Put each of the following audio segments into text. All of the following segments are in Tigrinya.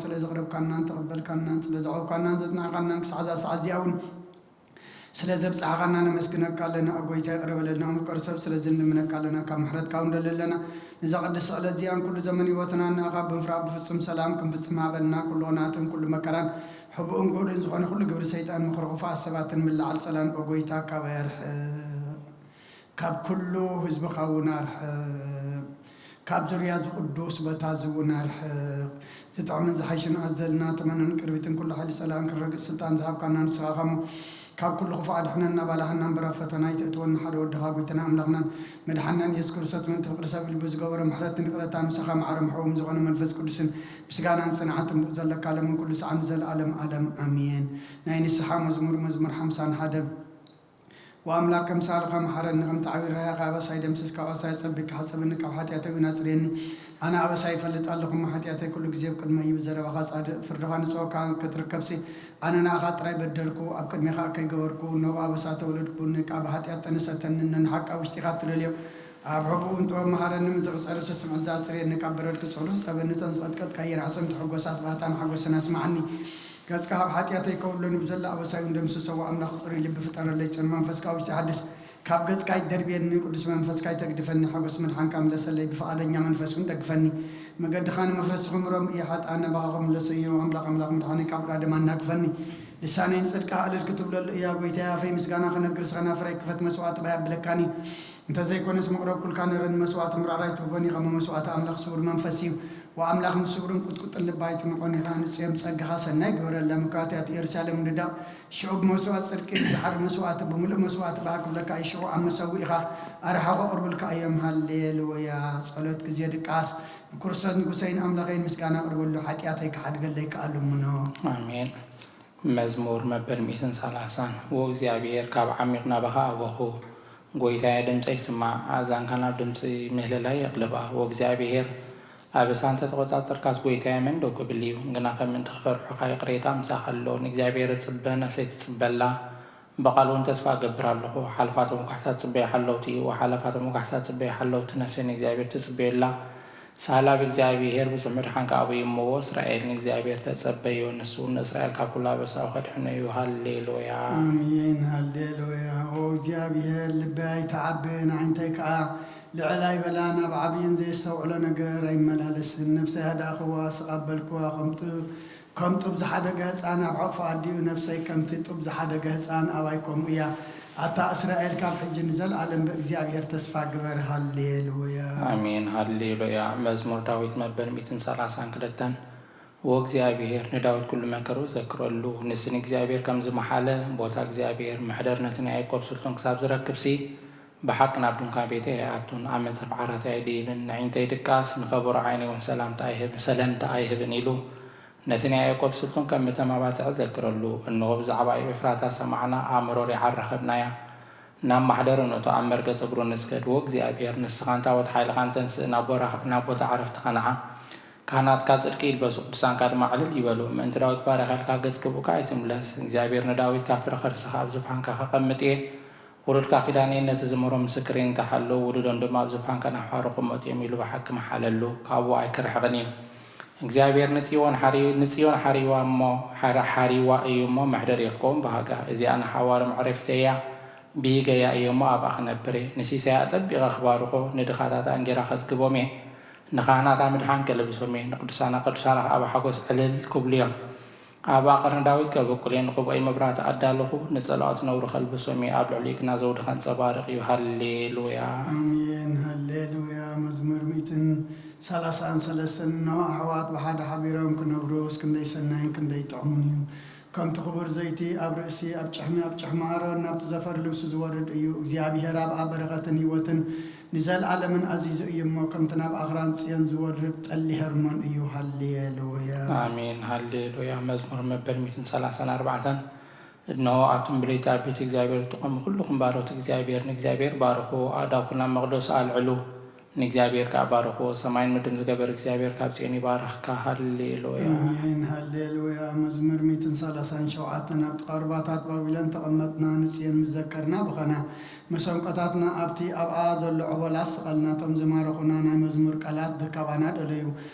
ስለ ዘቕረብካናን ተቐበልካናን፣ ስለ ዘዕቆብካናን ዘጽናዕካናን፣ ክሳዕ እዛ ሰዓት እዚኣ እውን ስለ ዘብጽሓኻና ነመስግነካ ኣለና። ኦ ጎይታ፣ ይቕረ በለልና። ኦ ምፍቀር ሰብ፣ ስለዚ ንልምነካ ኣለና፣ ካብ ምሕረትካ እውን ንደሊ ኣለና። ነዛ ቅድስቲ ዕለት እዚኣን ኩሉ ዘመን ህይወትናን ንኣኻ ብምፍራቕ ብፍጹም ሰላም ክንፍጽም ሃበልና። ኩሉ ቕንኣትን ኩሉ መከራን፣ ሕቡእን ግሁድን ዝኾነ ኩሉ ግብሪ ሰይጣን፣ ምኽሪ ክፉኣት ሰባትን ምልዓል ጸላን፣ ኦ ጎይታ፣ ካባይ ኣርሕቕ። ካብ ኩሉ ህዝብኻ እውን ኣርሕቕ። ካብ ዙርያ እዚ ቅዱስ ቦታ እዚ እውን ኣርሕቕ። ዝጥዕምን ዝሓይሽን ኣዘልና፣ ተመንን ቅርቢትን ኩሉ ሓይሊ ጸላእን ክንረግጽ ስልጣን ዝሃብካና ንስኻ ኢኻ እሞ፣ ካብ ኩሉ ክፉእ ኣድሕነና፣ ባላህና እምበር ኣብ ፈተና ኣይተእትወና። ሓደ ወድኻ ጎይታና ኣምላኽናን መድሓንናን ኢየሱስ ክርስቶስ፣ ምእንቲ ፍቕሪ ሰብ ኢሉ ብዝገበሮ ምሕረትን ይቕረታን፣ ምሳኻ ማዕረ ምሕውም ዝኾነ መንፈስ ቅዱስን ምስጋናን ጽንዓትን ብኡ ዘለካ፣ ሎምን ኩሉ ሰዓት ንዘለኣለም ዓለም ኣሜን። ናይ ንስሓ መዝሙር፣ መዝሙር ሓምሳን ሓደ። ወኣምላክ፣ ከም ሳልኻ መሓረኒ፣ ከምቲ ዓቢ ርህራሄኻ ኣበሳይ ደምስስ፣ ካብ ኣበሳይ ኣጸቢቕካ ሕጸበኒ፣ ካብ ሓጢኣተይ እውን ኣጽርየኒ። ኣነ ኣበሳይ ይፈልጥ ኣለኹ እሞ፣ ሓጢኣተይ ኩሉ ግዜ ኣብ ቅድመይ እዩ። ብዘረባኻ ጻድቕ፣ ፍርድኻ ንጹህ እኳ ክትርከብሲ፣ ኣነ ንኣኻ ጥራይ በደልኩ፣ ኣብ ቅድሜኻ ከይገበርኩ፣ እነሆ ብኣበሳ ተወለድኩ፣ ንቃ ብሓጢኣት ጠነሰተኒ፣ ነንሓቃ ውሽጢኻ እትደልዮ፣ ኣብ ሕቡእን ጥበብ መሃረኒ፣ ምእንቲ ክጸርፍ ስምዒት ዘጽርየኒ፣ ካብ በረድ ክጽሕሉ ክጸበኒ፣ እተን ዝቐጥቀጥካየን ኣዕጽምቲ ሕጎሳት ባህታ መሓጎስን ኣስምዓኒ። ገጽካ ካብ ሓጢኣተይ ከውሎኒ፣ ብዘሎ ኣበሳይ እውን ደምስሶ። ኣምላኽ ጽሩይ ልቢ ፍጠረለይ፣ ጽን መንፈስ ካብ ውሽጢ ሓድስ። ካብ ገጽካ ኣይትደርብየኒ፣ ቅዱስ መንፈስካ ኣይተግድፈኒ። ሓጎስ ምድሓንካ ምለሰለይ፣ ብፍቓደኛ መንፈስ እውን ደግፈኒ። መገድኻ ንመፍረስቲ ክምሮም እየ፣ ሓጥኣን ናባኻ ክምለሱ እዮም። ኣምላኽ፣ ኣምላኽ ምድሓነይ፣ ካብ ውዳደም ኣናግፈኒ። ልሳነይ ንጽድቅኻ እልል ክትብለሉ እያ። ጎይታየ፣ ኣፈይ ምስጋና ክነግር፣ ንስኻ ናፍረይ ክፈት፣ መስዋዕቲ ባይ ኣብለካኒ። እንተ ዘይኮነስ መቕረብኩልካ ነይረ፣ ንመስዋዕቲ ምራር ኣይትህቦን ኢኻ፣ እሞ መስዋዕቲ ኣምላኽ ስዉር መንፈስ እዩ። ወኣምላኽ ንስውርን ቁጥቁጥን ልቢ ኣይትንቖን ኢኻ። ንጽዮን ብጸጋኻ ሰናይ ግበረላ፣ ምክንያቱ እያ ኢየሩሳሌም ንዳቕ። ሽዑ ብመስዋዕት ጽድቂ፣ ብድሓር መስዋዕቲ ብምሉእ መስዋዕቲ ብኣ ክብለካ እዩ። ሽዑ ኣብ መሰውኢኻ ኣርሓቑ ኣቕርቡልካ እዮም። ሃሌሉያ። ጸሎት ግዜ ድቃስ። ንክርስቶስ ንጉሰይን ኣምላኸይን ምስጋና ኣቕርበሉ፣ ሓጢኣተይ ክሓድገለይ ከኣ ልምኖ። ኣሜን። መዝሙር መበል ሚእትን ሰላሳን። ዎ እግዚኣብሔር፣ ካብ ዓሚቕ ናባኻ ኣበኹ። ጐይታየ፣ ድምጸይ ስማዕ፣ ኣእዛንካ ናብ ድምጺ ምህለላይ የቕልባ። ዎ እግዚኣብሔር፣ ኣበሳ እንተ ተቖጻጸርካስ፣ ጐይታየ፣ መን ደው ክብል እዩ? ግና ከም ምእንቲ ክፈርሑኻ ይቕሬታ ምሳኻ ኣሎ። ንእግዚኣብሔር እጽበ፣ ነፍሰይ ትጽበ ኣላ። ብቓሉ እውን ተስፋ እገብር ኣለኹ። ሓለፋቶም ወጋሕታ ትጽበዮ ሓለውቲ፣ ወሓለፋቶም ወጋሕታ ትጽበዮ ሓለውቲ፣ ነፍሰይ ንእግዚኣብሔር ትጽበዮ ኣላ። ሳላ ብእግዚኣብሔር ብዙሕ ምድሓን ከኣ ኣበዩ እሞ፣ እስራኤል ንእግዚኣብሔር ተጸበዮ፣ ንሱ እውን ንእስራኤል ካብ ኩሉ ኣበሳኡ ከድሕኖ እዩ። ሃሌሉያ። ኣሜን፣ ሃሌሉያ። ኦ እግዚኣብሔር፣ ልበይ ኣይትዓብን፣ ኣዒንተይ ከኣ ልዕል ኣይበላን፣ ኣብ ዓብይን ዘየስተውዕሎ ነገር ኣይመላለስን። ነፍሰይ ሃዳእኽዋ፣ ስቕ ኣበልክዋ፣ ከም ጡ-፣ ከም ጡብ ዝሓደገ ህጻን ኣብ ሕቑፉ ኣዲኡ፣ ነፍሰይ ከምቲ ጡብ ዝሓደገ ህጻን ኣባይ ከምኡ እያ። ኣታ እስራኤል፣ ካብ ሕጂ ንዘለኣለም ብእግዚኣብሔር ተስፋ ግበር። ሃሌሉያ። ኣሜን፣ ሃሌሉያ። መዝሙር ዳዊት መበል ሚእትን ሰላሳን ክልተን። ወእግዚኣብሔር ንዳዊት ኩሉ መከርኡ ዘክረሉ። ንሲ ንእግዚኣብሔር ከም ዝመሓለ፣ ቦታ እግዚኣብሔር፣ መሕደር ነቲ ናይ ያዕቆብ ስልጡን ክሳብ ዝረክብሲ፣ ብሓቂ ናብ ድንኳን ቤተይ ኣይኣቱን፣ ኣብ መንጸፍ ዓራተይ ኣይድይብን። ንዒንተይ ድቃስ፣ ንከበሮ ዓይነይ እውን ሰላምታ ኣይህብ-፣ ሰለምታ ኣይህብን ኢሉ፣ ነቲ ናይ ያዕቆብ ስልጡን ከም እተመባጽዐ ዘክረሉ። እንሆ፣ ብዛዕባ ኤፍራታ ሰማዕና፣ ኣብ መሮር ይዓር ረኸብናያ። ናብ ማሕደሩ ንእቶ፣ ኣብ መርገጽ እግሩ ንስገድ። ወእግዚኣብሔር፣ ንስኻን ታቦት ሓይልኻን ተንስእ፣ ናብ ቦራ-፣ ናብ ቦታ ዕረፍትኻ ንዓ። ካህናትካ ጽድቂ ይልበሱ፣ ቅዱሳንካ ድማ ዕልል ይበሉ። ምእንቲ ዳዊት ባሪኻ ኢልካ ገጽ ክብኡካ ኣይትምለስ። እግዚኣብሔር ንዳዊት፣ ካብ ፍረ ከርስኻ ኣብ ዝፋንካ ከቐምጥ እየ። ውሉድካ ኪዳነይን ነቲ ዝምህሮ ምስክረይን እንተ ሓለዉ፣ ውሉዶም ድማ ኣብ ዝፋንካ ናብ ሓሩ ክቕመጡ እዮም ኢሉ ብሓቂ መሓለሉ፣ ካብኡ ኣይክርሕቕን እዩ። እግዚኣብሔር ንጽዮን ሓሪ-፣ ንጽዮን ሓሪዋ እሞ፣ ሓራ-፣ ሓሪዋ እዩ እሞ፣ መሕደሪኡ ክኸውን ባህጋ። እዚኣ ንሓዋሩ መዕረፊተይ እያ፣ ብሂገያ እየ እሞ፣ ኣብኣ ክነብር እየ። ንሲሳያ ኣጸቢቐ ክባርኾ፣ ንድኻታታ እንጌራ ከጽግቦም እየ። ንኻህናታ ምድሓን ከልብሶም እየ፣ ንቅዱሳና ቅዱሳና ከኣ ብሓጎስ ዕልል ክብሉ እዮም። ኣብ ኣቐርኒ ዳዊት ከበቁል እየ፣ ንኽቡኣይ መብራህቲ ኣዳለኹ፣ ንጸላእቱ ነውሪ ከልብሶም እየ፣ ኣብ ልዕሊኡ ግና ዘውዲ ከንጸባርቕ እዩ። ሃሌሉያ። ኣሜን፣ ሃሌሉያ። መዝሙር ሚእትን ሰላሳን ሰለስተን። እነሆ ኣሕዋት ብሓደ ሓቢሮም ክነብሩስ ክንደይ ሰናይን ክንደይ ጥዑምን እዩ። ከምቲ ክቡር ዘይቲ ኣብ ርእሲ፣ ኣብ ጭሕሚ፣ ኣብ ጭሕሚ ኣሮን ናብቲ ዘፈር ልብሱ ዝወርድ እዩ። እግዚኣብሔር ኣብኣ በረኸትን ህይወትን ንዘለኣለምን ኣዚዙ እዩ እሞ፣ ከምቲ ናብ ኣኽራን ጽዮን ዝወርድ ጠሊ ሄርሞን እዩ። ሃሌሉያ። ኣሜን፣ ሃሌሉያ። መዝሙር መበል ሚእትን ሰላሳን ኣርባዕተን። እነሆ፣ ኣቱም ብለይቲ ኣብ ቤት እግዚኣብሔር እትቖሙ ኩልኹም ባሮት እግዚኣብሔር፣ ንእግዚኣብሔር ባርኹ፣ ኣእዳውኩም ናብ መቕደሱ ኣልዕሉ። ንእግዚኣብሔር ከኣ ባርኽዎ። ሰማይን ምድርን ዝገበር እግዚኣብሔር ካብ ጽዮን ይባርኽካ። ሃሌሉያ። ኣሜን፣ ሃሌሉያ። መዝሙር ሚእትን ሰላሳን ሸውዓተን። ኣብ ጥቓ ሩባታት ባቢሎን ተቐመጥና፣ ንጽዮን ምስ ዘከርና በኸና። መሰንቆታትና ኣብቲ ኣብኣ ዘሎ ዑቦላ ስቐልና። እቶም ዝማረኹና ናይ መዝሙር ቃላት ካባና ደለዩ።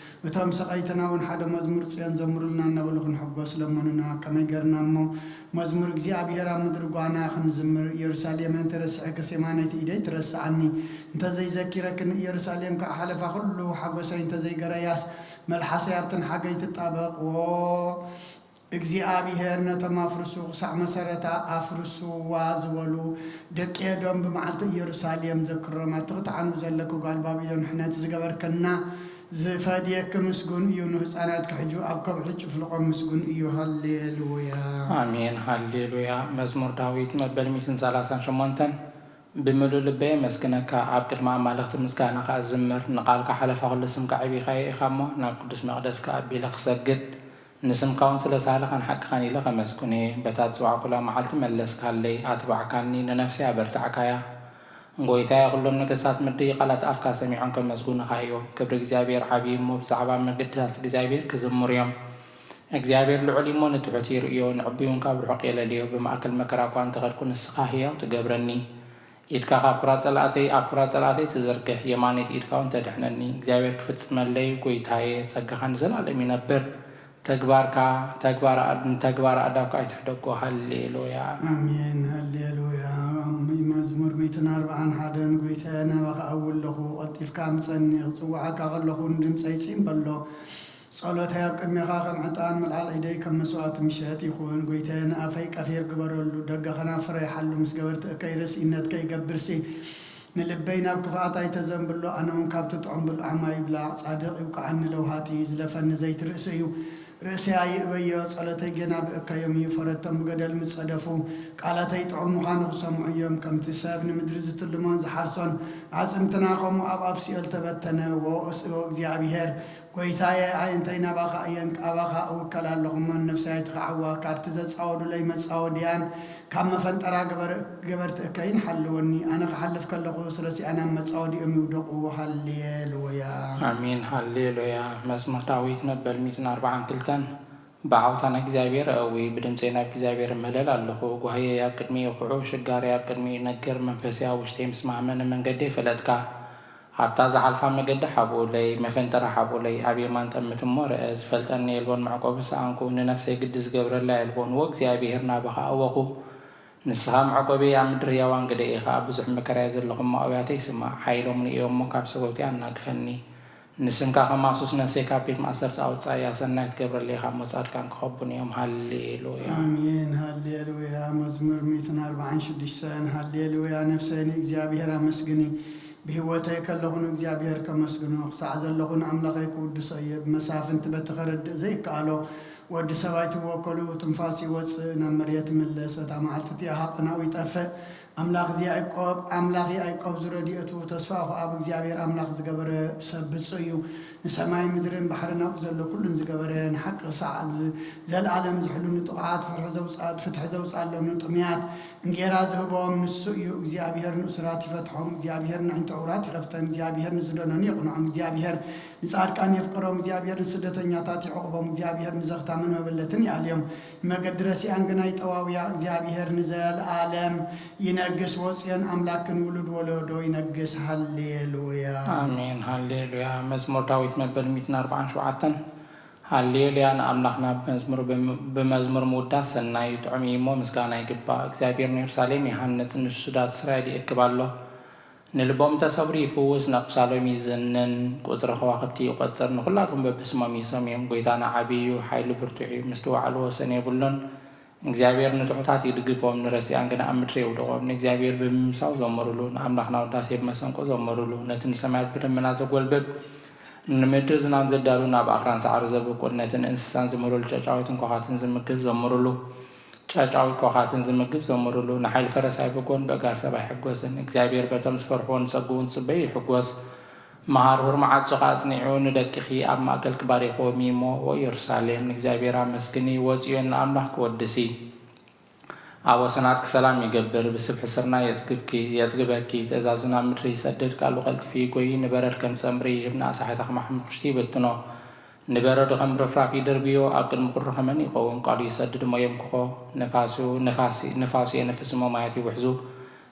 እቶም ሰቐይትና እውን ሓደ መዝሙር ጽዮን ዘምሩልና እናበሉ ክንሕጎስ ለመኑና። ከመይ ገርና እሞ መዝሙር እግዚኣብሔር ኣብ ምድሪ ጓና ክንዝምር? ኢየሩሳሌም እንተረሲዐክስ የማነይቲ ኢደይ ትረስዓኒ። እንተዘይዘኪረክኒ ኢየሩሳሌም ከዓ ሓለፋ ኩሉ ሓጎሰይ እንተዘይገረያስ መልሓሰይ ኣብተን ሓገይ ትጣበቕዎ። እግዚኣብሔር ነቶም ኣፍርሱ ክሳዕ መሰረታ ኣፍርስዋ ዝበሉ ደቂ ኤዶም ብመዓልቲ ኢየሩሳሌም ዘክሮም። ኣቲ ክትዓኑ ዘለኪ ጓል ባቢሎን ሕነት ዝገበርከና ዝፈድየኪ ምስጉን እዩ። ንህፃናትኪ ሕጂ ኣብ ከብሒ ጭፍልቖም ምስጉን እዩ። ሃሌሉያ። ኣሜን ሃሌሉያ። መዝሙር ዳዊት መበል ሚእትን ሰላሳን ሸሞንተን ብምሉእ ልበይ የመስግነካ፣ ኣብ ቅድሚ ኣማልኽቲ ምስጋናኻ እዝምር፣ ንቓልካ ሓለፋ ኩሉ ስምካ ኣዕቢኻዮ ኢኻ እሞ፣ ናብ ቅዱስ መቕደስካ ኣቢለ ክሰግድ፣ ንስምካ እውን ስለ ሳህልኻን ሓቅኻን ኢለ ከመስግኖ እየ። በታ ዝጸዋዕኩላ መዓልቲ መለስካለይ፣ ኣትባዕካኒ፣ ንነፍሰይ ኣበርታዕካያ። ጎይታየ፣ ኩሎም ነገስታት ምድሪ ቃላት ኣፍካ ሰሚዖም ከመስግኑኻ እዮም። ክብሪ እግዚኣብሔር ዓብዪ እሞ፣ ብዛዕባ መገድታት እግዚኣብሔር ክዝምሩ እዮም። እግዚኣብሔር ልዑል እዩ እሞ፣ ንትሑት ይርእዮ፣ ንዕቡይ እውን ካብ ርሑቕ የለልዮ። ብማእከል መከራ እኳ እንተኸድኩ፣ ንስኻ ህያው ትገብረኒ። ኢድካ ካብ ኩራት ጸላእተይ፣ ኣብ ኩራት ጸላእተይ ትዝርግሕ፣ የማነይቲ ኢድካ እውን ተድሕነኒ። እግዚኣብሔር ክፍጽመለይ፣ ጎይታየ፣ ጸጋኻ ንዘለኣለም ይነብር። ተግባርካ፣ ተግባር ኣድ-፣ ንተግባር ኣእዳውካ ኣይትሕደጎ። ሃሌሉያ። ኣሜን ሃሌሉያ። መዝሙር ሚእትን ኣርብዓን ሓደን። ጎይታየ፣ ናባኻ እውለኹ፣ ቀልጢፍካ ምጸኒ፣ ክጽውዓካ ከለኹ ንድምጸይ ጺም በሎ። ጸሎተይ ኣብ ቅድሜኻ ከም ዕጣን፣ ምልዓል ኢደይ ከም መስዋእቲ ምሸት ይኹን። ጎይታየ፣ ንኣፈይ ቀፊር ግበረሉ፣ ደገ ኸናፍረይ ሓሉ፣ ምስ ገበርቲ እከይ ርእሲነትከ ይገብርሲ። ንልበይ ናብ ክፍኣት ኣይተዘንብሎ፣ ኣነ እውን ካብቲ ጥዑም ብልዓማ ይብላዕ። ጻድቕ ይውቅዓኒ ለውሃት እዩ፣ ዝለፈኒ ዘይቲ ርእሲ እዩ። ርእሰይ ኣይእበዮ፣ ጸሎተይ ጌና ብእከዮም እዩ። ፈረድቶም ብገደል ምስ ጸደፉ፣ ቃላተይ ጥዑም ምዃኑ ክሰምዑ እዮም። ከምቲ ሰብ ንምድሪ ዝትልሞን ዝሓርሶን፣ ኣዕጽምትና ከምኡ ኣብ ኣፍ ሲኦል ተበተነ። ዎ እስእሎ እግዚኣብሄር፣ ጐይታየ፣ ኣዒንተይ ናባኻ እየን፣ ኣባኻ እውከል ኣለኹ እሞ፣ ንነፍሰይ ኣይትኽዓዋ። ካብቲ ዘጻወዱለይ መጻወድያን ካብ መፈንጠራ ገበርቲ እከይን ሓልወኒ። ኣነ ክሓልፍ ከለኹስ፣ ረሲኣ ናብ መጻወድኦም ይውደቑ። ሃሌሉያ። ኣሜን ሃሌሉያ። መዝሙር ዳዊት መበል ሚእትን ኣርብዓን ክልተን። ብዓውታ ንእግዚኣብሔር እእዊ፣ ብድምፀይ ናብ እግዚኣብሔር እምህለል ኣለኹ። ጓህየይ ኣብ ቅድሚኡ ይኹዑ፣ ሽጋረይ ኣብ ቅድሚኡ ይነግር። መንፈሰይ ኣብ ውሽጠይ ምስ ማህመ፣ ንመንገደይ ፈለጥካ። ኣብታ ዝሓልፋ መገዲ ሓብኡለይ፣ መፈንጠራ ሓብኡለይ፣ ኣብ የማን ጠምት እሞ ርአ። ዝፈልጠኒ የልቦን፣ መዕቆቢ ሰኣንኩ። ንነፍሰይ ግዲ ዝገብረላ የልቦን። ዎ እግዚኣብሔር፣ ናባኻ ኣወኹ። ንስኻ መዕቆበይ፣ ኣብ ምድሪ ህያዋን ግደይ ኢኻ። ኣብ ብዙሕ መከራየ ዘለኹ እሞ ኣውያተይ ስማዕ። ሓይሎም ንእዮ እሞ ካብ ሰጎግቲ ኣናግፈኒ። ንስምካ ከማሱስ ነፍሰይ ካብ ቤት ማእሰርቲ ኣውጽኣያ። ሰናይ ትገብረለይ ኢኻ እሞ ጻድቃን ክኸቡኒ እዮም። ሃሌሉያ። ኣሜን ሃሌሉያ። መዝሙር ሚእትን ኣርብዓን ሽዱሽተን። ሃሌሉያ። ነፍሰይ ንእግዚኣብሔር ኣመስግኒ፣ ብህይወተይ ከለኹ ንእግዚኣብሔር ከመስግኖ፣ ክሳዕ ዘለኹ ንኣምላኸይ ክውድሶ እየ። ብመሳፍንቲ በቲ ኸረድእ ዘይከኣሎ ወዲ ሰብ ኣይትወከሉ። ትንፋስ ይወጽእ፣ ናብ መሬት ይምለስ። በታ መዓልቲ እቲኣ ሃቐናኡ ይጠፍእ። ኣምላኽ ያዕቆብ፣ ኣምላኽ ያዕቆብ ዝረድኤቱ ተስፋኡ ኣብ እግዚኣብሔር ኣምላኽ ዝገበረ ሰብ ብፁዕ እዩ። ንሰማይ ምድርን ባሕርን ኣብኡ ዘሎ ኩሉን ዝገበረ፣ ንሓቂ ክሳዕ ዝ-፣ ዘለኣለም ዝሕሉ ንጥቑዓት ፍርሒ ዘውጽኣ-፣ ፍትሒ ዘውጽኣሎም ንጥሙያት እንጌራ ዝህቦም ንሱ እዩ። እግዚኣብሔር ንእሱራት ይፈትሖም፣ እግዚኣብሔር ንኣዒንቲ ዕውራት ይኸፍተን፣ እግዚኣብሔር ንዝደነኑ የቕንዖም፣ እግዚኣብሔር ንጻድቃን የፍቅሮም፣ እግዚኣብሔር ንስደተኛታት ይዕቑቦም፣ እግዚኣብሔር ንዘኽታምን መበለትን ይኣልዮም። ንመገዲ ረሲኣን ግና ይጠዋውያ። እግዚኣብሔር ንዘለኣለም ይነግስ፣ ወጽዮን ኣምላክን ውሉድ ወለዶ ይነግስ። ሃሌሉያ። ኣሜን ሃሌሉያ። መዝሙር ዳዊት መበል ሚእትን ኣርብዓን ሸውዓተን። ሃሌሉያ ንኣምላኽና ብመዝሙር፣ ብመዝሙር ምውዳስ ሰናይ እዩ፣ ጥዑም እዩ እሞ ምስጋና ይግባእ። እግዚኣብሔር ንየሩሳሌም ይሃንጽ፣ ንሱዳት እስራኤል ይእክብ ኣሎ። ንልቦም ተሰብሩ ይፍውስ፣ ነቑሳሎም ይዝንን፣ ቁጽሪ ከዋኽብቲ ይቖጽር፣ ንኹላቶም በብስሞም ይሰምዮም። ጐይታና ዓብዪ እዩ፣ ሓይሉ ብርቱዕ እዩ፣ ምስቲ ዋዕሉ ወሰን የብሉን። እግዚኣብሔር ንትሑታት ይድግፎም፣ ንረሲኣን ግና ኣብ ምድሪ የውድቖም። ንእግዚኣብሔር ብምምሳው ዘምሩሉ፣ ንኣምላኽና ውዳሴ ብመሰንቆ ዘምሩሉ። ነቲ ንሰማያት ብደመና ዘጐልብብ፣ ንምድሪ ዝናም ዘዳሉ፣ ናብ ኣኽራን ሳዕሪ ዘብቁል፣ ነቲ ንእንስሳን ዝምህረሉ ጨጫዊትን ኳዃትን ዝምግብ ዘምሩሉ። ጨጫዊት ኳዃትን ዝምግብ ዘምሩሉ። ንሓይሊ ፈረስ ኣይብጎን፣ በጋር ሰብ ኣይሕጎስን። እግዚኣብሔር በቶም ዝፈርሕዎ ንጸግቡን ዝጽበዩ ይሕጎስ። መሃርሁር መዓጾኻ ኣጽኒዑ ንደቅኺ ኣብ ማእከልኪ ባሪኽዎም እዩ እሞ፣ ዎ ኢየሩሳሌም፣ ንእግዚኣብሔር ኣመስግኒ፣ ዎ ጽዮን፣ ንኣምላኽኪ ወድሲ። ኣብ ወሰናትኪ ሰላም ይገብር፣ ብስብሒ ስርናይ የጽግብኪ፣ የጽግበኪ። ትእዛዙ ናብ ምድሪ ይሰድድ፣ ቃሉ ቀልጢፉ ይጎዪ። ንበረድ ከም ጸምሪ ይህብ፣ ንኣሳሕታ ከም ሓሙኽሽቲ ይብትኖ። ንበረዶ ከም ርፍራፍ ይድርብዮ፣ ኣብ ቅድሚ ቁሪ ከመን ይኸውን? ቃሉ ይሰድድ እሞ የምክኾ፣ ንፋሱ፣ ንፋስ፣ ንፋሱ የንፍስ እሞ ማያት ይውሕዙ።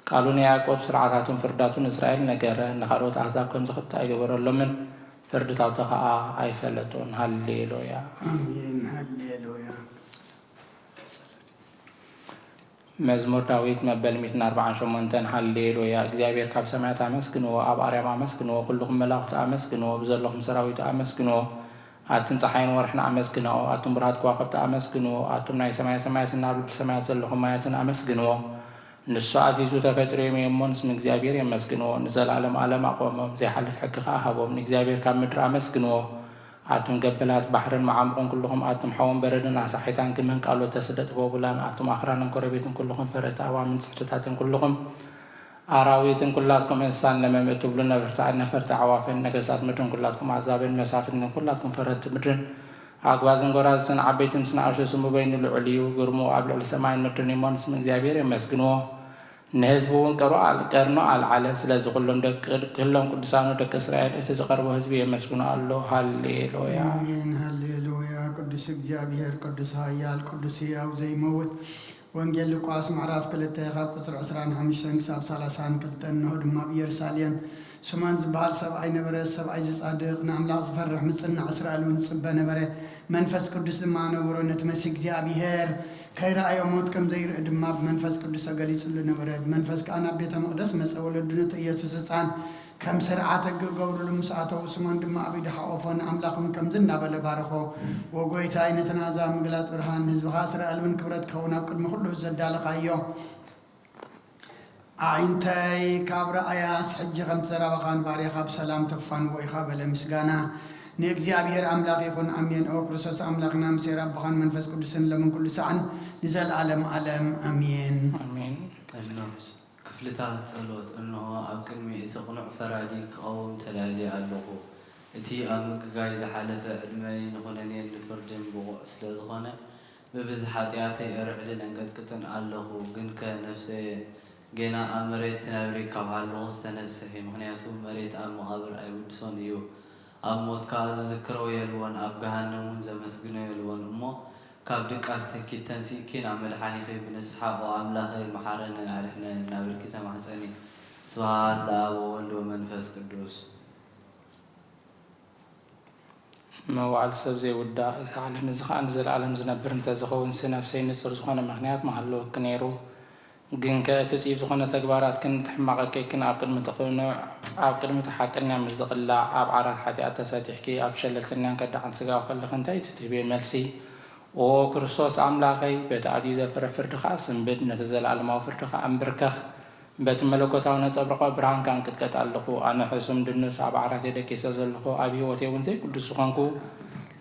ቃሉ ንያዕቆብ፣ ስርዓታቱን ፍርዳቱን ንእስራኤል ነገረ፣ ንኻልኦት ኣህዛብ ከም ዝኽብቲ ኣይገበረሎምን፣ ፍርድታቱ ኸኣ ኣይፈለጦን። ሃሌሉያ። ኣሜን። ሃሌሉያ። መዝሙር ዳዊት መበል ሚእትን ኣርባዓን ሸሞንተን። ሃሌሉያ። እግዚኣብሔር ካብ ሰማያት ኣመስግንዎ፣ ኣብ ኣርያም ኣመስግንዎ፣ ኩልኹም መላእኽቱ ኣመስግንዎ፣ ብዘለኹም ሰራዊቱ ኣመስግንዎ። ኣትን ጸሓይን ወርሕን ኣመስግንኦ፣ ኣቱም ብርሃት ከዋኽብቲ ኣመስግንዎ፣ ኣቱም ናይ ሰማይ ሰማያትን ኣብ ልዕሊ ሰማያት ዘለኹም ማያትን ኣመስግንዎ። ንሱ ኣዚዙ ተፈጢሮም እዮም እሞ ንስም እግዚኣብሔር የመስግንዎ። ንዘለኣለም ኣለም ኣቆሞም፣ ዘይሓልፍ ሕጊ ኸኣ ሃቦም። ንእግዚኣብሔር ካብ ምድሪ ኣመስግንዎ። ኣቱም ገበላት ባሕርን መዓሙቕን ኩልኹም ኣቱም ሓውን በረድን ኣሳሒታን ግመን ቃሎት ተስደጥፎ ቡላን ኣቱም ኣኽራንን ኮረቤትን ኩልኹም ፈረቲ ኣእዋምን ጽሕድታትን ኩልኹም ኣራዊትን ኩላትኩም እንስሳን ለመም እትብሉ ነብርታ ነፈርቲ ኣዕዋፍን ነገስታት ምድርን ኩላትኩም ኣዛብን መሳፍንትን ኩላትኩም ፈረቲ ምድርን ኣግባዝን ጎራዝትን ዓበይቲ ምስ ንኣሽቱ ስሙ በይኑ ልዑል እዩ። ግርሙ ኣብ ልዕሊ ሰማይን ምድርን እሞ ንስም እግዚኣብሔር የመስግንዎ። ንህዝቡ እውን ቀርኑ ኣል- ቀርኑ ኣልዓለ። ስለዚ ኩሎም ደቂ- ኩሎም ቅዱሳኑ ደቂ እስራኤል እቲ ዝቐርቦ ህዝቢ የመስግኖ ኣሎ። ሃሌሉያ። ኣሜን። ሃሌሉያ። ቅዱስ እግዚኣብሔር፣ ቅዱስ ሃያል፣ ቅዱስ ህያው ዘይመውት። ወንጌል ሉቃስ ምዕራፍ ክልተ ካብ ቁፅሪ ዕስራን ሓሙሽተን ክሳብ ሰላሳን ክልተን። እንሆ ድማ ኣብ ኢየሩሳሌም ስሞን ዝበሃል ሰብኣይ ነበረ። ሰብኣይ ዝጻድቕ ንኣምላኽ ዝፈርሕ ምጽናዕ እስራኤል እውን ዝጽበ ነበረ። መንፈስ ቅዱስ ድማ ነበሮ። ነቲ መሲህ እግዚኣብሔር ከይረኣዮ ሞት ከም ዘይርኢ ድማ ብመንፈስ ቅዱስ ተገሊጹሉ ነበረ። ብመንፈስ ከኣ ናብ ቤተ መቕደስ መጸ። ወለዱ ነቲ ኢየሱስ ህጻን ከም ስርዓተ ሕጊ ክገብሩሉ ምስ ኣተዉ፣ ስሞን ድማ ኣብ ኢዱ ሓቖፎ፣ ንኣምላኽ እውን ከምዚ እናበለ ባረኾ፣ "ወጎይታይ፣ ነተን ኣህዛብ ምግላጽ ብርሃን፣ ንህዝብኻ እስራኤል እውን ክብረት ክኸውን ኣብ ቅድሚ ኩሉ ዘዳለኻዮ ኣዒንተይ ካብ ረኣያስ፣ ሕጂ ከምቲ ዘረባኻ ንባርያኻ ብሰላም ተፋንዎ ኢኻ" በለ። ምስጋና ንእግዚኣብሔር ኣምላኽ ይኹን። ኣሜን። ኦ ክርስቶስ ኣምላኽና፣ ምሴር ኣቦኻን መንፈስ ቅዱስን፣ ለምን ኩሉ ሰዓን ንዘለኣለም ኣለም። ኣሜን። ኣሜን። እኖ ክፍልታት ጸሎት። እንሆ ኣብ ቅድሚ እቲ ቅኑዕ ፈራዲ ክቐውም ተዳልየ ኣለኹ። እቲ ኣብ ምግጋይ ዝሓለፈ ዕድመይ ንኹነኔን ንፍርድን ብቑዕ ስለ ዝኾነ፣ ብብዝሒ ሓጢኣተይ እርዕድን እንቀጥቅጥን ኣለኹ። ግንከ ነፍሰየ ጌና ኣብ መሬት ትነብሪ ካብ ሃለኹስ ተነስሒ፣ ምኽንያቱ መሬት ኣብ መቓብር ኣይውድሶን እዩ። ኣብ ሞት ከኣ ዝዝክረው የልቦን፣ ኣብ ገሃነም እውን ዘመስግኖ የልቦን። እሞ ካብ ድቃስ ትኪት ተንሲእኪ ናብ መድሓኒኺ ብንስሓ፣ ኦ ኣምላኸይ፣ መሓረንን ኣድሕነንን እናበልኪ ተማሕጸኒ። ስብሃት ለኣብ ወወልድ ወመንፈስ ቅዱስ። መዋዕል ሰብ ዘይውዳእ፣ እዚ ዓለም እዚ ኸኣ ንዘለኣለም ዝነብር እንተዝኸውን፣ ስነፍሰይ ንጹር ዝኾነ ምኽንያት ምሃለወኪ ነይሩ። ግንከ እቲ ጽዩፍ ዝኾነ ተግባራትክን እቲ ሕማቕ እከይክን ኣብ ቅድሚ እቲ ቅኑዕ፣ ኣብ ቅድሚ እቲ ሓቀኛ ምስ ዝቕላዕ፣ ኣብ ዓራት ሓጢኣት ተሰጢሕኪ፣ ኣብ ሸለልተኛን ከዳዕን ስጋዊ ከለኺ እንታይ ትህብዮ መልሲ? ኦ ክርስቶስ ኣምላኸይ፣ በቲ ኣዝዩ ዘፍርሕ ፍርዲ ኸኣ ስንብድ፣ ነቲ ዘለኣለማዊ ፍርዲ ኸኣ እንብርከኽ። በቲ መለኮታዊ ነጸብራቕ ብርሃንካ እንቅጥቀጥ ኣለኹ። ኣነ ሕሱም ድኑስ ኣብ ዓራተይ ደቂሰ ዘለኹ፣ ኣብ ህይወተይ እውን ዘይቅዱስ ዝኾንኩ፣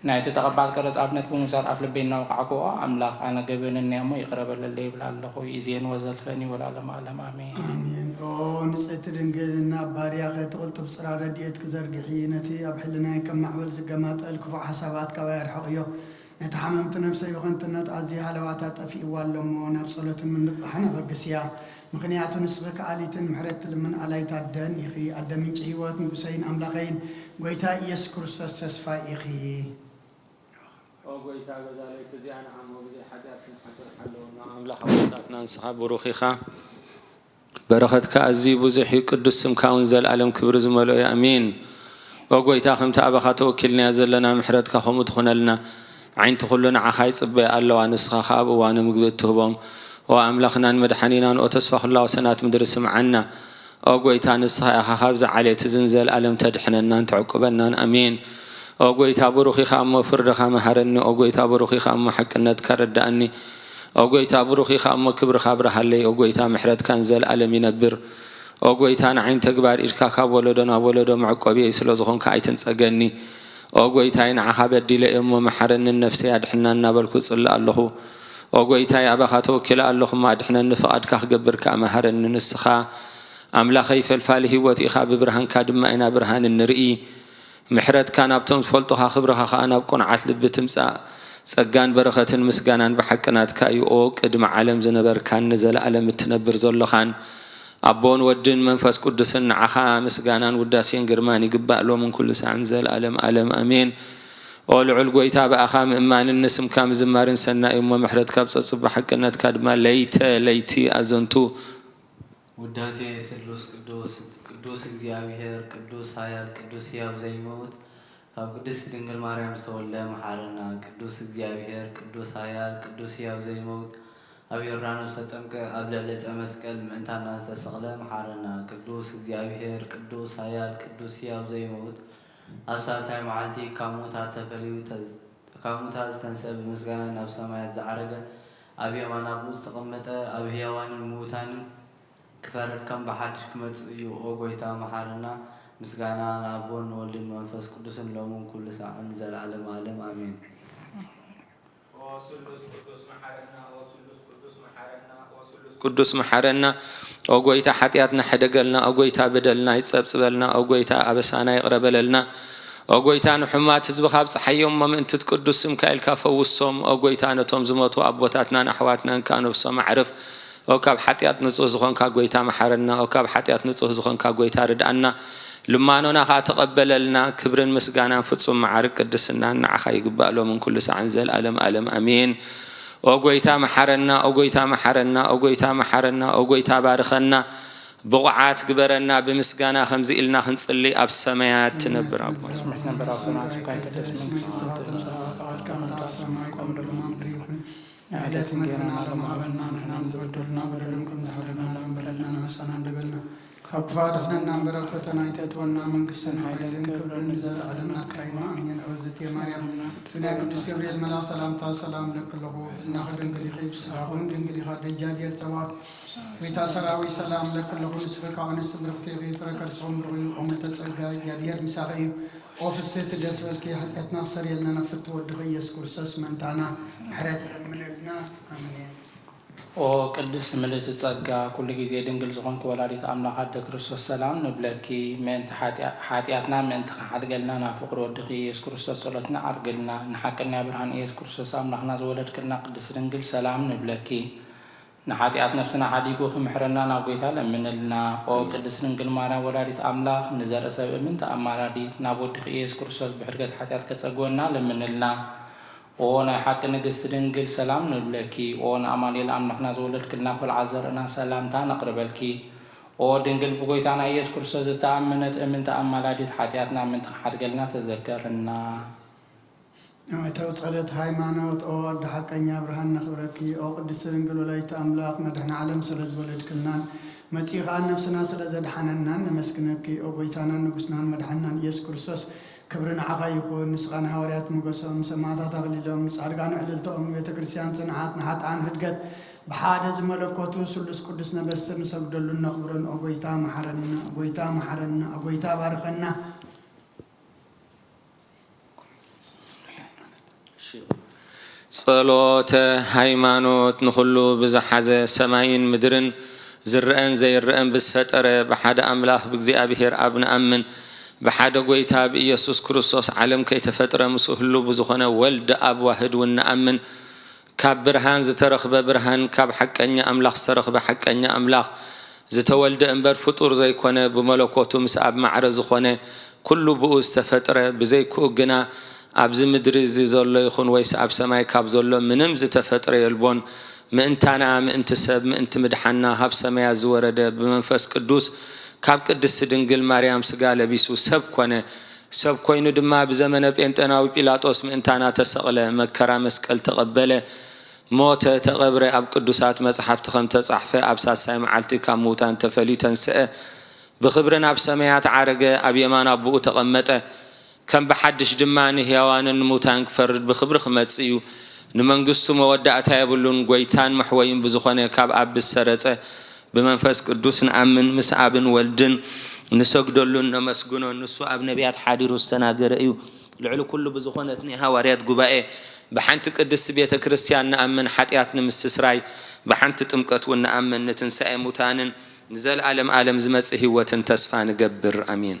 ናይቲ ተቐባል ቀረጽ ኣብነት ብምውሳድ ኣፍ ልበይ እናወቃዕኩ፣ ኦ ኣምላኽ፣ ኣነ ገበነኛ እሞ ይቕረ በለለይ ይብል ኣለኹ። ይእዜኒ ወዘልፈኒ ወለዓለመ ዓለም። ኣሜን። ኣሜን። ኦ ንጽሕቲ ድንግል፣ ናብ ባርያኺ እቲ ቅልጡፍ ጽራ ረድኤትኪ ዘርግሒ፣ ነቲ ኣብ ሕልናይ ከም ማዕበል ዝገማጠል ክፉእ ሓሳባት ካባይ ኣርሕቕዮ። ነቲ ሓመምቲ ነፍሰይ ብኸንቱነት ኣዝዩ ሃለዋታ ጠፊእዋ ኣሎ እሞ፣ ናብ ጸሎትን ምንቕቓሕን ኣበግስያ። ምኽንያቱ ንስኺ ከኣሊትን ምሕረት ትልምን ኣላይት ኣደን ኢኺ። ኣደ ምንጪ ህይወት፣ ንጉሰይን ኣምላኸይን፣ ጐይታ ኢየሱስ ክርስቶስ ተስፋይ ኢኺ። ኦ ጐይታ፣ በዛ ለይቲ እዚኣ ንዓሞ ብዘይ ሓጢኣት ክንሓድር ሓለወና። ኣምላኽ ኣቦታትና፣ ንስኻ ብሩኽ ኢኻ። በረኸትካ ኣዝዩ ብዙሕ እዩ፣ ቅዱስ ስምካ እውን ዘለኣለም ክብሪ ዝመልኦ እዩ። ኣሜን። ኦ ጐይታ፣ ከምቲ ኣባኻ ተወኪልናዮ ዘለና ምሕረትካ ከምኡ ትኹነልና። ኣዒንቲ ኵሉ ንዓኻ ይጽበያ ኣለዋ፣ ንስኻ ኸኣ ኣብ እዋኑ ምግቢ እትህቦም። ኦ ኣምላኽናን መድሓኒናን፣ ኦ ተስፋ ኵላ ወሰናት ምድሪ፣ ስምዓና። ኦ ጐይታ፣ ንስኻ ኢኻ ካብዚ ዓሌት እዚ ንዘለኣለም ተድሕነናን ተዕቁበናን። ኣሜን። ኦ ጐይታ፣ ብሩኽ ኢኻ እሞ ፍርድኻ መሃረኒ። ኦ ጐይታ፣ ብሩኽ ኢኻ እሞ ሓቅነትካ ርድኣኒ። ኦ ጐይታ፣ ብሩኽ ኢኻ እሞ ክብርኻ ኣብርሃለይ። ኦ ጐይታ፣ ምሕረትካ ንዘለኣለም ይነብር። ኦ ጐይታ፣ ንዓይን ተግባር ኢድካ ካብ ወለዶ ናብ ወለዶ መዕቆቢየይ ስለ ዝኾንካ ኣይትንጸገኒ። ኦ ጐይታይ፣ ንዓኻ በዲለ እየ እሞ መሓረኒ፣ ንነፍሰይ ኣድሕና እናበልኩ እጽሊ ኣለኹ። ኦ ጐይታይ፣ ኣባኻ ተወኪለ ኣለኹ እሞ ኣድሕነኒ፣ ፍቓድካ ክገብር ከኣ መሃረኒ። ንስኻ ኣምላኸይ ፈልፋሊ ህይወት ኢኻ፣ ብብርሃንካ ድማ ኢና ብርሃን እንርኢ። ምሕረትካ ናብቶም ዝፈልጡኻ፣ ክብርኻ ኸኣ ናብ ቅኑዓት ልቢ ትምጻእ። ጸጋን በረኸትን ምስጋናን ብሓቂ ናትካ እዩ። ኦ ቅድሚ ዓለም ዝነበርካን ንዘለኣለም እትነብር ዘሎኻን፣ ኣቦን ወድን መንፈስ ቅዱስን፣ ንዓኻ ምስጋናን ውዳሴን ግርማን ይግባእ፣ ሎምን ኩሉ ሳዕን ዘለኣለም ኣለም ኣሜን። ኦ ልዑል ጐይታ፣ ብኣኻ ምእማንን ንስምካ ምዝማርን ሰናይ እዩ እሞ፣ ምሕረትካ ብጸጽብ ብሓቅነትካ ድማ ለይተ ለይቲ ኣዘንቱ ውዳሴ ስሉስ ቅዱስ። ቅዱስ እግዚኣብሔር፣ ቅዱስ ኃያል፣ ቅዱስ ሕያው ዘይመውት፣ ካብ ቅድስት ድንግል ማርያም ዝተወልደ መሓረና። ቅዱስ እግዚኣብሔር፣ ቅዱስ ኃያል፣ ቅዱስ ሕያው ዘይመውት፣ ኣብ ዮርዳኖስ ተጠምቀ፣ ኣብ ልዕሊ ዕፀ መስቀል ምእንታና ዝተሰቕለ መሓረና። ቅዱስ እግዚኣብሔር፣ ቅዱስ ኃያል፣ ቅዱስ ሕያው ዘይመውት፣ ኣብ ሳልሳይ መዓልቲ ካብ ሙታት ተፈልዩ ተዝ-፣ ካብ ሙታት ዝተንስአ፣ ብምስጋና ናብ ሰማያት ዝዓረገ፣ ኣብ የማን ኣቦኡ ዝተቐመጠ፣ ኣብ ሕያዋንን ምዉታንን ክፈርድ ከም ብሓድሽ ክመጽእ እዩ። ኦ ጐይታ መሓረና። ምስጋና ንኣቦን ንወልድን ንመንፈስ ቅዱስን ሎምን ኩሉ ሳዕን ንዘለዓለመ ዓለም ኣሜን። ኦ ስሉስ ቅዱስ መሓረና፣ ኦ ስሉስ ቅዱስ መሓረና፣ ኦ ስሉስ ቅዱስ መሓረና። ኦ ጐይታ ሓጢኣትና ሕደገልና፣ ኦ ጐይታ በደልና ይጸብጽበልና፣ ኦ ጐይታ ኣበሳና ይቕረ በለልና። ኦ ጐይታ ንሕሙማት ህዝብኻ ኣብጽሓዮም፣ እሞ ምእንቲ እቲ ቅዱስ ስምካ ኢልካ ፈውሶም። ኦ ጐይታ ነቶም ዝሞቱ ኣቦታትናን ኣሕዋትናን ከኣ ነፍሶም ኣዕርፍ። ኦ ካብ ሓጢኣት ንጹህ ዝኾንካ ጐይታ መሓረና፣ ኦ ካብ ሓጢኣት ንጹህ ዝኾንካ ጐይታ ርድኣና። ልማኖና ኸኣ ተቐበለልና። ክብርን ምስጋናን ፍጹም መዓርግ ቅድስናን ንዓኻ ይግባእ፣ ሎምን ኩሉ ሳዕን ዘልኣለም ኣለም ኣሜን። ኦ ጐይታ መሓረና፣ ኦ ጐይታ መሓረና፣ ኦ ጐይታ መሓረና፣ ኦ ጐይታ ባርኸና፣ ብቑዓት ግበረና፣ ብምስጋና ከምዚ ኢልና ክንጽሊ ኣብ ሰማያት ትነብር ኣቦና። ስምሕ ነበር ኣቦና፣ ስምካ ይቀደስ፣ መንግስትካ ትምጻእ፣ ፈቃድካ ከምቲ ኣብ ሰማይ ከምኡ ድማ ምድሪ ይኹን። የዕለት እንጀራና ሎሚ ሃበና፣ ንሕና ንዝበደሉና በደሎም ከም ዝሓለና እንዳንበረልና፣ ንመሳና እንደበልና ካብ ክፉእ ኣድሕነና እምበር፣ ኣብ ፈተና ኣይተእትወና፣ መንግስትን ሓይልን ክብርን ንዘለዓለም ናትካ እዩ፣ ኣሜን። ኦ እግዝእትየ ማርያም፣ ብናይ ቅዱስ ገብርኤል መልኣኽ ሰላምታ ሰላም እለኪ ኣለኹ፣ ህልናኺ ድንግል ኢኺ፣ ፍስሓኺ እውን ድንግል ኢኻ፣ ደጃ ዲር ጸባኦት፣ ጌታ ሰራዊት ሰላም እለኪ ኣለኹ፣ ንስኺ ካብ ኣንስቲ ብርኽቲ ኢኺ፣ ፍረ ከርስኺ እውን ብሩኽ እዩ፣ ኦ ምልዕተ ጸጋ፣ እግዚኣብሔር ምሳኺ እዩ። ኦ ፍስሕቲ ደስ በልኪ፣ ሓጢኣትና ክሰርየልና ናብ ፍትው ወድኺ ኢየሱስ ክርስቶስ ምእንታና ምሕረት ለምነልና። ኣሜን። ኦ ቅድስት ምልእቲ ጸጋ፣ ኩሉ ግዜ ድንግል ዝኾንኪ ወላዲት ኣምላኽ ኣደ ክርስቶስ ሰላም ንብለኪ። ምእንቲ ሓጢኣ-፣ ሓጢኣትና ምእንቲ ክሓድገልና ናብ ፍቕሪ ወድኺ ኢየሱስ ክርስቶስ ጸሎትና ዓርግልና። ንሓቀኛ ብርሃን ኢየሱስ ክርስቶስ ኣምላኽና ዝወለድክልና ቅድስት ድንግል ሰላም ንብለኪ። ንሓጢኣት ነፍስና ሓዲጉ ክምሕረና ናብ ጐይታ ለምንልና። ኦ ቅድስት ድንግል ማርያም ወላዲት ኣምላኽ፣ ንዘርኢ ሰብ እምንቲ ኣማላዲት፣ ናብ ወድኺ ኢየሱስ ክርስቶስ ብሕድገት ሓጢኣት ከጸግወና ለምንልና። ኦ ናይ ሓቂ ንግስቲ ድንግል ሰላም ንብለኪ። ኦ ንኣማኑኤል ኣምላኽና ዝወለድክልና ፈልዓት ዘርእና ሰላምታ ነቕርበልኪ። ኦ ድንግል ብጐይታና ኢየሱስ ክርስቶስ ዝተኣመነት እምንቲ ኣማላዲት፣ ሓጢኣትና ምእንቲ ክሓድገልና ተዘከርና። መእተዊ ጸሎት ሃይማኖት። ኦ ኣደ ሓቀኛ ብርሃን ነኽብረኪ። ኦ ቅድስቲ ድንግል ወላዲተ ኣምላኽ፣ መድሕነ ዓለም ስለ ዝወለድክልናን መጺኡ ኸኣ ነፍስና ስለ ዘድሓነናን ነመስግነኪ። ኦ ጐይታናን ንጉስናን መድሓንናን ኢየሱስ ክርስቶስ፣ ክብሪ ንዓኻ ይኹን። ንስኻ ንሃዋርያት ሞገሶም፣ ንሰማዕታት ኣኽሊሎም፣ ንጻድቃን ዕልልታኦም፣ ንቤተ ክርስቲያን ጽንዓት፣ ንሓጥኣን ህድገት፣ ብሓደ ዝመለኮቱ ስሉስ ቅዱስ ነበስር ንሰግደሉን ነኽብሮን። ኦ ጐይታ መሓረና፣ ኦ ጐይታ መሓረና፣ ኦ ጐይታ ባርኸና። ጸሎተ ሃይማኖት። ንኹሉ ብዝሓዘ ሰማይን ምድርን ዝረአን ዘይረአን ብዝፈጠረ ብሓደ ኣምላኽ ብእግዚኣብሔር ኣብ ንኣምን፣ ብሓደ ጐይታ ብኢየሱስ ክርስቶስ ዓለም ከይተፈጥረ ምስኡ ህሉው ብዝኾነ ወልድ ኣብ ዋህድ እውን ንኣምን። ካብ ብርሃን ዝተረኽበ ብርሃን፣ ካብ ሓቀኛ ኣምላኽ ዝተረኽበ ሓቀኛ ኣምላኽ፣ ዝተወልደ እምበር ፍጡር ዘይኮነ፣ ብመለኮቱ ምስ ኣብ ማዕረ ዝኾነ፣ ኩሉ ብኡ ዝተፈጥረ፣ ብዘይክኡ ግና ኣብዚ ምድሪ እዚ ዘሎ ይኹን ወይስ ኣብ ሰማይ ካብ ዘሎ ምንም ዝተፈጥረ የልቦን። ምእንታና፣ ምእንቲ ሰብ፣ ምእንቲ ምድሓንና ካብ ሰማያት ዝወረደ፣ ብመንፈስ ቅዱስ ካብ ቅድስቲ ድንግል ማርያም ሥጋ ለቢሱ ሰብ ኮነ። ሰብ ኮይኑ ድማ ብዘመነ ጴንጠናዊ ጲላጦስ ምእንታና ተሰቕለ፣ መከራ መስቀል ተቐበለ፣ ሞተ፣ ተቐብረ፣ ኣብ ቅዱሳት መጻሕፍቲ ከም ተጻሕፈ ኣብ ሳልሳይ መዓልቲ ካብ ምዉታን ተፈልዩ ተንስአ፣ ብኽብሪ ናብ ሰማያት ዓረገ፣ ኣብ የማን ኣቦኡ ተቐመጠ። ከም ብሓድሽ ድማ ንሕያዋንን ንሙታን ክፈርድ ብኽብሪ ክመጽእ እዩ። ንመንግስቱ መወዳእታ የብሉን። ጐይታን መሕወይን ብዝኾነ ካብ ኣብ ብዝሰረጸ ብመንፈስ ቅዱስ ንኣምን፣ ምስ ኣብን ወልድን ንሰግደሉን ነመስግኖን። ንሱ ኣብ ነቢያት ሓዲሩ ዝተናገረ እዩ። ልዕሊ ኩሉ ብዝኾነት ናይ ሃዋርያት ጉባኤ ብሓንቲ ቅድስቲ ቤተ ክርስቲያን ንኣምን፣ ሓጢኣት ንምስትስራይ፣ ብሓንቲ ጥምቀት እውን ንኣምን፣ ንትንሳኤ ሙታንን ንዘለኣለም ኣለም ዝመጽእ ህይወትን ተስፋ ንገብር። ኣሜን።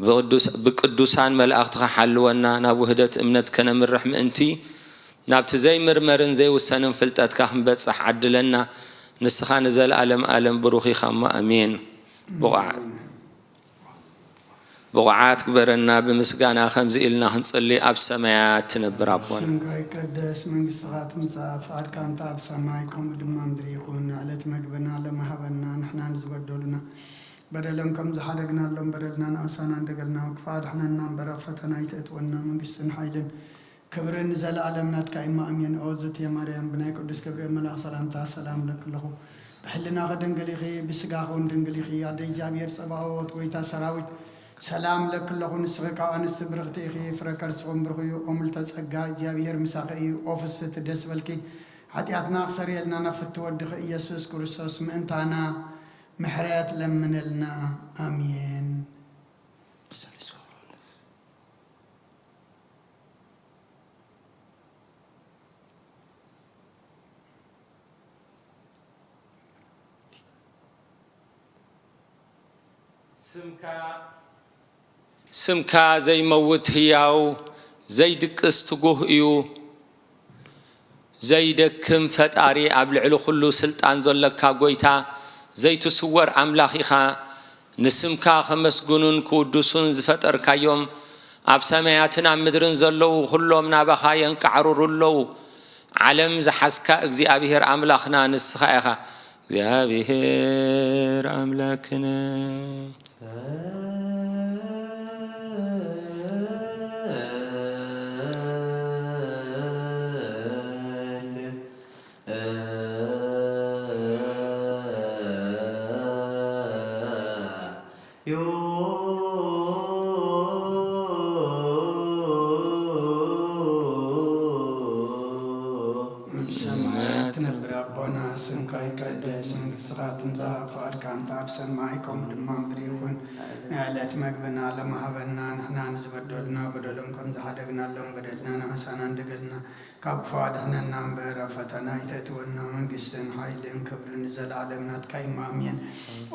ብቅዱስ-፣ ብቅዱሳን መላእኽትኻ ሓልወና፣ ናብ ውህደት እምነት ከነምርሕ ምእንቲ፣ ናብቲ ዘይምርመርን ዘይውሰንን ፍልጠትካ ክንበጽሕ ዓድለና። ንስኻ ንዘለኣለም ኣለም ብሩኽ ኢኻ እሞ፣ ኣሜን። ብቑዓት፣ ብቑዓት ግበረና፣ ብምስጋና ከምዚ ኢልና ክንጽሊ፣ ኣብ ሰማያት ትነብር ኣቦና። ስምካ ይቀደስ፣ መንግስትኻ ትምጻእ፣ ፍቓድካ እንተ ኣብ ሰማይ ከምኡ ድማ ምድሪ ይኹን። ዕለት መግብና ሎሚ ሃበና፣ ንሕና ንዝበደሉና በደሎም ከም ዝሓደግናሎም በደልና ንኣሳና እንደገልና፣ ክፉእ ኣድሕነና እምበር፣ ኣብ ፈተና ኣይተእትወና፣ መንግስትን ሓይልን ክብርን ንዘለኣለም ናትካ እዩ፣ ኣሜን። ኦ ዝእቲ ማርያም፣ ብናይ ቅዱስ ገብርኤል መልኣኽ ሰላምታ ሰላም እለኪ ኣለኹ። ብሕልናኺ ድንግል ኢኺ፣ ብስጋኺ እውን ድንግል ኢኺ። ኣደ እግዚኣብሔር ጸባኦት፣ ጎይታ ሰራዊት፣ ሰላም እለኪ ኣለኹ። ንስኺ ካብ ኣንስቲ ብርኽቲ ኢኺ፣ ፍረ ከርስኺ እውን ብሩኽ እዩ። ኦ ምልዕተ ጸጋ፣ እግዚኣብሔር ምሳኺ እዩ። ኦ ፍስህቲ፣ ደስ በልኪ። ሓጢኣትና ክሰርየልና ናብ ፍትወ ወድኺ ኢየሱስ ክርስቶስ ምእንታና ምሕረት ለምንልና። ኣሜን። ስምካ ዘይመውት ህያው ዘይድቅስ ትጉህ እዩ። ዘይደክም ፈጣሪ፣ ኣብ ልዕሊ ኩሉ ስልጣን ዘለካ ጎይታ፣ ዘይትስወር ኣምላኽ ኢኻ። ንስምካ ከመስግኑን ክውድሱን ዝፈጠርካዮም፣ ኣብ ሰማያትን ኣብ ምድርን ዘለዉ ኩሎም ናባኻ የንቃዕርሩ ኣለዉ። ዓለም ዝሓዝካ እግዚኣብሔር ኣምላኽና ንስኻ ኢኻ። እግዚኣብሔር ኣምላክነ። ሰማያት ትነብር ኣቦና፣ ስምካ ይቀደስ፣ መንግስትኻ ትምጻእ፣ ፍቓድካ እንተ ኣብ ሰማይ ከምኡ ድማ ምድሪ ይኹን። ናይ ዕለት መግብና ሎሚ ሃበና፣ ንሕና ንዝበደሉና በደሎም ከም ዝሓደግናሎም በደልና ንኣሳና እንደገልና፣ ካብ ክፉእ ኣድሕነና እምበር፣ ኣብ ፈተና ኣይተእትወና፣ መንግስትን ሓይልን ክብርን ንዘለኣለም ናትካ እዩ፣ ኣሜን።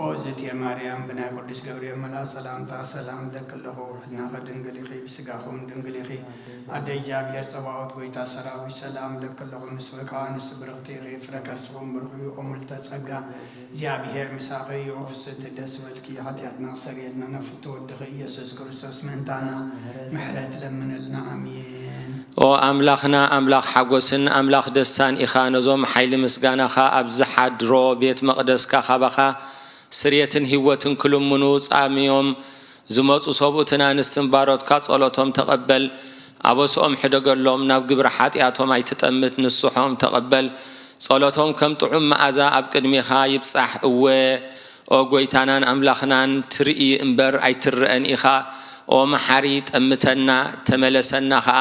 ኦ ዝእቲ ማርያም፣ ብናይ ቅዱስ ገብርኤል መልኣኽ ሰላምታ ሰላም እለኪ ኣለኹ። ሕልናኺ ድንግል ኢኺ፣ ብስጋኺ እውን ድንግል ኢኺ። ኣደ እግዚኣብሔር ጸባኦት፣ ጎይታ ሰራዊት፣ ሰላም እለኪ ኣለኹ። ንስኺ ካብ ኣንስቲ ብርኽቲ ኢኺ፣ ፍረ ከርስኺ እውን ብሩኽ እዩ። ኦ ምልዕተ ጸጋ፣ እግዚኣብሔር ምሳኺ እዩ። ኦ ፍስህቲ፣ ደስ በልኪ። ሓጢኣትና ክሰርየልና ናብ ፍትወ ወድኺ ኢየሱስ ክርስቶስ ምእንታና ምሕረት ለምንልና። ኣሜን። ኦ ኣምላኽና፣ ኣምላኽ ሓጎስን ኣምላኽ ደስታን ኢኻ። ነዞም ሓይሊ ምስጋናኻ ኣብ ዝሓድሮ ቤት መቕደስካ ካባኻ ስርየትን ህይወትን ክልምኑ ጻምዮም ዝመጹ ሰብኡትን ኣንስትን ባሮትካ ጸሎቶም ተቐበል። ኣበስኦም ሕደገሎም፣ ናብ ግብሪ ሓጢኣቶም ኣይትጠምት፣ ንስሖም ተቐበል። ጸሎቶም ከም ጥዑም መኣዛ ኣብ ቅድሜኻ ይብጻሕ። እወ፣ ኦ ጎይታናን ኣምላኽናን፣ ትርኢ እምበር ኣይትረአን ኢኻ። ኦ መሓሪ፣ ጠምተና፣ ተመለሰና ኸኣ።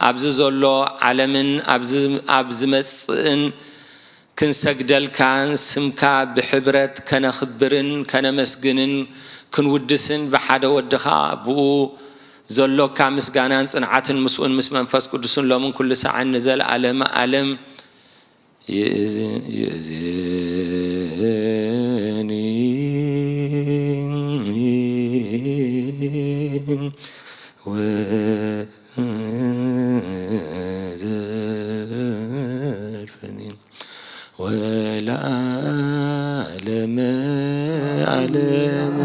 ኣብዚ ዘሎ ዓለምን ኣብዚ ኣብ ዝመጽእን ክንሰግደልካን ስምካ ብሕብረት ከነኽብርን ከነመስግንን ክንውድስን ብሓደ ወድኻ ብኡ ዘሎካ ምስጋናን ጽንዓትን ምስኡን ምስ መንፈስ ቅዱስን ሎምን ኩሉ ሰዓን ንዘለኣለመ ኣለም ይእዝን፣ ይእዝን ወዘልፈኒ ወለዓለመ ዓለም።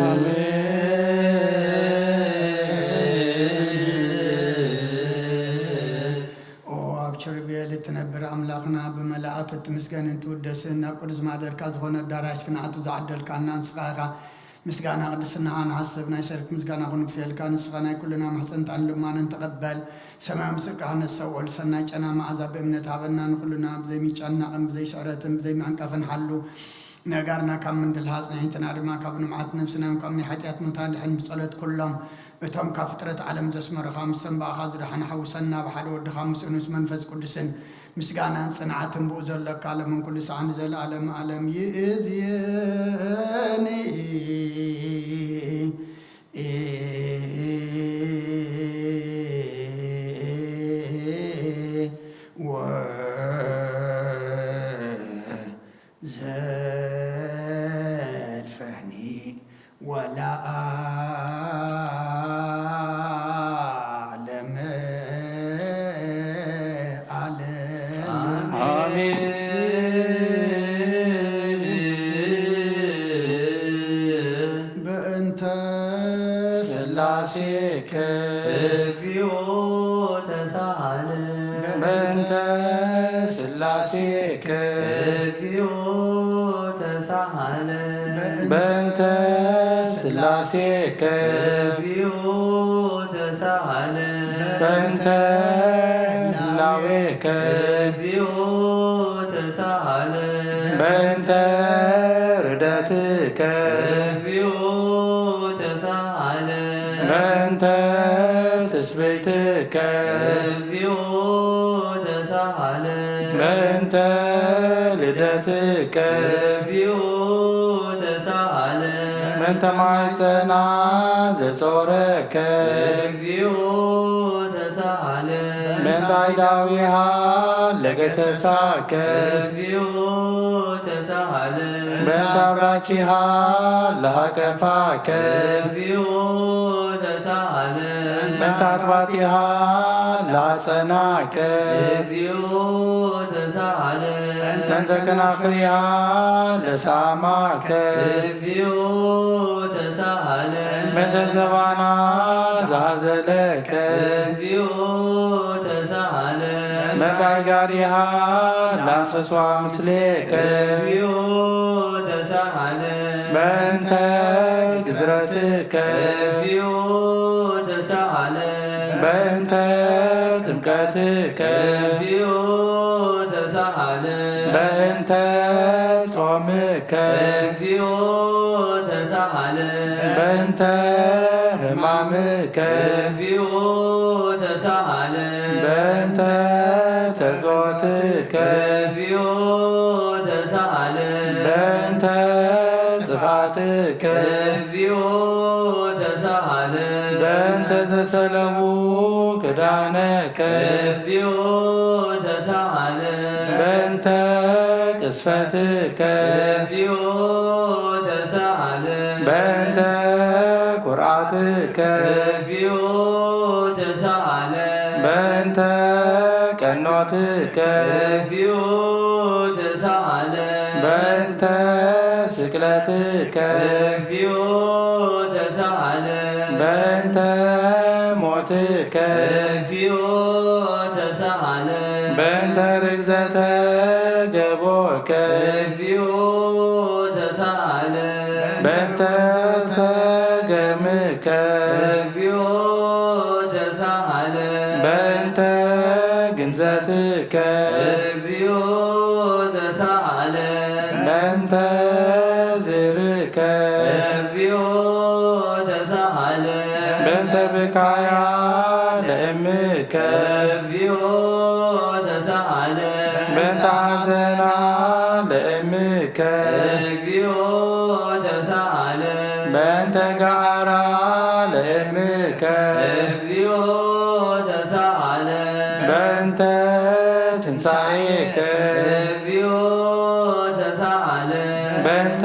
ኦ ኣብ ቸርቤል እትነብር ኣምላኽና፣ ብመላእኽቲ እትምስገንን ትውደስን፣ ኣብ ቅዱስ ማደርካ ዝኾነ ኣዳራሽ ክንኣቱ ዝዓደልካና ንስኻ ኢኻ። ምስጋና ቅድስናኻ ንሓስብ፣ ናይ ሰርክ ምስጋና ክንውፍየልካ፣ ንስኻ ናይ ኩልና ማሕፀንታን ልማንን ተቐበል። ሰማያዊ ምስጋና ነሰውኦ፣ ልሰናይ ጨና መዓዛ ብእምነት ሃበና፣ ንኩልና ብዘይምጨናቕን ብዘይስዕረትን ብዘይምዕንቃፍን ሓሉ። ነጋርና ካብ ምንድልሃ ኣጽንሒትና ድማ ካብ ንምዓት ነብስና፣ ካብ ናይ ሓጢኣት ሙታን ድሕን ብጸሎት ኩሎም እቶም ካብ ፍጥረት ዓለም ዘስመሩኻ፣ ምስቶም ብኣኻ ዝደሓኑ ሓውሰና፣ ብሓደ ወድኻ ምስኡን ምስ መንፈስ ቅዱስን ምስጋናን ጽንዓትን ብኡ ዘሎካ፣ ሎምን ኩሉ ሰዓን ንዘለኣለም ዓለም ይእዝየኒ። ወዘልፈኒ ወለዓ እግዚኦ ተሳሃለ። በእንተ ስላሴከ እግዚኦ ተሳሃለ። በእንተ ህላዌከ እግዚኦ ተሳሃለ። በእንተ ርደትከ እግዚኦ ተሳሃለ። በእንተ ትስብእትከ እግዚኦ ተሳሃለ። በእንተ ልደትከ እግዚኦ ተሳሃለ። በእንተ ማይፀና ዘጾረከ እግዚኦ ተሳሃለ። በእንተ አይዳዊሃ ለገሰሳከ እግዚኦ ተሳሃለ። በእንተ አብራኪሃ ለሃቀፋከ እግዚኦ ተሳሃለ። በእንተ አጥባጢሃ ለአጸናከ እግዚኦ ተሳሃለ። በእንተ ከናፍሪሃ ለሳማከ እግዚኦ ተሳሃለ። በእንተ ዘባና ዛዘለከ እግዚኦ ተሳሃለ። በእንተ አይጋሪሃ ለአንሰሷ ምስሌከ እግዚኦ ተሳሃለ። በእንተ ግዝረትከ እግዚኦ ተሳሃለ። በእንተ ጥምቀትከ እግዚኦ ተሳሃለ። በእንተ ጾምከ እግዚኦ ተሳሃለ። በእንተ ሕማምከ እግዚኦ ተሳሃለ። በእንተ ተጾትከ እግዚኦ ተሳሃለ። በእንተ ጽፋትከ እግዚኦ ተሳሃለ። በእንተ ዘሰለቡ ክዳነከ እግዚኦ ተሳሃለ። በእንተ ቅስፈትከ እግዚኦ ተሳሃለ። በእንተ ኩርዓትከ እግዚኦ ተሳሃለ። በእንተ ቀኖትከ እግዚኦ ተሳሃለ። በእንተ ስቅለትከ እግዚኦ ተሳሃለ። በእንተ ሞትከ እግዚኦ ተሳሃለ። በእንተ ርግዘተ ገቦከ እግዚኦ ተሳሃለ። በእንተ ተገምከ እግዚኦ ተሳሃለ። በእንተ ግንዘትከ እግዚኦ ተሳሃለ። በእንተ ዝርከ እግዚኦ ተሳሃለ። በእንተ ብካያ ለእምከ እግዚኦ ተሳሃለ። በእንተ ሐዘና ለእምከ እግዚኦ ተሳሃለ። በእንተ ጋራ ለእምከ እግዚኦ ተሳሃለ። በእንተ ትንሳኤከ እግዚኦ ተሳሃለ። በእንተ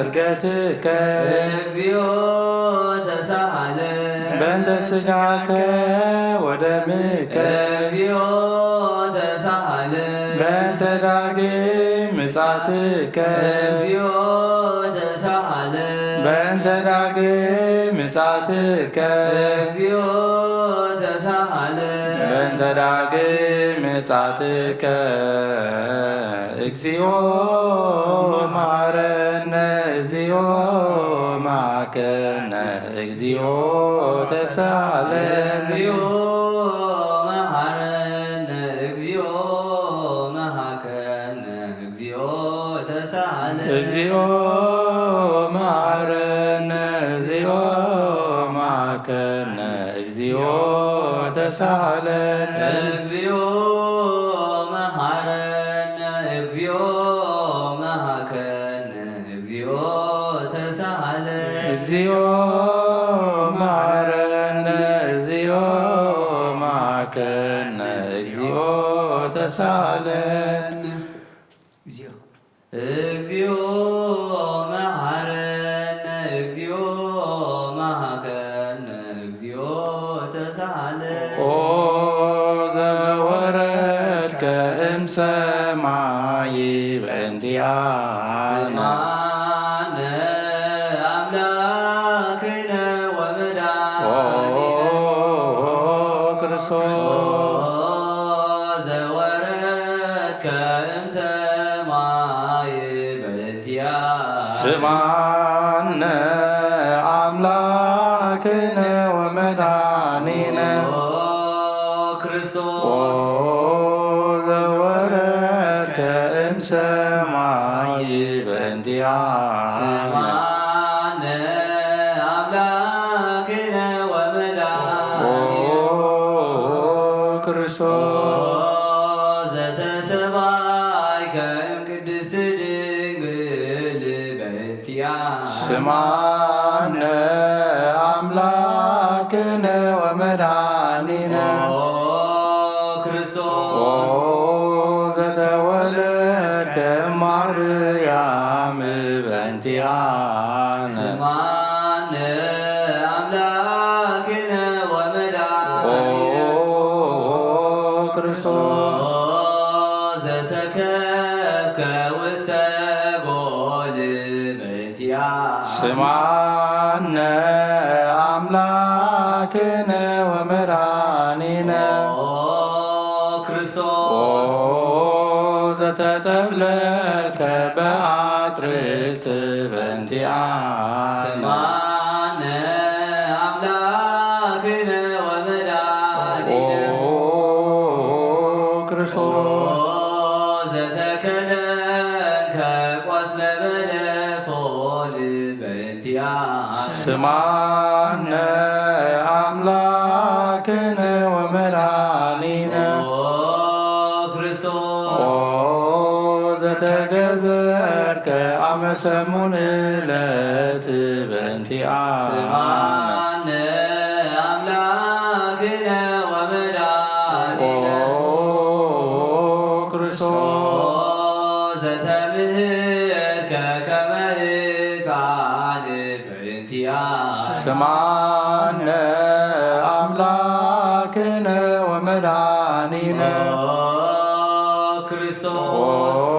እርገትከ እግዚኦ ተሳሃለ። በእንተ ስጋከ ወደምከ እግዚኦ ተሳሃለ። በእንተ ዳግም ምጻትከ እግዚኦ ተሳሃለ። በእንተ ዳግም ምጻትከ እግዚኦ ተሳሃለ። በእንተ ዳግም ምጻትከ እግዚኦ መሐረነ እግዚኦ መሐከነ እግዚኦ ተሳለ እግዚኦ መሐረነ እግዚኦ መሐከነ እግዚኦ ተሳለ እግዚኦ መሐረነ እግዚኦ መሐከነ እግዚኦ ተሳለ እግዚኦ መሐረነ እግዚኦ መሐከነ እግዚኦ ተሳለ እግዚኦ መሐረነ እግዚኦ መሐከነ እግዚኦ ተሳለ እግዚኦ መሐረነ እግዚኦ መሐከነ እግዚኦ ተሳለ ኦ ዘወረድከ እምሰማይ በእንቲአነ ስማነ አምላክነ ኦ ወመድኃኒነ ክርስቶስ ዘወረድከ እምሰማይ ስማነ ኣምላክነ ወመድኃኒነ ኦ ክርስቶስ ኦ ዘወረድከ እምሰማይ በእንቲኣነ። ስማነ ኣምላክነ ወመድኃኒነ ኦ ክርስቶስ ኦ ዘተሰባይከ እምቅድስት ድንግል በእንቲኣነ። ስማነ ኣምላክነ ወመድኃኒነ ኦ ክርስቶስ ኦ ዘተወለድከ ማርያም በእንቲኣነ። ስማነ ኣምላክነ ወመድኃኒነ ኦ ክርስቶስ ኦ ዘሰከብከ ውስተ ጎል በእንቲኣነ። ስማነ ኣምላክነ ወመድኃኒነ ኦ ክርስቶስ ኦ ዘተጠብለከ በአትርክት በእንቲኣነ። ስማነ ኣምላክነ ወመድኃኒነ ኦ ክርስቶስ ኦ ዘተከደንከ ቆጽለ በለሶን በእንቲኣነ። ስማነ ኣምላክነ ወመድኃኒነ ኦ ክርስቶስ ኦ ዘተገዘርከ ኣመ ሰሙን ዕለት በእንቲኣነ። ስማነ ኣምላክነ ወመድኃኒነ ኦ ክርስቶስ ኦ ዘተምህርከ ከመ ህፃን በእንቲኣነ። ስማነ ኣምላክነ ወመድኃኒነ ኦ ክርስቶስ ኦ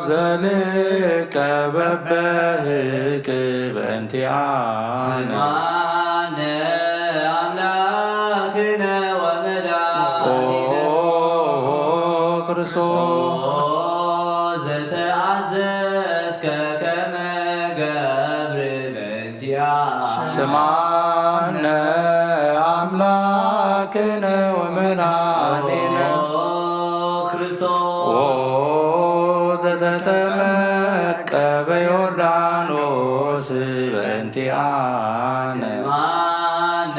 ዘልቀ በበህቅ በእንቲኣነ። ስማነ ኣምላክነ ወመድኃኒነ ኦ ክርስቶስ ኦ ዘተኣዘዝከ ከመ ገብር በእንቲኣነ። ስማነ ኣምላክነ ወመድኃኒነ ኦ ክርስቶስ ኦ ዘተጠመቀ በዮርዳኖስ በእንቲኣነ። ስማነ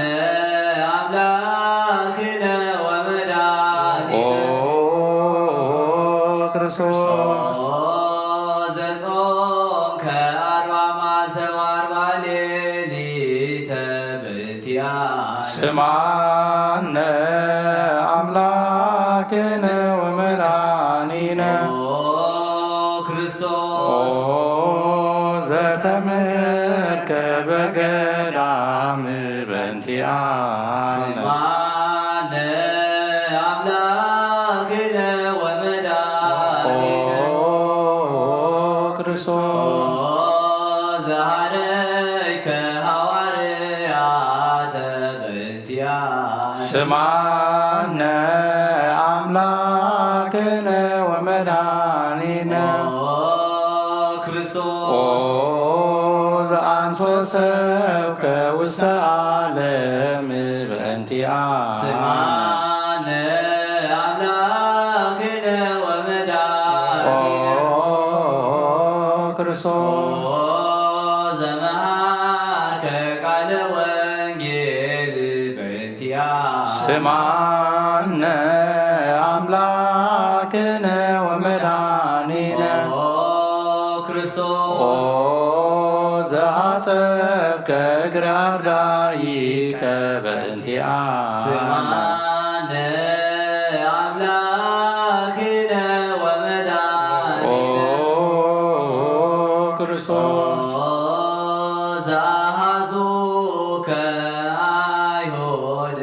ኣምላክነ ወመድኃኒነ ኦ ክርስቶስ ኦ ዘጾምከ ኣርባ መዓልተ ወኣርባ ሌሊተ በእንቲኣነ። ስማነ ኣምላክነ ወመድኃኒነ ኦ ክርስቶስ ኦ ዘተምህርከ በገዳም በእንቲኣነ። ስማነ ኣምላክነ ኦ ወመድኃኒነ ክርስቶስ ኦ ዘሃረይከ ሃዋርያተ በእንቲኣነ። ስማነ ኣምላክነ ወመድኃኒነ ኦ ክርስቶስ ኦ ዘአንሶ ሰብከ ውስተ ዓለም በእንቲኣነ። ስማነ ኣምላክነ ኦ ወመድኃኒነ ክርስቶስ ኦ ዘመሃርከ ቃለ ወንጌል በእንቲኣነ። ስማነ ኣምላክነ ወመድኃኒነ ኦ ክርስቶስ ኦ ዘአጸብከ እግረ አርዳኢከ በእንቲኣነ። ስማነ ኣምላክነ ኦ ወመድኃኒነ ክርስቶስ ኦ ዘአሃዙከ አይሁድ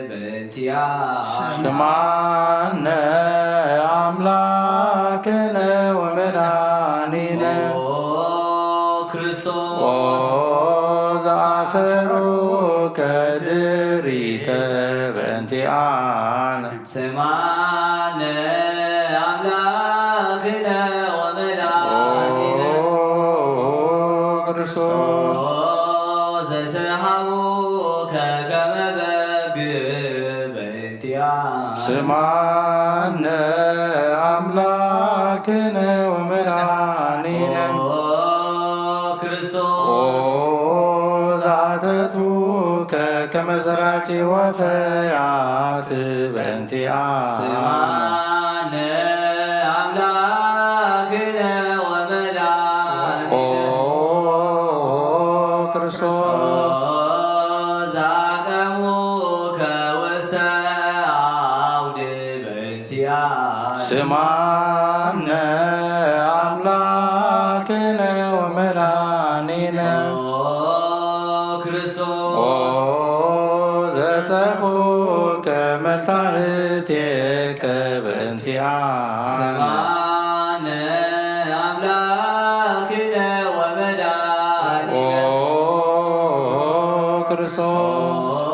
በእንቲኣነ። ስማነ ኣምላክነ ወመድኃኒነ ኦ ክርስቶስ ኦ ዘአሰሩከ ድሪተ በእንቲኣነ። ስማነ ኣምላክነ ወመድኃኒነ ኦ ማነ ኣምላክነ ወመድኃኒነ ኦ ክርስቶስ ኦ ዘኣተትከ ከመ ዘራጭ ወፈያት በእንቲኣነ። ስማነ ኣምላክነ ወመድኃኒነ ኦ ክርስቶስ ዛቀሙከ ውስተ አውድ በእንቲኣነ። ስማነ ኣምላክነ ወመድኃኒነ ኦ ክርስቶስ ኦ ዘጸፉከ መታህቴከ በእንቲኣነ። ስማነ ኣምላክነ ወመድኃኒነ ኦ ክርስቶስ ኦ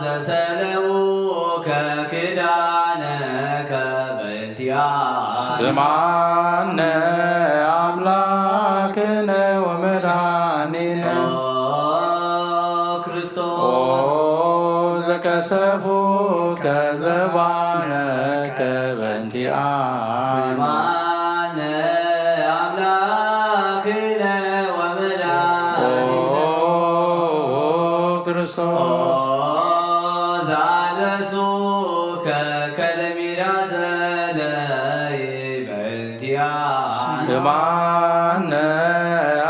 ዘሰለዉከ ክዳነከ በእንቲኣነ። ስማነ ኣምላክነ ወመድኃኒነ ኦ ክርስቶስ ኦ ዘቀሰፉከ ዘባነከ በእንቲኣነ። ስማነ ኣምላክነ ወመድኃኒነ ኦ ክርስቶስ ኦ ዘአልበሱከ ከለሚዳ ዘለይ በእንቲኣነ። ስማነ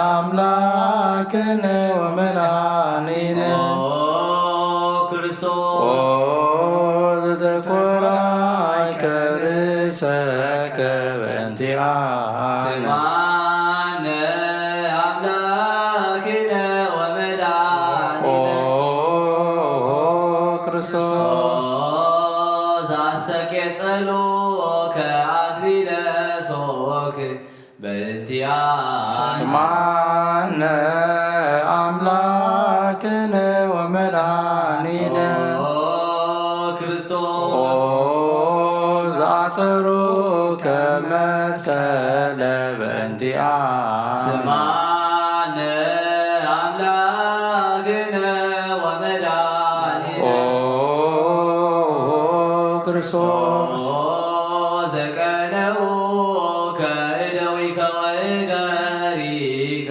ኣምላክነ ወመድኃኒነ ኦ ክርስቶስ ኦ ዘተኮራይከ ርእሰከ በእንቲኣነ። ስማነ ኣምላክነ ወመድኃኒነ ኦ ክርስቶስ ኦ ዛስተቄጸሉከ አክሊለ ሶክ በእንቲኣነ። ስማነ ኣምላክነ ወመድኃኒነ ኦ ክርስቶስ ኦ ዘአጸሩከ መስቀለ በእንቲኣነ። ስማነ ኣምላክነ ወመድኃኒነ ኦ ክርስቶስ ኦ ዘቀነውከ እደዊከ ወእገሪከ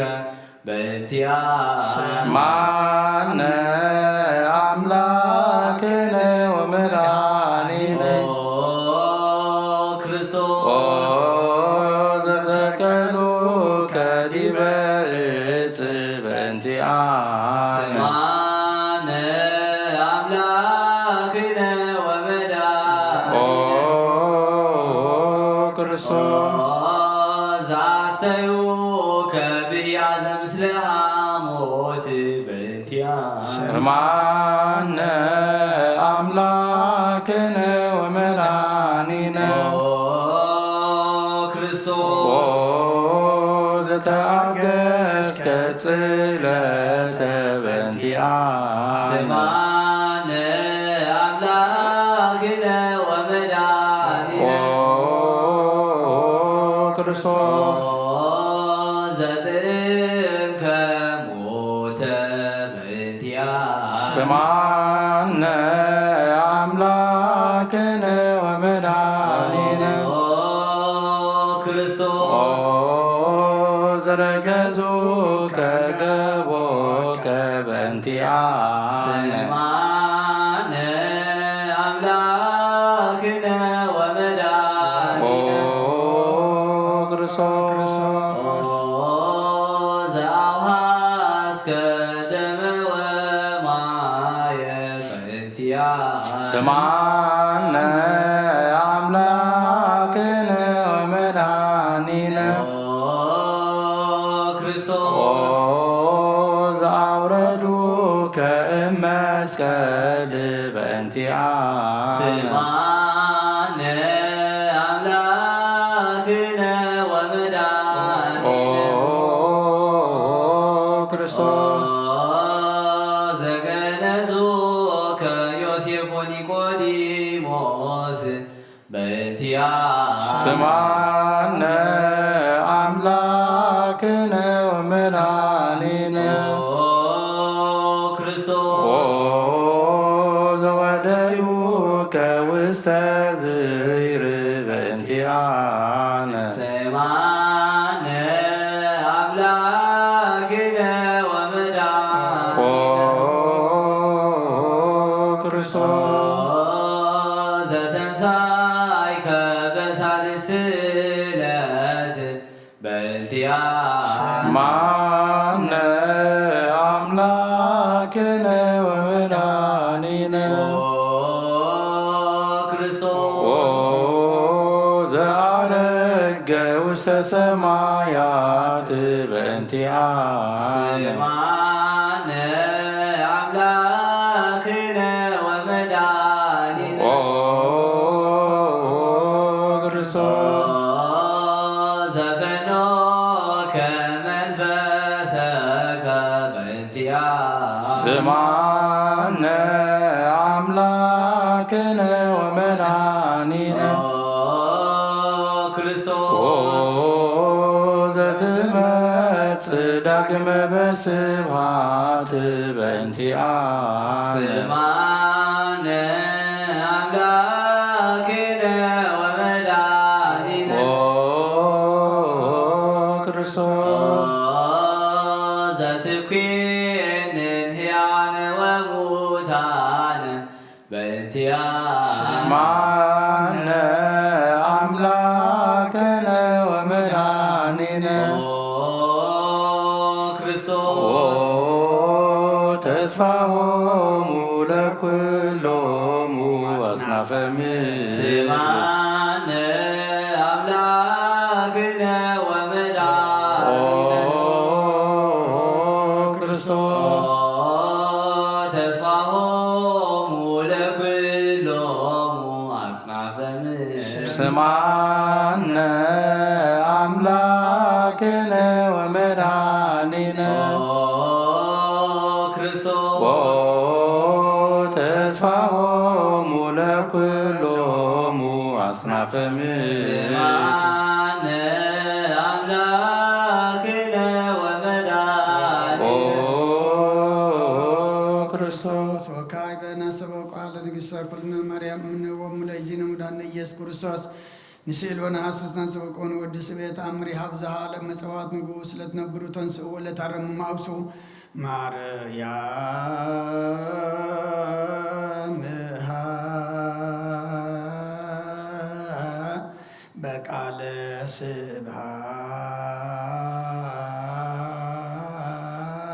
በእንቲኣነ። ስማነ ኣምላክነ ወመድኃኒነ ኦ ክርስቶስ ኦ ዘሰቀሉከ ዲበ እጽ በእንቲኣነ። ስማነ ኣምላክነ ወመድኃኒነ ኦ ክርስቶስ ኦ ዛስተዩከ ብያዘ ምስለ ሐሞት በእንቲኣነ። ስማነ ኣምላክነ ወመድኃኒነ ኦ ክርስቶስ ኦ ዘተአገስከ ጽለተ በእንቲኣነ። ስማነ ኣምላክነ ወመድኃኒነ ኦ ክርስቶስ ኦ ዘጥእምከ ሞተ በእንቲኣነ። ስማነ ኣምላክነ ወመድኃኒነ ኦ ክርስቶስ ኦ ዘረገዙከ ገቦከ በእንቲኣነ። ስማነ ኣምላክነ ኦ ወመድኃኒነ ክርስቶስ ኦ ዘአውሃስከ ደመ ወማየ በእንቲኣነ። ስማነ ኣምላክነ ወመድኃኒነ ኦ ክርስቶስ ኦ ዘአውረዱከ እመስቀል በእንቲኣነ። ስማነ ኣምላክነ ወመድኃኒነ ኦ ክርስቶስ ኦ ዘገነዙከ ዮሴፍ ወኒቆዲሞስ በእንቲኣነ። ስማነ ኣምላክነ ወመድኃኒነ ኦ ክርስቶስ ኦ ዘወደዩከ ውስተ ስማነ ኣምላክነ ወመድኃኒነ ኦ ክርስቶስ ኦ ዘዐረገ ውስተ ሰማያት በእንቲአነ ስማነ ኣምላክነ ወመድኃኒነ ኦ ክርስቶስ ዘፈኖከ መንፈሰከ በእንቲአነ ስማነ ኣምላክነ ወመድኃኒነ ኦ ክርስቶስ ኦ ዘትመጽእ ዳግመ በስብሐት በእንቲአነ ስማነ ኣምላክነ ወመድኃኒነ ኦ ክርስቶስ ኦ ዘትኩንን ሕያነ ወሙታነ በእንቲአነ ስማነ ኣምላክነ ወመድኃኒነ ኦ ክርስቶስ ኦ ተስፋሆሙ ለኩሎሙ አጽናፈ ምድር ስማነ አምላክነ ወመድኃኒነ ኦ ክርስቶስ ተስፋሆሙ ለኩሎሙ አጽናፈ ምድር ስማነ አምላክነ ወመድኃኒነ ኦ ክርስቶስ ኦ ተስፋሆሙ ለኩሎሙ አጽናፈ ምድር ስማነ አምላክነ ወመድኃኒነ ኦ ክርስቶስ ወካዕበነ ሰበ ቃለ ንግሥተ ኩልነ ማርያም እምነ ወሙ ለእግዚእነ መድኃኒነ ኢየሱስ ክርስቶስ ንስእል ወነሐስስ ነንስበቆን ወዲ ስቤት አምሪ ሀብዝሃ ለመጸዋት ንጉስ ለትነብሩ ተንስኡ ወለታረሙ ማውሱ ማርያም በቃለ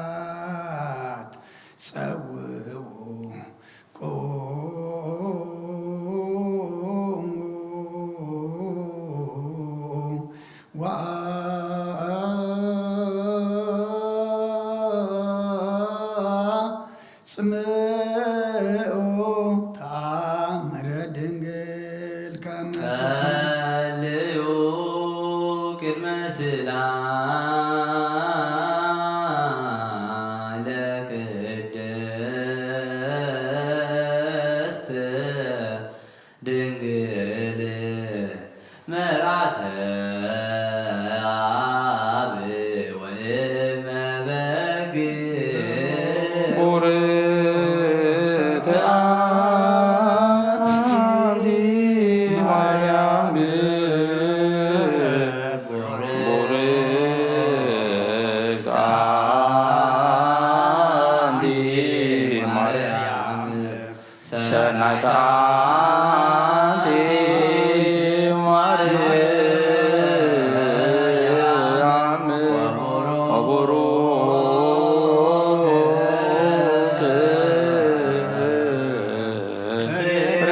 ስብሐት ጸውዑ ቁሙ ወአጽምዑ ተአምረ ድንግል ከመ ተስምዕ ጸልዩ ቅድመ ስእላ ለቅድስት ድንግል መርዓተ አብ ወእመ በግ ቡርክት አንቲ ማርያም ቡርክት አንቲ ማርያም ሰናይት አንቲ ማርያም ወቡሩክ ፍሬ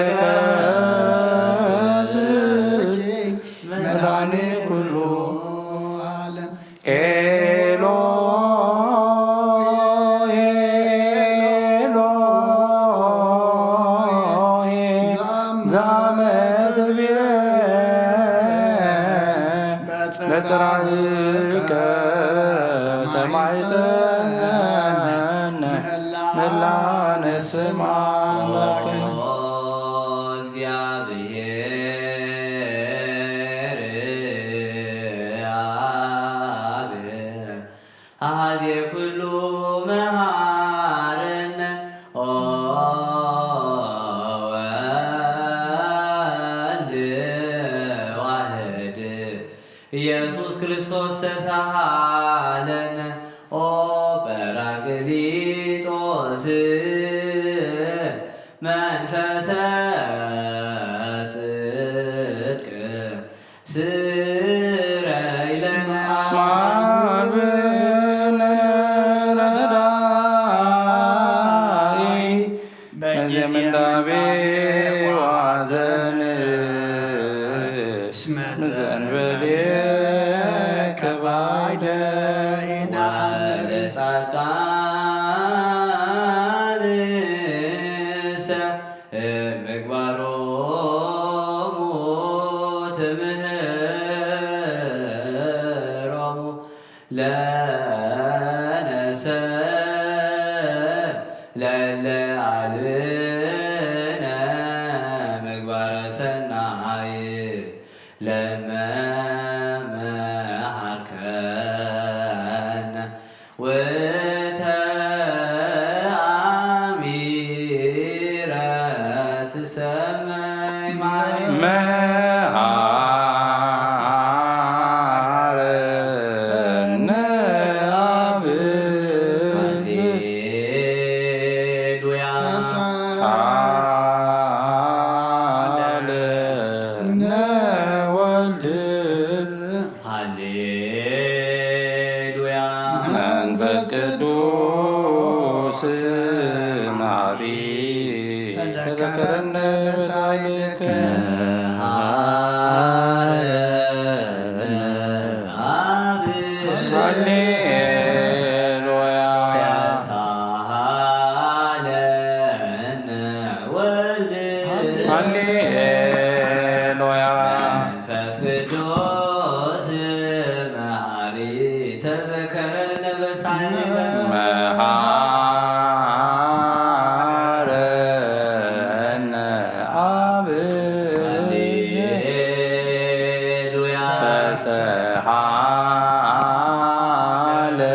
ከርሥኪ መድኃኒት ኩሉ ዓለም። ኤሎሄ ኤሎሄ ዛመ ትቤ በጽራህከ ተማይጸነ ምህላ ንስማ አምላክነ። እግዚአብሔር አብ አሐዜ ኩሉ መሐረነ ኦ ወልድ ዋህድ ኢየሱስ ክርስቶስ ተሳሃለነ ኦ ጰራቅሊጦስ መንፈሰ ጽድቅ ስረይ ለነ ለነሰ ለለዓልነ ምግባረ ሰናይ ለመመሃርከነ ወተአሚረ ትሰመይ ማይ መሃረነ አብ ሃሌሉያ። ተሳለነ ወልድ ሃሌሉያ። መንፈስ ቅዱስ መሐሪ ተዘከረነ በሳይልከ። መሐረነ አብ ሃሌሉያ። ተሳሃለነ ወልድ ሃሌሉያ። መንፈስ ቅዱስ መሐሪ ተዘከረነ በሳይልከ። መሐረነ አብ ሃሌሉያ።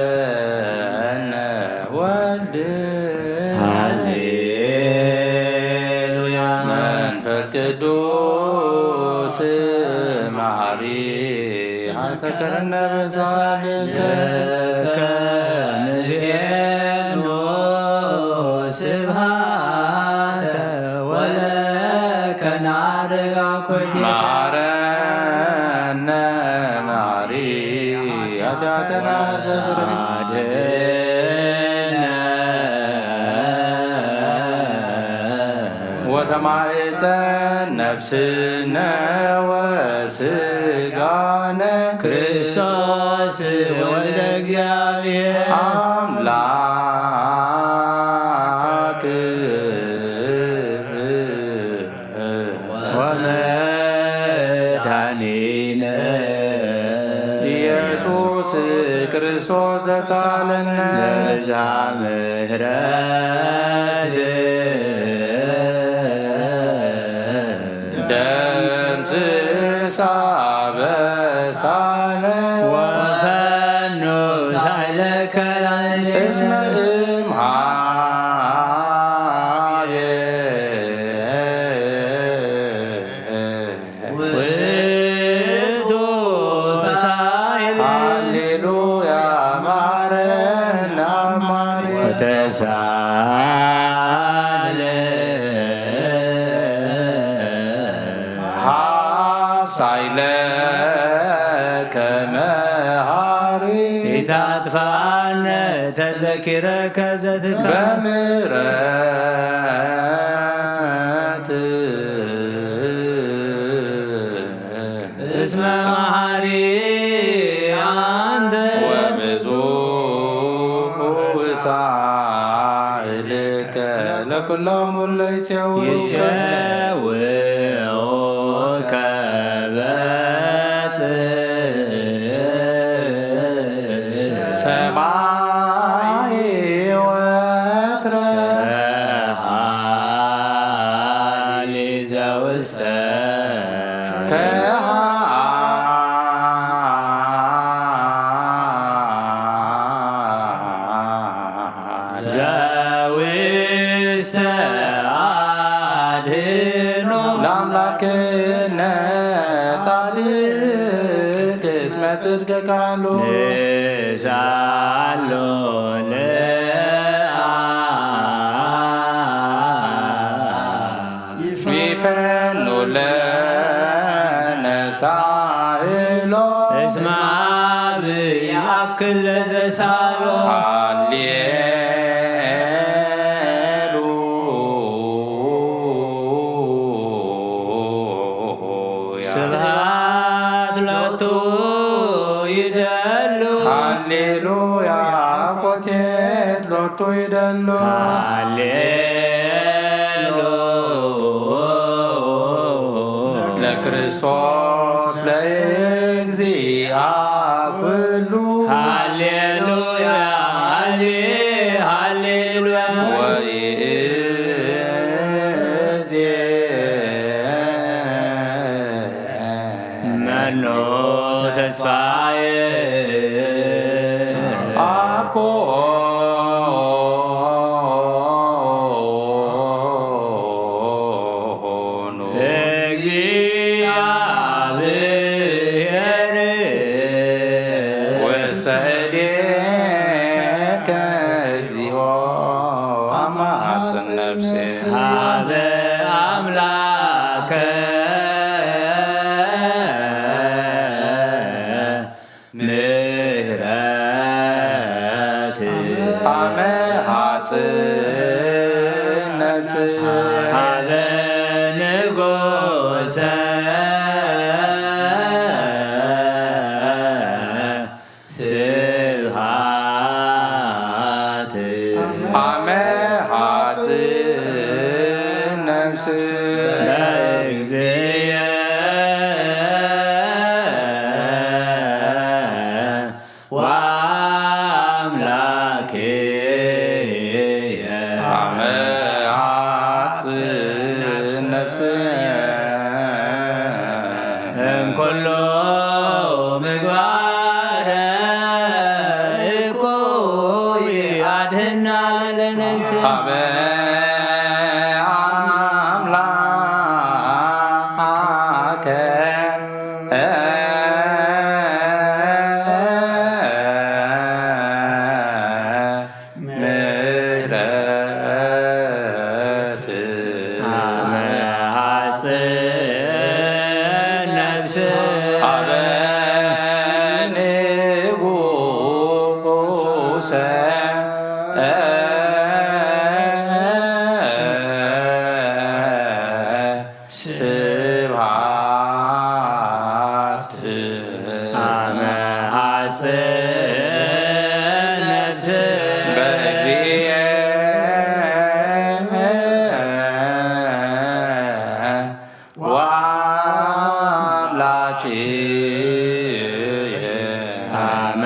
ተሰሃለነ ወልድ ሃሌሉያ። መንፈስ ቅዱስ መሐሪ ተዘከረነ በሳይልከ። ንቤሎ ስብሐተ ወለከ ናርግ አኮቴተ። መሐረነ መሐሪ ኃጢአተነ ዘዝርግ አድነ ወተማሕፀን ነፍስነ ወስጋነ ክርስቶስ ወልደ እግዚአብሔር አምላክ ወመድኃኒነ ኢየሱስ ክርስቶስ ዘሳለነ ለብዝኃ ምሕረት ደምስስ አበሳነ ወፈኑ ሳይለከ እስመ እምሃ ውእቱ ሳይል ሃሌሉያ ማረን አማን ወተሳለ ሀብ ሳይለ ከመሃሪ ኢታጥፋነ ተዘኪረከ ዘትካ በምሕረት እስመ መሐሪ አንተ ወብዙ ሳይልከ ለኩሎም ሁሉ ይጼውከ ይጼውከ በጽ ሰማይ ወትረ ከሃሊ ዘውስተ ከሃ ዘውስተ አድኖ ለአምላክነ ጻድቅ እስመ ጽድቅ ቃሉ ንሳሎ ለአብ ይፈኑ ለነ ሳህሎ እስመ አብ ይአክል ለዘሳሎ ሃሌሉ ስብሐት ሎቱ ይደሉ ሃሌሉያ ኮቴት ሎቱ ይደሉ ሃሌሉ ለክርስቶስ ለእግዚአ ኩሉ ሃሌ ምሕረት ኣመ ሃጽእ ነፍስ ሃበ ንጉሰ ስብሃት ኣመ ሃጽእ ነፍስ ለእግዚእ ወአምላኬየ። አመ አጽእ ነፍስየ እምኩሉ ምግባረ እኩይ አድህና ለነፍስየ። አመ አምላከ ምሕረት አመ ሐጽእ ነፍስ ሀበ ንጉሰ ስብሐት አመ ሐጽእ ነፍስ በእግዚእ ወአምላኬ አመ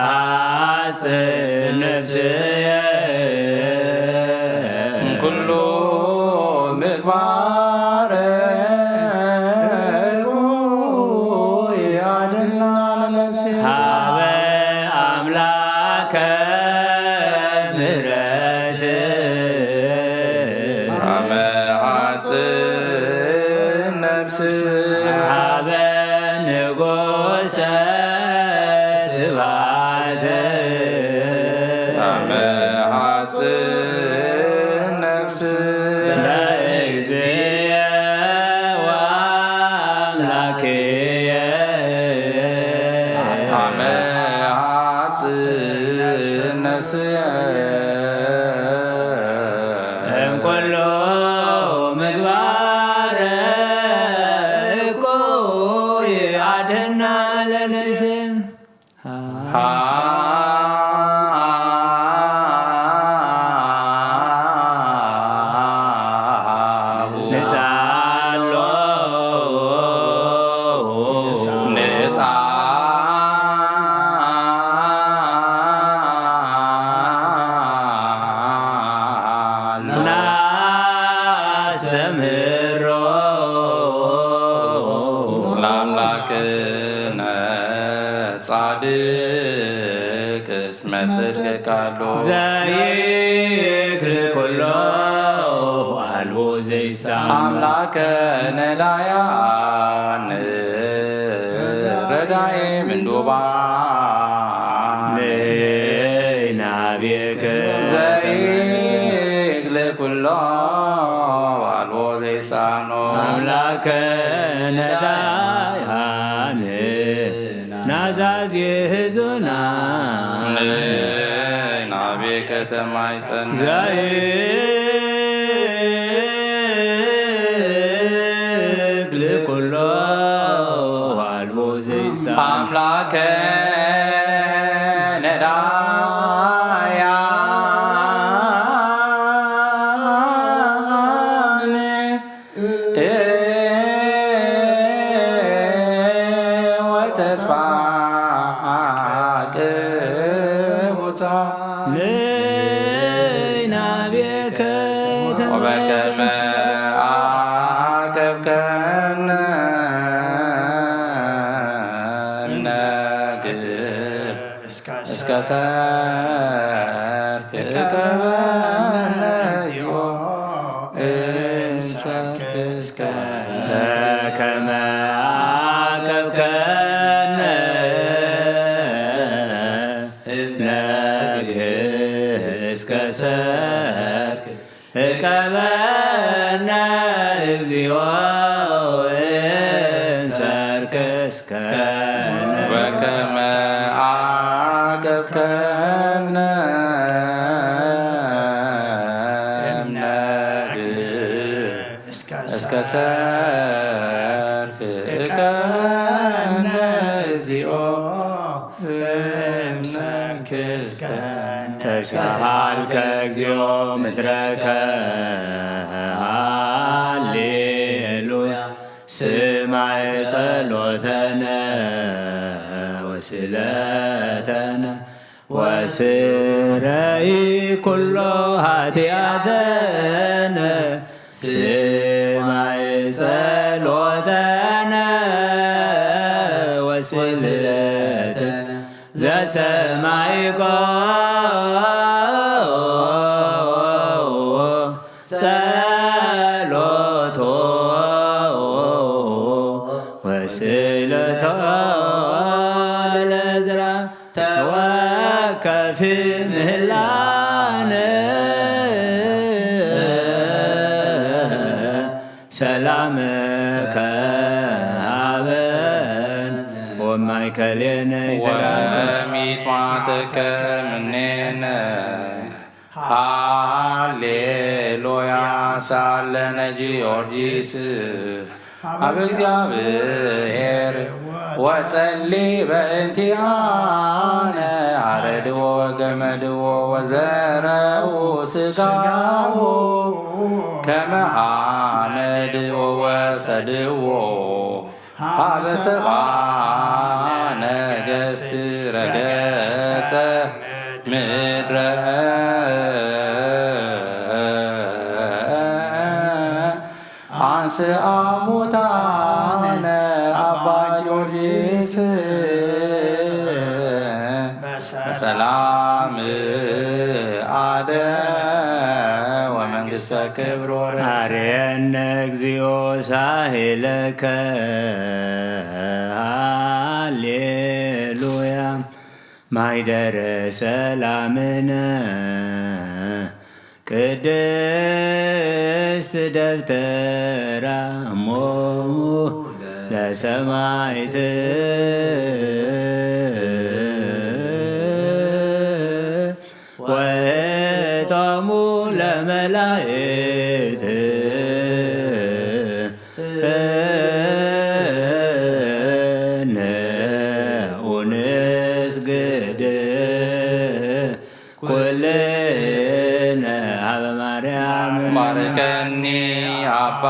ሐጽእ ነፍስየ እምኩሉ ምግባር እኩይ አድህና ነፍስየ ሀበ አምላከ ምሕረት አመ ሐጽእ ነፍስ ሀበ ንጉሰ ስብሐት አመ ሐጽእ ነፍስ ለእግዚእ ወአምላኬየ አመ ሐጽእ ነፍስየ እምኩሉ ምግባር እኩይ አድህና ለነፍስየ። ንስኣሎ ንስኣሎ ናስተምህሮ ለአምላክነ ጻድቅ እስመ ጽድቅ ቃሉ ዘይክል ኩሎ አልቦ ዘይሳን አምላከ ነዳያን ረዳኢ ምንዱባን ናቤከ ዘይክል ኩሎ አልቦ ዘይሳኖ አምላከ ነዳያን ናዛዝ የህዞና ናቤከ ተማይጸን ዘይክል ኩሎ አልቦ ዘይሳን አምላከ ነዳያን ወተስፋ ቅቡታ ንናቤከ ወበከመ አከብከነ ነግብ እስከ ሰርክ እቀበነ እግዚኦ እምሰርክ እስከ ከመ አቀብከነ ነግህ እስከ ሰርክ እቀበነ እግዚኦ እምሰርክ እስከ በከመ ከነ እምነግ እስከ ሰርክ እቀበነ እግዚኦ እምነግ እስከ ተሳሃልከ እግዚኦ ምድረከ ሃሌሉያ። ስማይ ጸሎተነ ወስለተነ ወስረይ ኩሎ ኃጢአተነ። ስማይ ጸሎተነ ወስለተነ ዘሰማይኮ ጸሎቶ ወስእለቶ ለእዝራ ተወከፊ ምህላነ ሰላምከ ሀበነ ወማእከሌነ ይትረከብ ወሚጥማተከ ምኔነ። ሃሌሉያ ሳለነ ጊዮርጊስ ኣብ እግዚኣብሔር ወጸሊ በእንቲአነ። አረድዎ ወገመድዎ ወዘረኡ ስጋሁ ከመ አመድዎ ወሰድዎ ሀበ ሰብአ ነገስት ረገጸ ምድረ አንስአ ሙታነ አባ ጊዮርጊስ በሰላም አደ ወመንግስተ ክብር ወረስ አርየነ እግዚኦ ሳሄለከ ሃሌሉያ። ማይደረ ሰላምነ ቅድስት ደብተራ እሞሙ ለሰማይት ወእቶሙ ለመላእክት ንዑ ንስግድ ኩልነ ሀበ ማርያም። ባርከኒ አባ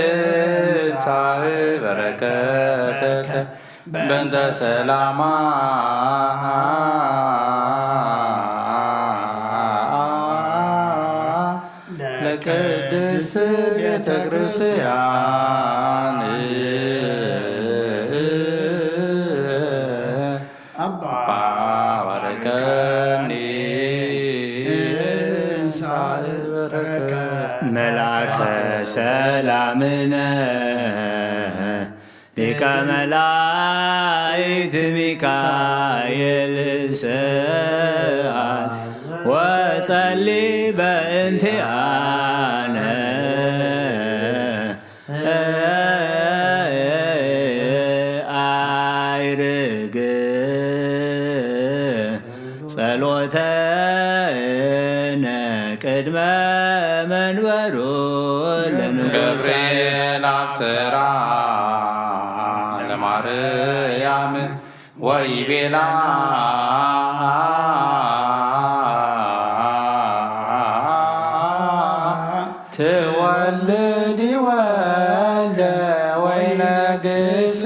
እንሳእ በረከተከ በእንተ ሰላማ ለቅድስት ቤተ ክርስቲያን አባ ባርከኒ እንሳእ በረከት መልአከ ሰላምነ ሊቀ መላእክት ሚካኤል ስአል ወጸሊ በእንቲአነ አይርግ ጸሎተነ ቅድመ መንበሩ ለንጉሥ ገብርኤል አብሰራ ለማርያም ወይቤላ ትወልዲ ወልደ ወይነግስ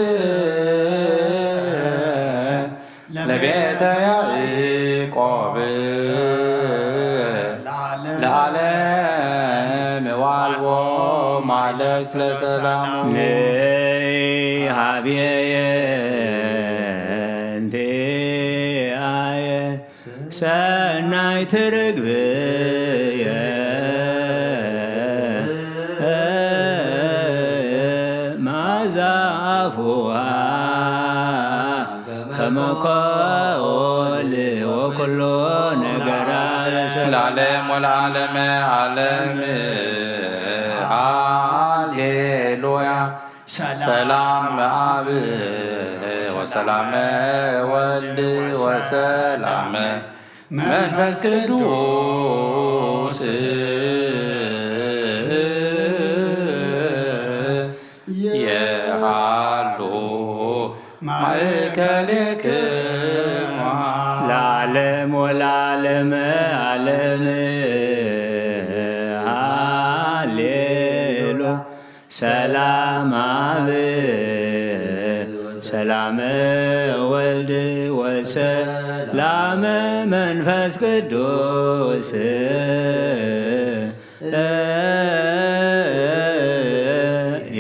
ለቤተ ያዕቆብ ለዓለም ዋልቦ ማለክ ለሰላሙ ንይ ሀብየየ እንቲአየ ሰናይት ርግብየ መዓዛ አፉሃ ከመ ኮል ወኩሉ ነገራ ለዓለም ወለዓለመ ዓለም። ሃሌሉያ። ሰላም አብ ሰላመ ወልድ ወሰላመ መንፈስ ቅዱስ የሃሉ ማእከሌክሙ ለዓለም ወለዓለመ ዓለም። ሃሌሉያ። ሰላም አብ ሰላም ወልድ ወሰላም መንፈስ ቅዱስ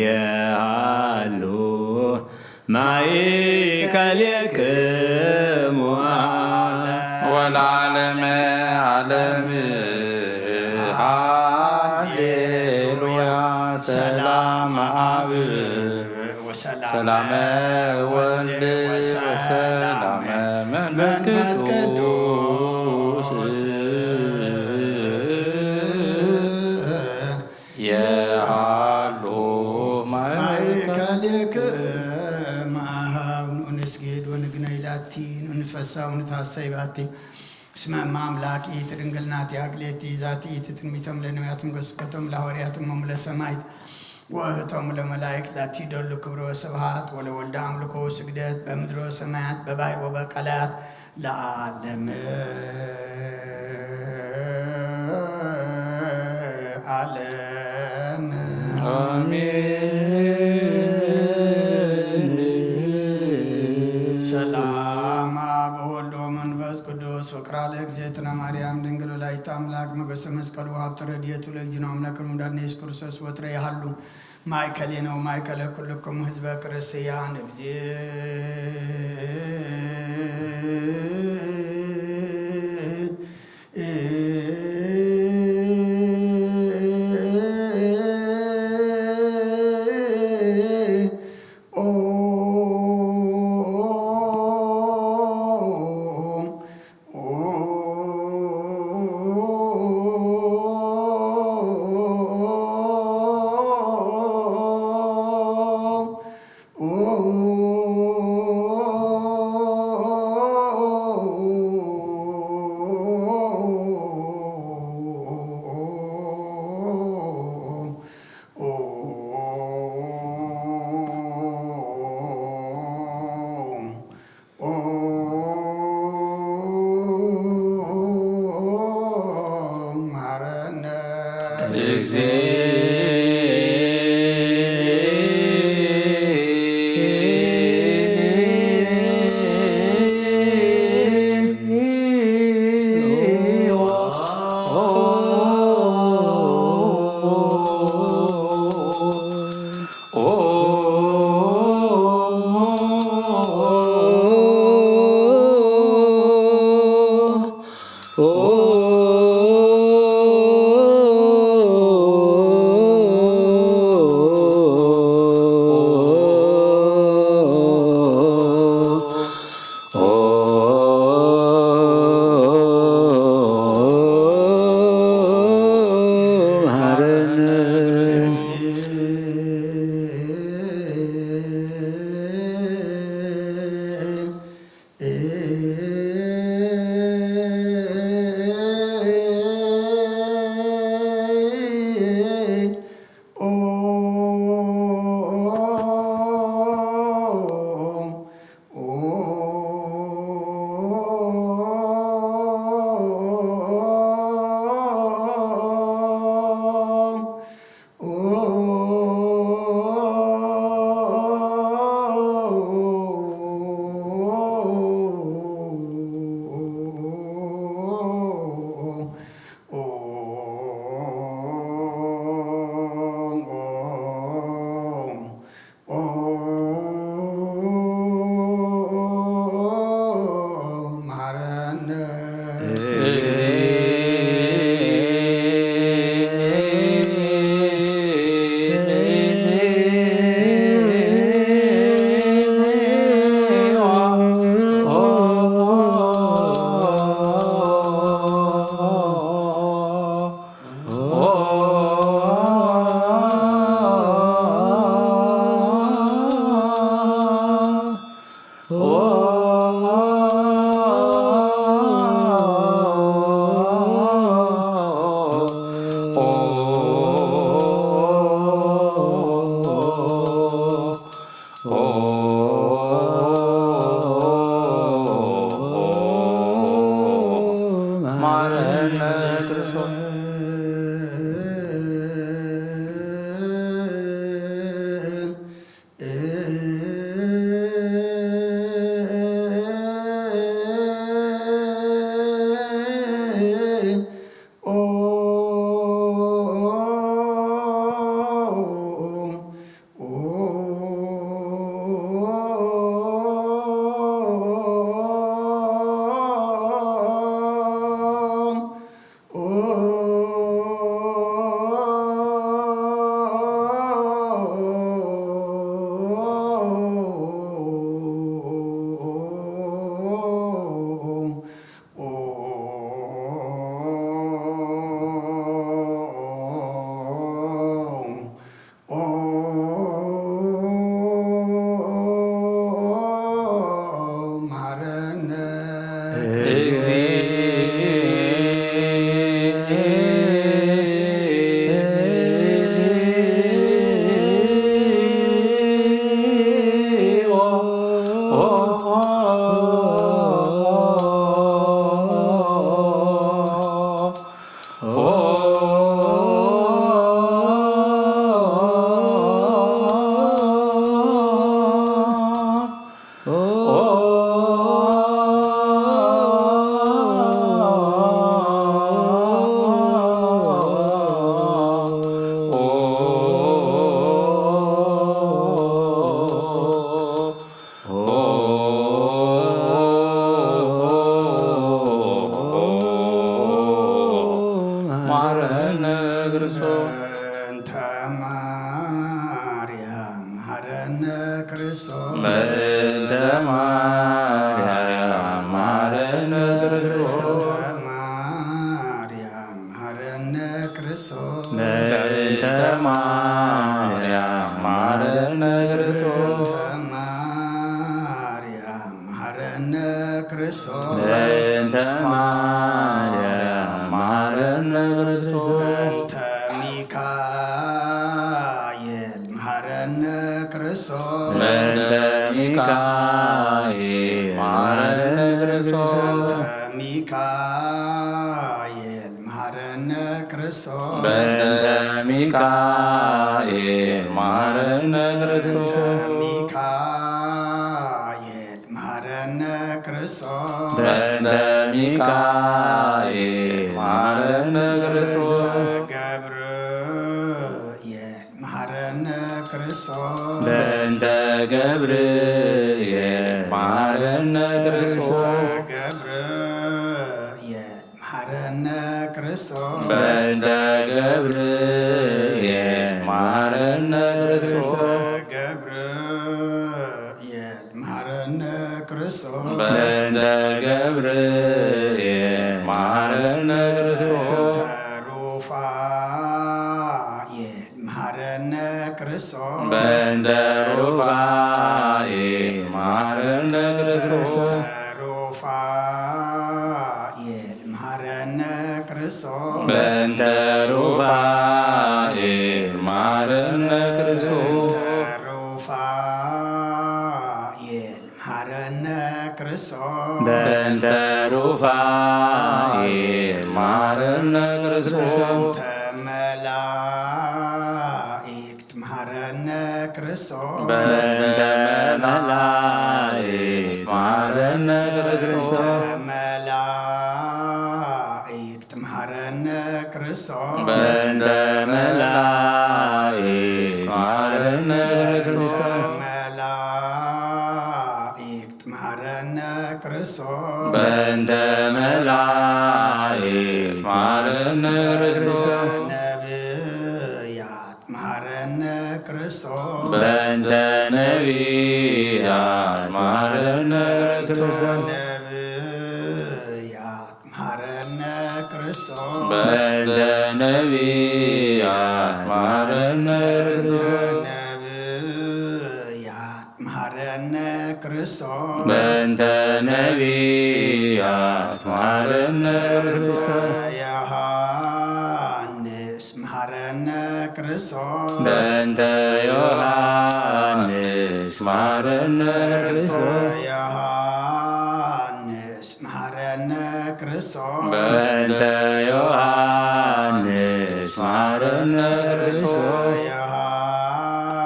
የሃሉ ማእከሌክሙ ወለዓለመ ዓለም። ሃሌሉያ። ሰላም አብ ሰላመ ወልድ ወሰላመ መንፈስ ቅዱስ የሃሉ ማእከሌክሙ። ንስግድ ወንግነይ ላቲ፣ ንንፈሳ ወንትሐሰይ ባቲ። እስመ እመ አምላክ ይእቲ ድንግል ናቲሃ ክልኤቲ ዛቲ ይእቲ ትንቢቶም ለነቢያት እምነ ስብከቶም ለሐዋርያት እሞሙ ለሰማይት ወእህቶም ለመላእክት ላቲ ይደሉ ክብር ወስብሐት ወለወልደ አምልኮ ወስግደት በምድር ወሰማያት በባሕር ወበቀላያት ለዓለመ ዓለም። አሜን። ሰላም አብ ወወልድ ወመንፈስ ቅዱስ ወቅራ ለእግዝእትነ ማርያም ድንግል ወላዲተ አምላክ ሞገሰ መስቀሉ ሀብተ ረድኤቱ ለእግዚእነ አምላክ ወመድኃኒነ ኢየሱስ ክርስቶስ ወትረ ይሃሉ ማእከሌነ ወማእከለ ኩልክሙ ህዝበ ክርስቲያን። ማረነ ክርስቶስ። ማረነ ክርስቶስ። በእንተ ማርያም መሐረነ ክርስቶስ። በእንተ ማርያም መሐረነ ክርስቶስ። በእንተ ማርያም መሐረነ ክርስቶስ። በእንተ ማርያም መሐረነ ክርስቶስ። በእንተ ማርያም መሐረነ ክርስቶስ። በእንተ ማርያም መሐረነ ክርስቶስ። በእንተ ሚካኤል መሐረነ ክርስቶስ። በእንተ ሚካኤል መሐረነ ክርስቶስ። በእንተ ሚካኤል መሐረነ ክርስቶስ። በእንተ ሚካኤል መሐረነ ክርስቶስ። በእንተ ሚካኤል መሐረነ ክርስቶስ። በእንተ ሚካኤል መሐረነ ክርስቶስ። በእንተ ገብርኤል መሐረነ ክርስቶስ። በእንተ ገብርኤል መሐረነ ክርስቶስ። በእንተ ገብርኤል መሐረነ ክርስቶስ። በእንተ ገብርኤል መሐረነ ክርስቶስ። በእንተ ገብርኤል መሐረነ ክርስቶስ። በእንተ ገብርኤል መሐረነ ክርስቶስ። በእንተ ሩፋኤል መሐረነ ክርስቶስ። በእንተ ሩፋኤል መሐረነ ክርስቶስ። በእንተ ሩፋኤል መሐረነ ክርስቶስ። በእንተ ሩፋኤል መሐረነ ክርስቶስ። በእንተ ሩፋኤል መሐረነ ክርስቶስ። በእንተ ሩፋኤል መሐረነ ክርስቶስ። በእንተ መላእክት መሐረነ ክርስቶስ። በእንተ መላእክት መሐረነ ክርስቶስ። በእንተ መላእክት መሐረነ ክርስቶስ። በእንተ መላእክት መሐረነ ክርስቶስ። መላእክት መሐረነ ክርስቶስ። በእንተ መላእክት መሐረነ ክርስቶስ። ነቢያት መሐረነ ክርስቶስ። በእንተ ነቢያት መሐረነ ክርስቶስ። ነቢያት መሐረነ ክርስቶስ። በእንተ ነቢያት መሐረነ ክርስቶስ። ነቢያት መሐረነ ክርስቶስ። በእንተ ነቢያት መሐረነ ክርስቶስ። ዮሐንስ መሐረነ ክርስቶስ። በእንተ ዮሐንስ መሐረነ ክርስቶስ። ዮሐንስ መሐረነ ክርስቶስ። በእንተ ዮሐንስ መሐረነ ክርስቶስ።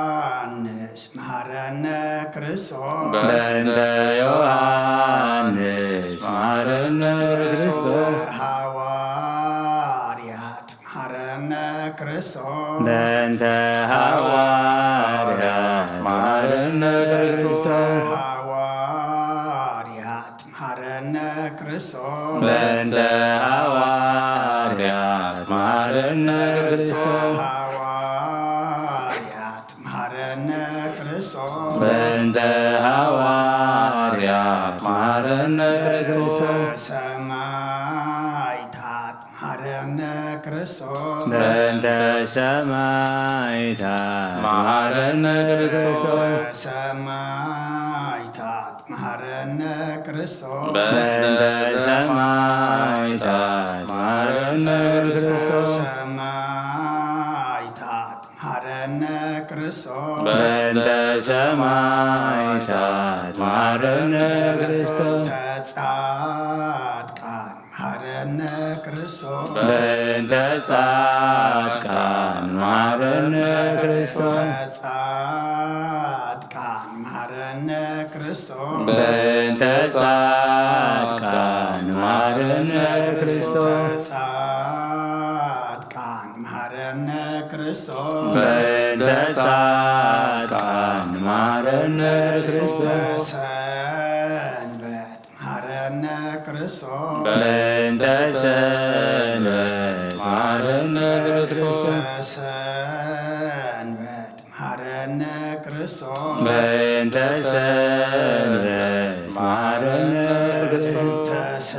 ዮሐንስ መሐረነ ክርስቶስ። በእንተ ዮሐንስ መሐረነ ክርስቶስ። ሐዋርያት መሐረነ ክርስቶስ። በእንተ ሐዋርያት መሐረነ ክርስቶስ። ሐዋርያት መሐረነ ክርስቶስ። በእንተ ሐዋርያት መሐረነ ክርስቶስ። ሐዋርያት መሐረነ ክርስቶስ። በእንተ ሐዋርያት መሐረነ ክርስቶስ። ሰማዕታት መሐረነ ክርስቶስ። በእንተ ሰማዕታት መሐረነ ክርስቶስ። ሰማዕታት መሐረነ ክርስቶስ። በእንተ ሰማዕታት መሐረነ ክርስቶስ። ሰማዕታት መሐረነ ክርስቶስ። በእንተ ሰማዕታት መሐረነ ክርስቶስ። ጻድቃን መሐረነ ክርስቶስ። በእንተ ጻድቃን መሐረነ ክርስቶስ። ጻድቃን መሐረነ ክርስቶስ። በእንተ ጻድቃን መሐረነ ክርስቶስ። ጻድቃን መሐረነ ክርስቶስ። በእንተ ጻድቃን መሐረነ ክርስቶስ። ሰንበት መሐረነ ክርስቶስ። በእንተ ሰንበት መሐረነ ክርስቶስ። ሰንበት መሐረነ ክርስቶስ። በእንተ ሰንበት መሐረነ ክርስቶስ።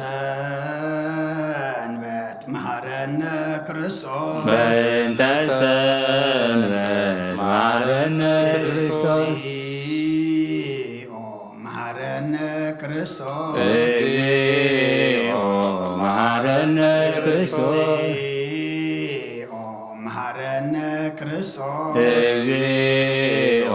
ሰንበት መሐረነ ክርስቶስ። በእንተ ሰንበት መሐረነ ክርስቶስ። እግዚኦ መሐረነ ክርስቶስ። እግዚኦ መሐረነ ክርስቶስ። እግዚኦ መሐረነ ክርስቶስ። እግዚኦ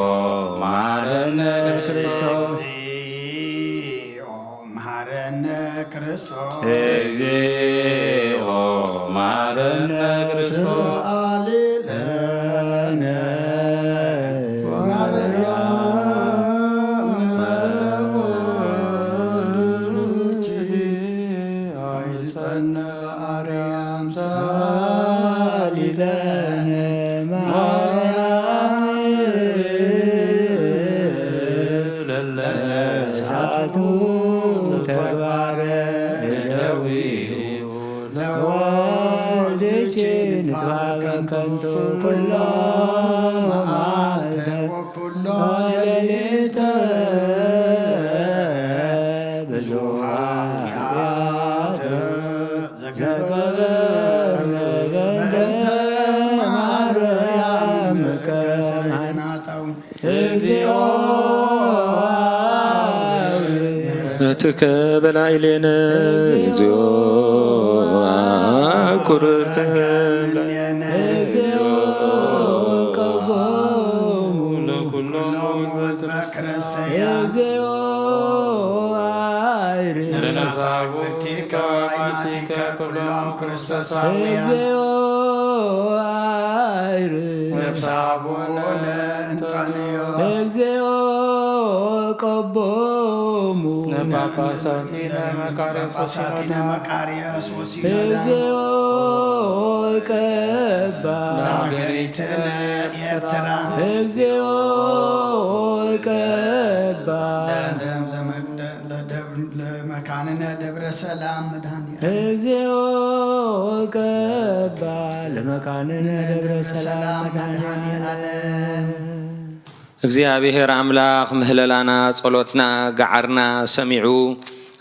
መሐረነ ክርስቶስ። እግዚኦ መሐረነ ክርስቶስ። እግዚኦ መሐረነ ክርስቶስ። ሰአሊ ለነ ማርያም ምሕረተ ውሉድኪ። ጸንዕ በአርያም ሰአሊ ለነ ማርያም። ለነ ሰዓቱ ተግባረ እደዊሁ ለወልድኪ ንትባበ ከንቱ ኩሎ መዓልተ ኩሎ ሌሊተ ብዙኃ ኃጢአት ዘገበርነ በእንተ ማርያም ከስረናታዊ። እግዚኦ ትከበላይሌነ። እግዚኦ አኩርተ። እግዚኦ ቀቦሙ ለኩሎም በክርስቲያን። እግዚኦ አይር። ነፍሳት ግብርቲከ ወአይማቲከ ኩሎም ክርስቶሳውያን። እግዚኦ አይር። ነፍሳ አቡነ እንጣንዮስ። እግዚኦ ቀቦሙ። ለጳጳሳቲነ መቃርዮስ ጳጳሳቲነ ወሲኖዳ። መቃርዮስ ወሲኖዳ። እግዚኦ ቀባ። ለሀገሪትነ ኤርትራ። እግዚኦ ቀባ። ለደም ለመቅደ-፣ ለደብ-፣ ለመካንነ ደብረ ሰላም መድኃኔ። እግዚኦ ቀባ። ለመካንነ ደብረ ሰላም መድኃኔ ዓለም። እግዚኣብሔር ኣምላኽ ምህለላና፣ ጸሎትና፣ ገዓርና ሰሚዑ፣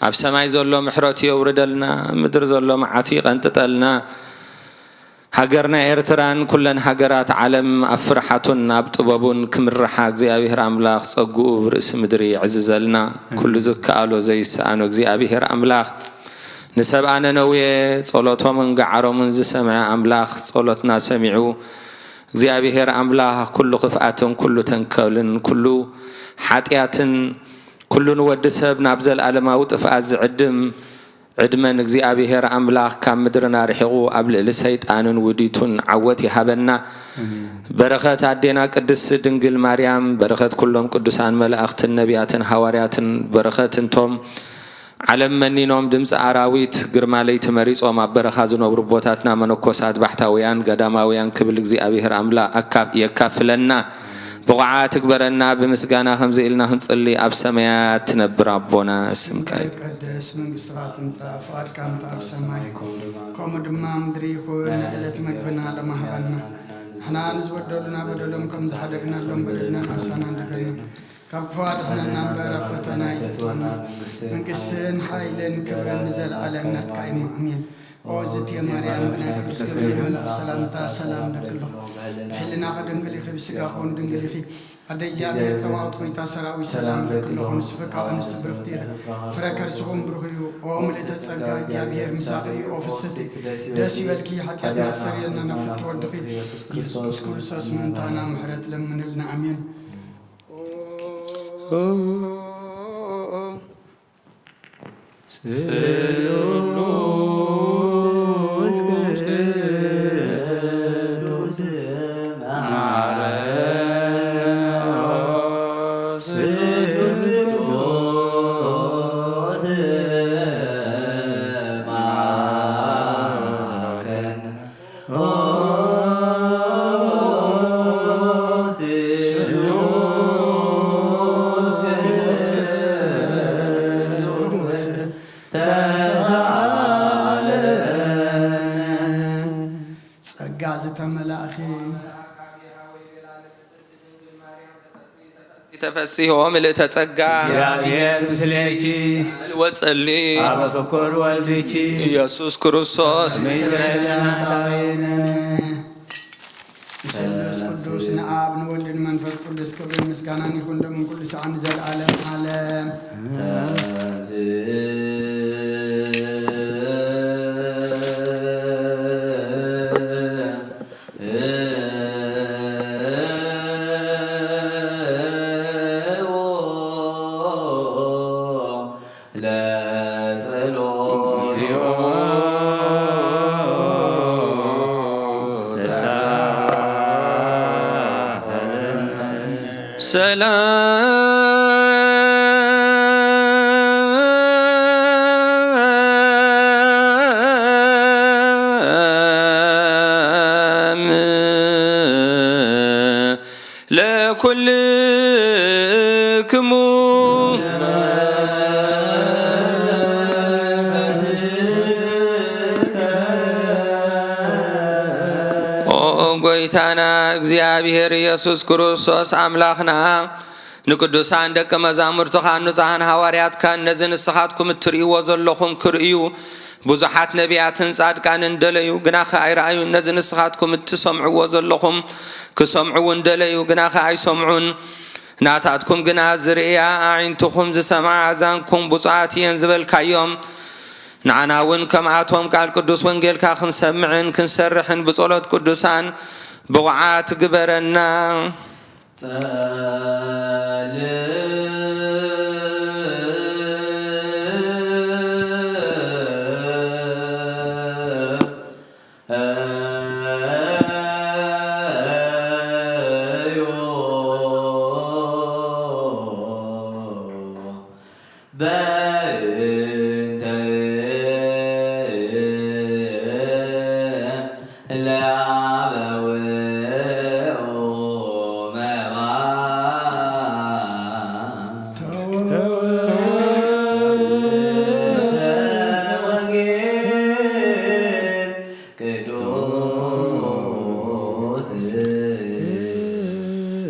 ኣብ ሰማይ ዘሎ ምሕረቱ የውርደልና፣ ምድሪ ዘሎ መዓቱ ይቐንጥጠልና። ሃገርና ኤርትራን ኩለን ሃገራት ዓለም ኣብ ፍርሓቱን ኣብ ጥበቡን ክምርሓ እግዚኣብሔር ኣምላኽ ጸግኡ ኣብ ርእሲ ምድሪ የዕዝዘልና። ኩሉ ዝከኣሎ ዘይሰኣኖ እግዚኣብሔር ኣምላኽ ንሰብኣ ነነዌ ጸሎቶምን ገዓሮምን ዝሰምዐ ኣምላኽ ጸሎትና ሰሚዑ እግዚኣብሔር ኣምላኽ ኩሉ ክፍኣትን ኩሉ ተንኮልን ኩሉ ሓጢኣትን ኩሉ ንወዲ ሰብ ናብ ዘለኣለማዊ ጥፍኣት ዝዕድም ዕድመን እግዚኣብሔር ኣምላኽ ካብ ምድርና ርሒቑ ኣብ ልዕሊ ሰይጣንን ውዲቱን ዓወት ይሃበና። በረኸት ኣዴና ቅድስቲ ድንግል ማርያም፣ በረኸት ኩሎም ቅዱሳን መላእኽትን ነቢያትን ሃዋርያትን፣ በረኸት እንቶም ዓለም መኒኖም ድምፂ ኣራዊት ግርማ ለይቲ መሪጾም ኣብ በረኻ ዝነብሩ ኣቦታትና መነኮሳት ባሕታውያን ገዳማውያን ክብል እግዚኣብሔር ኣምላኽ ኣካ- የካፍለና። ብቑዓት ትግበረና። ብምስጋና ከምዚ ኢልና ክንጽሊ፣ ኣብ ሰማያት ትነብር ኣቦና ስምካ ይትቀደስ። መንግስትኻ ትምጻእ። ፍቓድካ ምታ ኣብ ሰማይ ከምኡ ድማ ምድሪ ይኹን። ናይ ዕለት መግብና ሎሚ ሃበና። ንሕና ንዝበደሉና በደሎም ከም ዝሓደግናሎም በደልና ንሓሳና ንድገና ካብ ክፉ ኣድሕነና እምበር ኣብ ፈተና ኣይተእትወና። መንግስትን ሓይልን ክብርን ንዘለኣለም ናትካ እዩ። ኣሜን። ኦ ዝትየ ማርያም ብናይ ቅዱስ ገብርኤል መልኣኽ ሰላምታ ሰላም እብለኪ ኣለኹ። ብሕልናኺ ድንግል ኢኺ፣ ብስጋኺ እውን ድንግል ኢኺ። ኣደ እግዚኣብሔር ጸባኦት ጐይታ ሰራዊት ሰላም እብለኪ ኣለኹ። ንስኺ ካብ ኣንስቲ ብርኽቲ ኢኺ። ፍረ ከርስኺ እውን ብሩኽ እዩ። ኦ ምልእተ ጸጋ እግዚኣብሔር ምሳኺ እዩ። ኦ ፍስሕቲ ደስ ይበልኪ። ሓጢኣትና ኣስተሰርየልና ናብ ፍትሒ ወድኺ ኢየሱስ ክርስቶስ ምእንታና ምሕረት ለምንልና። ኣሜን። ጸጋ ዝተመላእኺ ተፈሲሆ ምልእተ ጸጋ እግዚኣብሔር ምስሌኪ ወጸሊ ኣብ ፍቁር ወልድኪ ኢየሱስ ክርስቶስ ምስሌነ ስሉስ ቅዱስ ንኣብ ንወልድ ንመንፈስ ቅዱስ ክብርን ምስጋናን ይኹን ሎምን ኩሉ ሰዓን ንዘለኣለም ዓለም። ሰላም ለኩልክሙ። ኦ ጎይታና እግዚኣብሔር ኢየሱስ ክርስቶስ ኣምላኽና፣ ንቅዱሳን ደቀ መዛሙርትኻን ንጹሓን ሃዋርያትካን ነዚ ንስኻትኩም እትርእይዎ ዘለኹም ክርእዩ ብዙሓት ነቢያትን ጻድቃንን ደለዩ፣ ግናኸ ኣይረኣዩን። ነዚ ንስኻትኩም እትሰምዕዎ ዘለኹም ክሰምዑ እውን ደለዩ፣ ግናኸ ኣይሰምዑን። ናታትኩም ግና ዝርእያ ኣዒንትኹም ዝሰምዓ ኣእዛንኩም ብፁዓት እየን ዝበልካዮም፣ ንዓና እውን ከምኣቶም ቃል ቅዱስ ወንጌልካ ክንሰምዕን ክንሰርሕን ብጸሎት ቅዱሳን ብቑዓት ግበረና።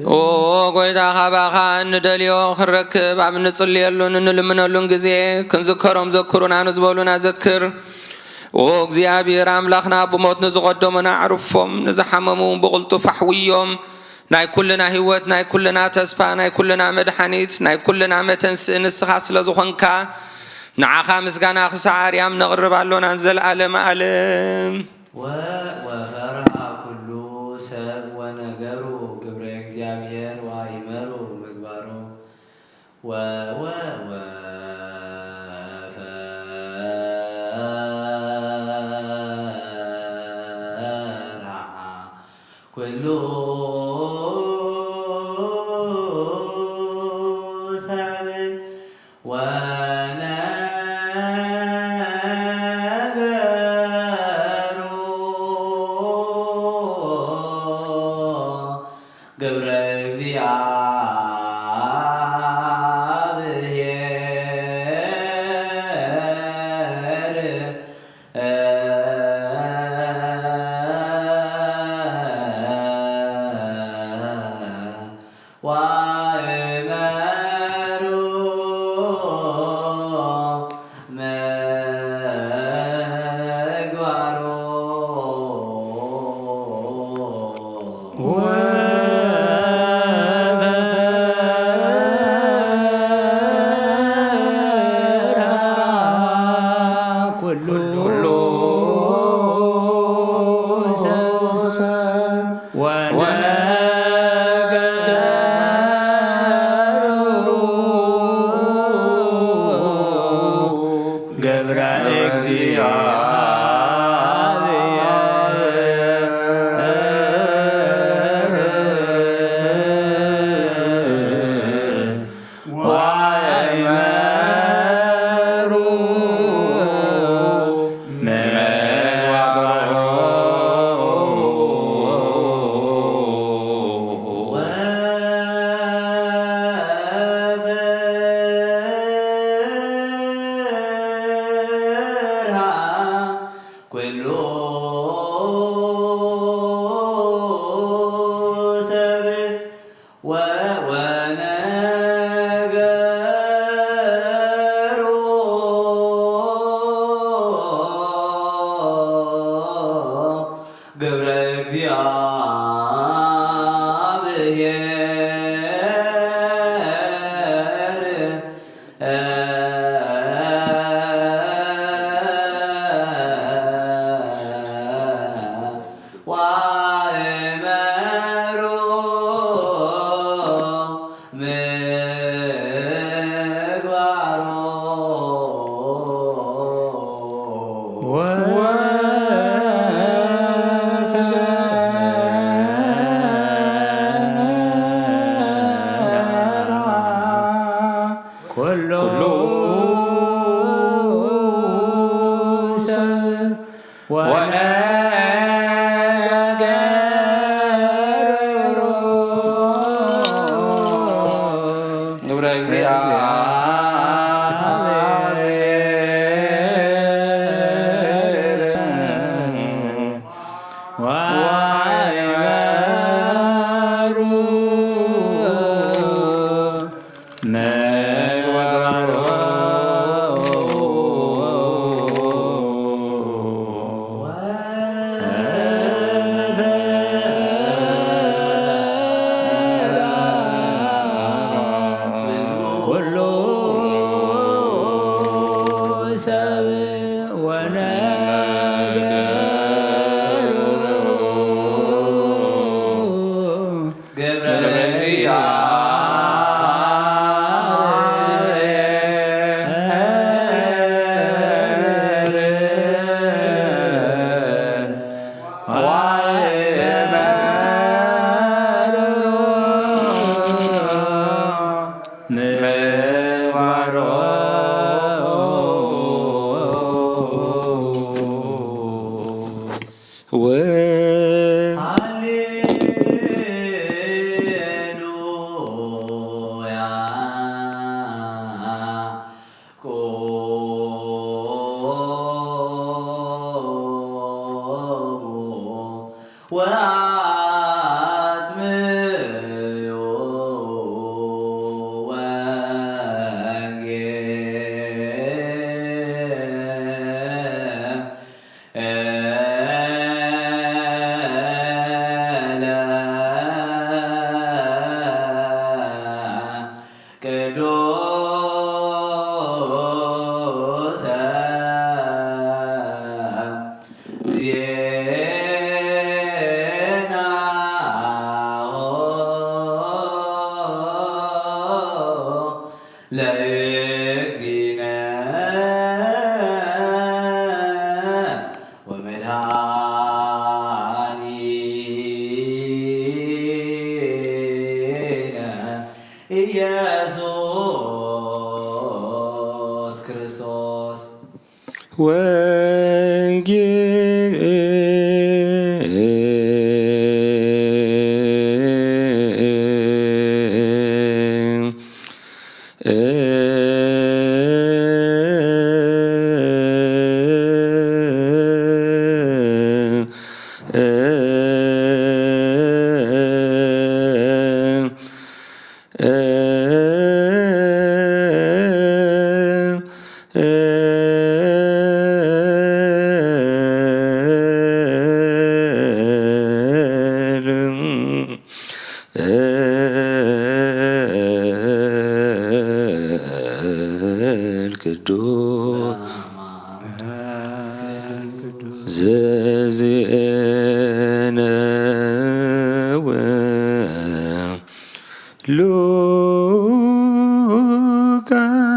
ኦ ጎይታ፣ ካባኻ እንደልዮ ክንረክብ ኣብ እንጽልየሉን እንልምነሉን ግዜ፣ ክንዝከሮም ዘክሩና ንዝበሉና ዘክር። ኦ እግዚኣብሔር ኣምላኽና፣ ብሞት ንዝቐደሙና ኣዕርፎም፣ ንዝሓመሙ ብቕልጡፍ ኣሕውዮም። ናይ ኩልና ህይወት፣ ናይ ኩልና ተስፋ፣ ናይ ኩልና መድሓኒት፣ ናይ ኩልና መተንስኢ ንስኻ ስለ ዝኾንካ፣ ንዓኻ ምስጋና ክሳዕ ኣርያም ነቕርብ ኣሎና ንዘለኣለም ኣለም። ወ-፣ ወፈርሃ ኩሉ ሰብ ወነገሩ ግብረ እግዚኣብሔር ወአይመሩ ምግባሩ። ወ-፣ ወ-፣ ወፈርሃ ኩሉ ሰብ ወነገሩ ግብረ እግዚአብሔር። ወአይመሩ ምግባሮ። ወፈርሃ ኩሉ ሰብ ወነገሩ ግብረ እግዚአብሔር። ወአይመሩ ምግባሮ። ወፈርሃ ኩሉ ሰብ ወ-፣ ወነገሩ ግብረ እግዚአብሔር። ወአይመሩ ምግባሮ። ወፈርሃ ኩሉ ሰብ ወነገሩ ግብረ እግዚአብሔር። ወአይመሩ ምግባሮ። ኩሉ ሰብ ወነገሩ ግብረ እግዚአብሔር። ወአይመሩ ምግባሮ። ወ-፣ ሃሌሉያ። ቆሙ ወአጽምዑ ወንጌል። ወንጌል ቅዱስ ዘዜነወ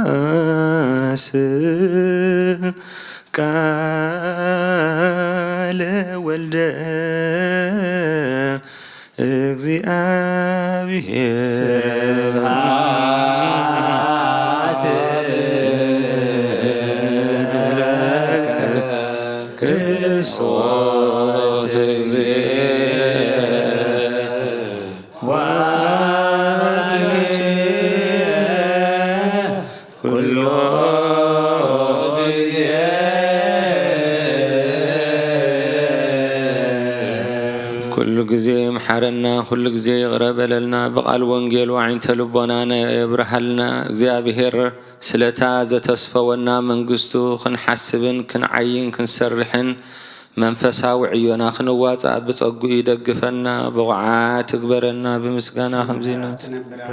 ሉቃስ ቃለ ወልደ እግዚአብሔር። ስብሐት ለከ ክርስቶስ እግዚእ ወአምላክነ ኩሎ ግዜ። ኩሉ ግዜ ምሓረና፣ ኩሉ ግዜ ይቕረ በለልና። ብቓል ወንጌል ዋዒንተ ልቦና ናይ የብርሃልና። እግዚኣብሔር ስለታ ዘተስፈወና መንግስቱ ክንሓስብን ክንዓይን ክንሰርሕን መንፈሳዊ ዕዮና ክንዋጻእ ብጸግኡ ይደግፈና፣ ብቑዓት ትግበረና። ብምስጋና ከምዚ ኢና።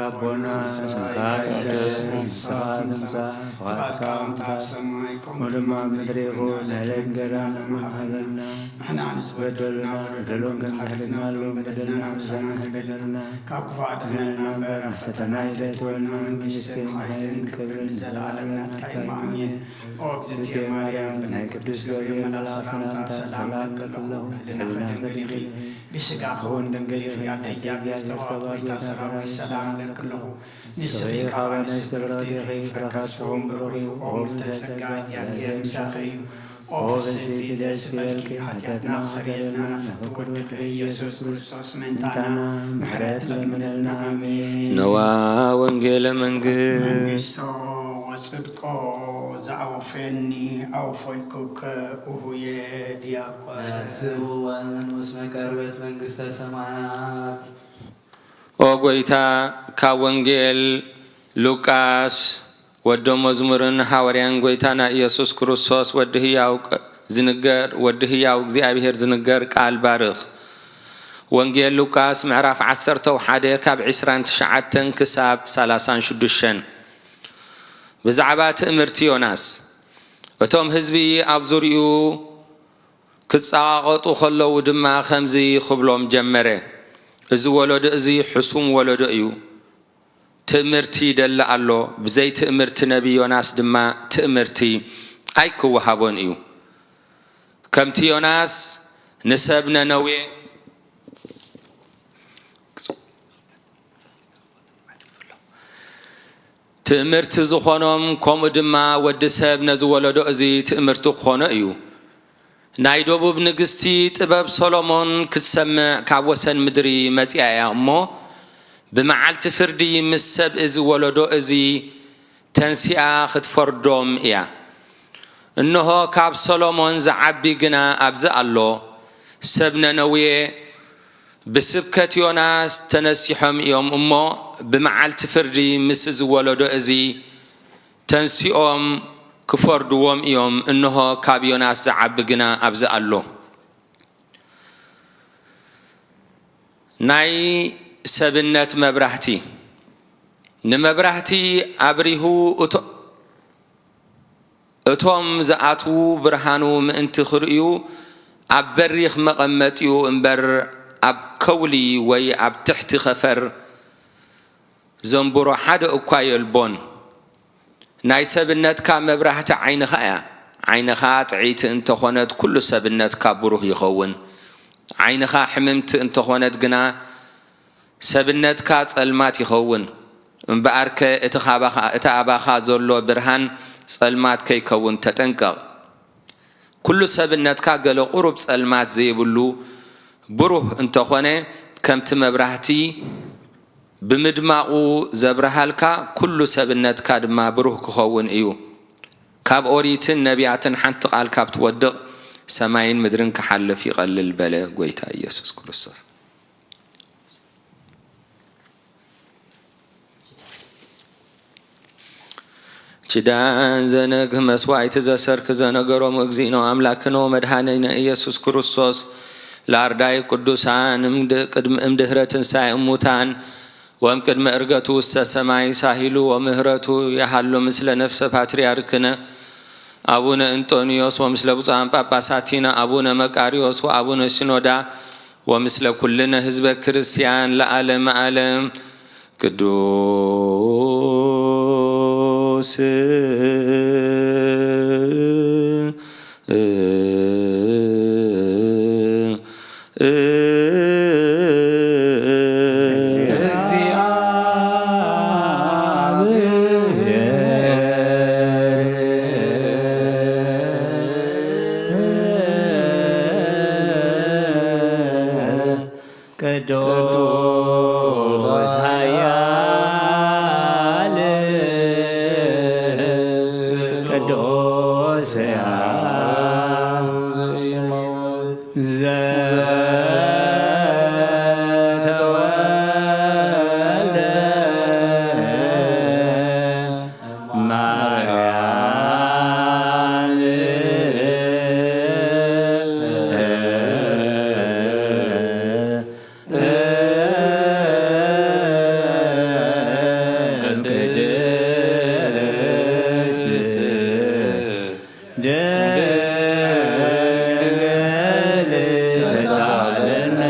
ኣቦና ስምካ ይትቀደስ፣ መንግስትኻ ትምጻእ፣ ፍቓድካ ከምታ ኣብ ሰማይ ከምኡ ድማ ኣብ ምድሪ ይኹን። ናይ ዕለት እንጀራና ሃበና፣ ንሕና ንዝበደሉና በደሎም ከም ዝሕልናሎም በደልና ምሳና ሕደገልና፣ ካብ ክፉእ ኣድሕነና እምበር፣ ኣብ ፈተና ኣይተእትወና፣ መንግስትን ሓይልን ክብርን ንዘለኣለም ናትካ እዩ። ኣሜን። ኦ እግዝእትየ ማርያም፣ ብናይ ቅዱስ ገብርኤል መልኣኽ ሰላምታ ሰላም እብለኪ ኣለኹ። ልዕልና ድንግል ኢኺ፣ ብስጋኺ እውን ድንግል ኢኺ። ኣደ እግዚኣብሔር ጸባኦት፣ ጎይታ ሰራዊት፣ ሰላም እብለኪ ኣለኹ። ንስኺ ካብ ኣንስቲ ብርኽቲ ኢኺ፣ ፍረ ከርስኺ እውን ብሩኽ እዩ። ኦ ምልዕተ ጸጋ፣ እግዚኣብሔር ምሳኺ እዩ። ኦ ፍስሕቲ ደስ ይበልኪ፣ ሓጢኣትና ኣስተሰርየልና፣ ፍቁር ወድኺ ኢየሱስ ክርስቶስ ምእንታና ምሕረት ለምነልና። ኣሜን። ነዋ ወንጌለ መንግስት። መንግስቶ ወጽድቆ ዘአውፌኒ አውፎይኩከ እሁየ ዲያቆን። ነፍስሁ ወመኑ እስመ ቀርበት መንግስተ ሰማያት። ኦ ጐይታ፣ ካብ ወንጌል ሉቃስ ወዶ መዝሙርን ሃዋርያን ጐይታና ኢየሱስ ክርስቶስ ወዲ ህያው ቅ-፣ ዝንገር፣ ወዲ ህያው እግዚኣብሔር ዝንገር ቃል ባርኽ። ወንጌል ሉቃስ ምዕራፍ ዓሰርተ ሓደ ካብ ዕስራን ትሽዓተን ክሳብ ሰላሳን ሽዱሽተን። ብዛዕባ ትእምርቲ ዮናስ። እቶም ህዝቢ ኣብ ዙርያኡ ክጸቓቐጡ ኸለዉ ድማ ኸምዚ ኽብሎም ጀመረ፣ እዚ ወለዶ እዚ ሕሱም ወለዶ እዩ። ትእምርቲ ይደሊ ኣሎ፣ ብዘይ ትእምርቲ ነብዪ ዮናስ ድማ ትእምርቲ ኣይክወሃቦን እዩ። ከምቲ ዮናስ ንሰብ ነነዌ ትእምርቲ ዝኾኖም፣ ከምኡ ድማ ወዲ ሰብ ነዚ ወለዶ እዚ ትእምርቲ ክኾኖ እዩ። ናይ ደቡብ ንግስቲ ጥበብ ሰሎሞን ክትሰምዕ ካብ ወሰን ምድሪ መጺኣ እያ እሞ፣ ብመዓልቲ ፍርዲ ምስ ሰብ እዚ ወለዶ እዚ ተንሲኣ ክትፈርዶም እያ። እንሆ፣ ካብ ሰሎሞን ዝዓቢ ግና ኣብዚ ኣሎ። ሰብ ነነዌ ብስብከት ዮናስ ተነሲሖም እዮም እሞ፣ ብመዓልቲ ፍርዲ ምስ እዚ ወለዶ እዚ ተንሲኦም ክፈርድዎም እዮም። እንሆ፣ ካብ ዮናስ ዝዓቢ ግና ኣብዚ ኣሎ። ናይ ሰብነት መብራህቲ። ንመብራህቲ ኣብሪሁ እቶ-፣ እቶም ዝኣትዉ ብርሃኑ ምእንቲ ክርእዩ ኣብ በሪኽ መቐመጢኡ እምበር ኣብ ከውሊ ወይ ኣብ ትሕቲ ኸፈር ዘንብሮ ሓደ እኳ የልቦን። ናይ ሰብነትካ መብራህቲ ዓይንኻ እያ። ዓይንኻ ጥዕይቲ እንተኾነት፣ ኩሉ ሰብነትካ ብሩህ ይኸውን። ዓይንኻ ሕምምቲ እንተኾነት ግና፣ ሰብነትካ ጸልማት ይኸውን። እምበኣርከ፣ እቲ ካባኻ፣ እቲ ኣባኻ ዘሎ ብርሃን ጸልማት ከይከውን ተጠንቀቕ። ኩሉ ሰብነትካ ገለ ቁሩብ ጸልማት ዘይብሉ ብሩህ እንተኾነ፣ ከምቲ መብራህቲ ብምድማቑ ዘብርሃልካ፣ ኩሉ ሰብነትካ ድማ ብሩህ ክኸውን እዩ። ካብ ኦሪትን ነቢያትን ሓንቲ ቃል ካብ ትወድቕ፣ ሰማይን ምድርን ክሓልፍ ይቐልል በለ ጎይታ ኢየሱስ ክርስቶስ። ኪዳን ዘነግህ መስዋዕቲ ዘሰርክ ዘነገሮም እግዚእነ ኣምላክነ ወመድኃኒነ ኢየሱስ ክርስቶስ ለአርዳኢ ቅዱሳን እምድ-፣ ቅድሚ እምድህረ ትንሣኤ እሙታን ወእም ቅድመ እርገቱ ውስተ ሰማይ ሳሂሉ ወምህረቱ የሃሉ ምስለ ነፍሰ ፓትርያርክነ አቡነ እንጦንዮስ ወምስለ ብፁዓን ጳጳሳቲነ አቡነ መቃርዮስ ወአቡነ ሲኖዳ ወምስለ ኩልነ ህዝበ ክርስቲያን ለዓለመ ዓለም። ቅዱስ ቅዱስ ኃያል ቅዱስ ዘተወልደ ማርያም ቅድስት ድንግል ተሳለነ።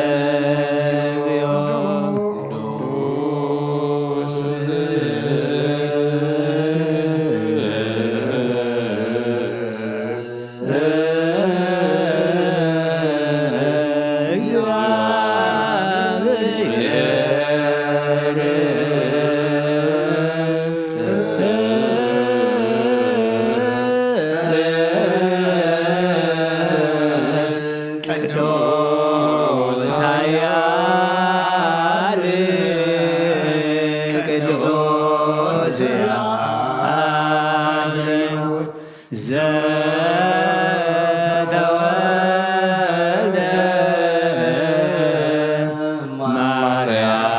ቅዱስ ኃያል ቅዱስ ዘተወልደ ማርያም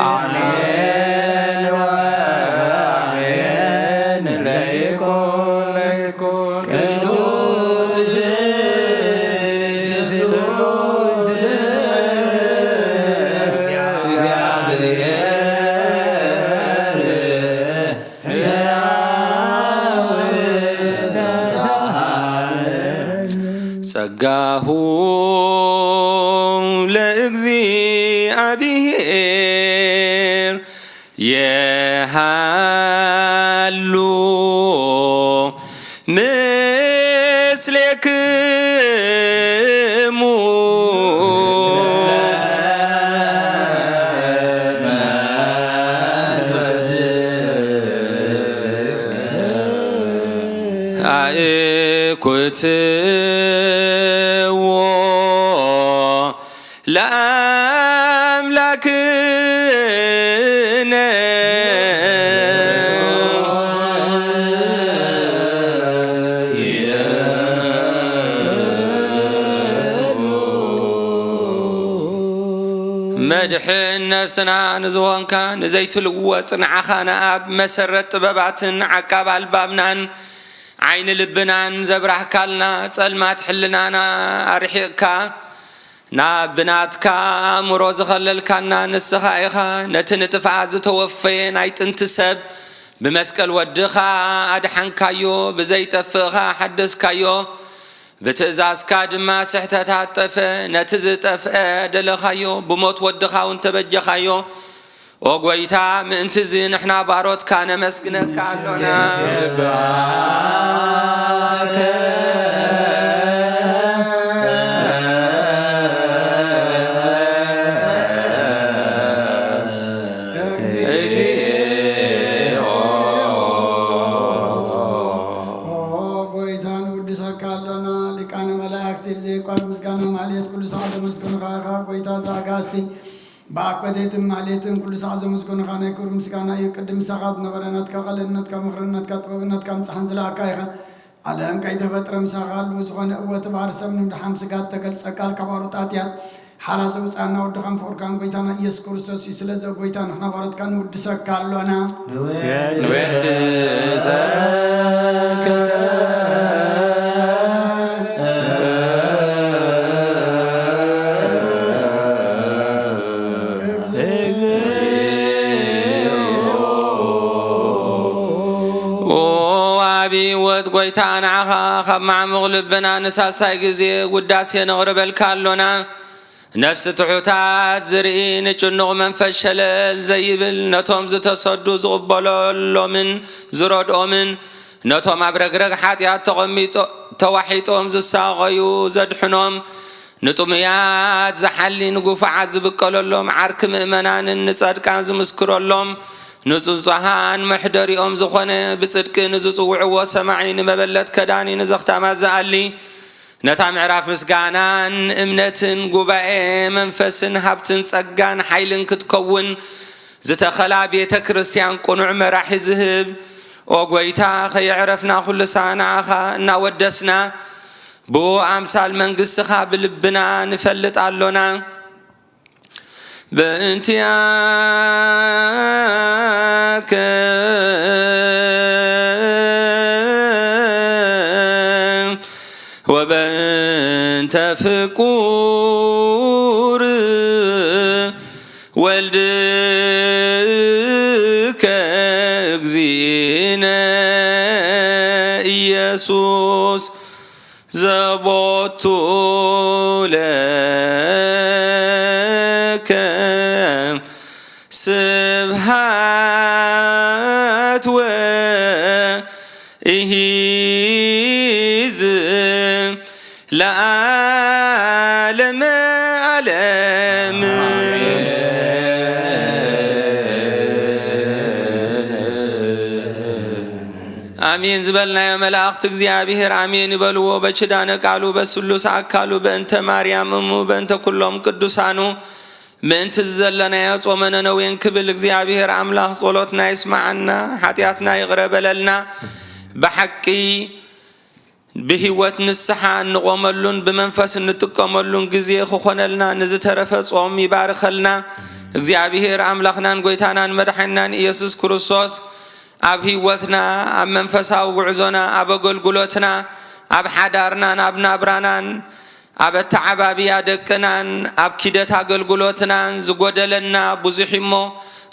አሜን ወአሜን። ለይኩን ቅዱስ ስሉስ እግዚአብሔር ሕያው ተሳሃለ። ጸጋሁ ለእግዚአብሔር የሃሉ ምስሌክሙ። አእኩትዎ ለአምላክነ። መድሕን ነፍስና ንዝኾንካ ንዘይትልወጥ ንዓኻ ንኣብ መሰረት ጥበባትን ዓቃብ ኣልባብናን ዓይኒ ልብናን ዘብራህካልና፣ ጸልማት ሕልናና ኣርሒቕካ ናብ ብናትካ ኣእምሮ ዝኸለልካና ንስኻ ኢኻ። ነቲ ንጥፍኣት ዝተወፈየ ናይ ጥንቲ ሰብ ብመስቀል ወድኻ ኣድሓንካዮ፣ ብዘይጠፍእ ኸኣ ሓደስካዮ። ብትእዛዝካ ድማ ስሕተት ኣጠፈ። ነቲ ዝጠፍአ ደለኻዮ፣ ብሞት ወድኻ እውን ተበጀኻዮ። ኦ ጐይታ፣ ምእንቲ እዚ ንሕና ባሮትካ ነመስግነካ ኣሎና። ኦ ጐይታ፣ ንውድሰካ ኣሎና። ሊቃነ መላእክቲ ብዘየቋርጥ ምስጋና ማህሌት ኩሉ ሰዓት ዘመስግኑኻ ኢኻ። ጐይታ ዘኣጋሲ ብኣኮቴትን ማህሌትን ኩሉ ሰዓት ዘመስግኑኻ ናይ ክብሪ ምስጋና እዩ። ቅድም ምሳኻ ዝነበረ ናትካ ቃልን ናትካ ምኽርን ናትካ ጥበብን ናትካ ምጽሓን ዝለኣካ ኢኻ። ዓለም ከይተፈጥረ ምሳኻ ህልው ዝኾነ እወ እቲ ባህሪ ሰብ ንምድሓን ስጋ እተገልጸ ቃል ካብ ኣሩጣጥያት ሓራ ዘውፅኣና ወድኻን ፍቕርካን ጐይታና ኢየሱስ ክርስቶስ እዩ። ስለዚ ኦ ጐይታ ንሕና ባሮትካ ንውድሰካ ኣሎና። ንወድሰከ ኦ ዓቢ ህይወት ጐይታ፣ ንዓኻ ካብ ማዕሙቕ ልብና ንሳልሳይ ግዜ ውዳሴ ነቕርበልካ ኣሎና። ነፍሲ ትሑታት ዝርኢ፣ ንጭኑቕ መንፈስ ሸለል ዘይብል፣ ነቶም ዝተሰዱ ዝቕበለሎምን ዝረድኦምን፣ ነቶም ኣብ ረግረግ ሓጢኣት ተቐሚጦ-፣ ተዋሒጦም ዝሳቐዩ ዘድሕኖም፣ ንጥሙያት ዝሓሊ፣ ንግፉዓት ዝብቀለሎም፣ ዓርኪ ምእመናንን ንጻድቃን ዝምስክረሎም፣ ንጽጹሃን መሕደሪኦም ዝኾነ፣ ብጽድቂ ንዝጽውዕዎ ሰማዒ፣ ንመበለት ከዳኒ፣ ንዘኽታማት ዝኣሊ፣ ነታ ምዕራፍ ምስጋናን እምነትን ጉባኤ መንፈስን ሃብትን ጸጋን ሓይልን ክትከውን ዝተኸላ ቤተ ክርስቲያን ቅኑዕ መራሒ ዝህብ፣ ኦ ጐይታ፣ ከየዕረፍና ኩሉ ሳዕ ንዓኻ እናወደስና፣ ብኡ ኣምሳል መንግስትኻ ብልብና ንፈልጥ ኣሎና። በእንቲኣከ ወበእንተ ፍቁር ወልድከ እግዚእነ ኢየሱስ ዘቦቱ ለከ ስብሃት ወኢሂዝ ለዓለመ ዓለም። ኣሜን ዝበልናዮ መላእኽቲ እግዚኣብሔር ኣሜን ይበልዎ። በችዳነ ቃሉ በስሉስ ኣካሉ በእንተ ማርያም እሙ በእንተ ኩሎም ቅዱሳኑ ምእንቲ ዘለናዮ ጾመ ነነዌን ክብል እግዚኣብሔር ኣምላኽ ጸሎትና ይስማዓና፣ ሓጢኣትና ይቕረ በለልና። ብሓቂ ብህይወት ንስሓ እንቖመሉን ብመንፈስ እንጥቀመሉን ግዜ ክኾነልና ንዝተረፈ ጾም ይባርኸልና። እግዚኣብሔር ኣምላኽናን ጐይታናን መድሓኒናን ኢየሱስ ክርስቶስ ኣብ ህይወትና፣ ኣብ መንፈሳዊ ጉዕዞና፣ ኣብ ኣገልግሎትና፣ ኣብ ሓዳርናን ኣብ ናብራናን፣ ኣብ ኣተዓባብያ ደቅናን ኣብ ኪደት ኣገልግሎትናን ዝጎደለና ብዙሕ እሞ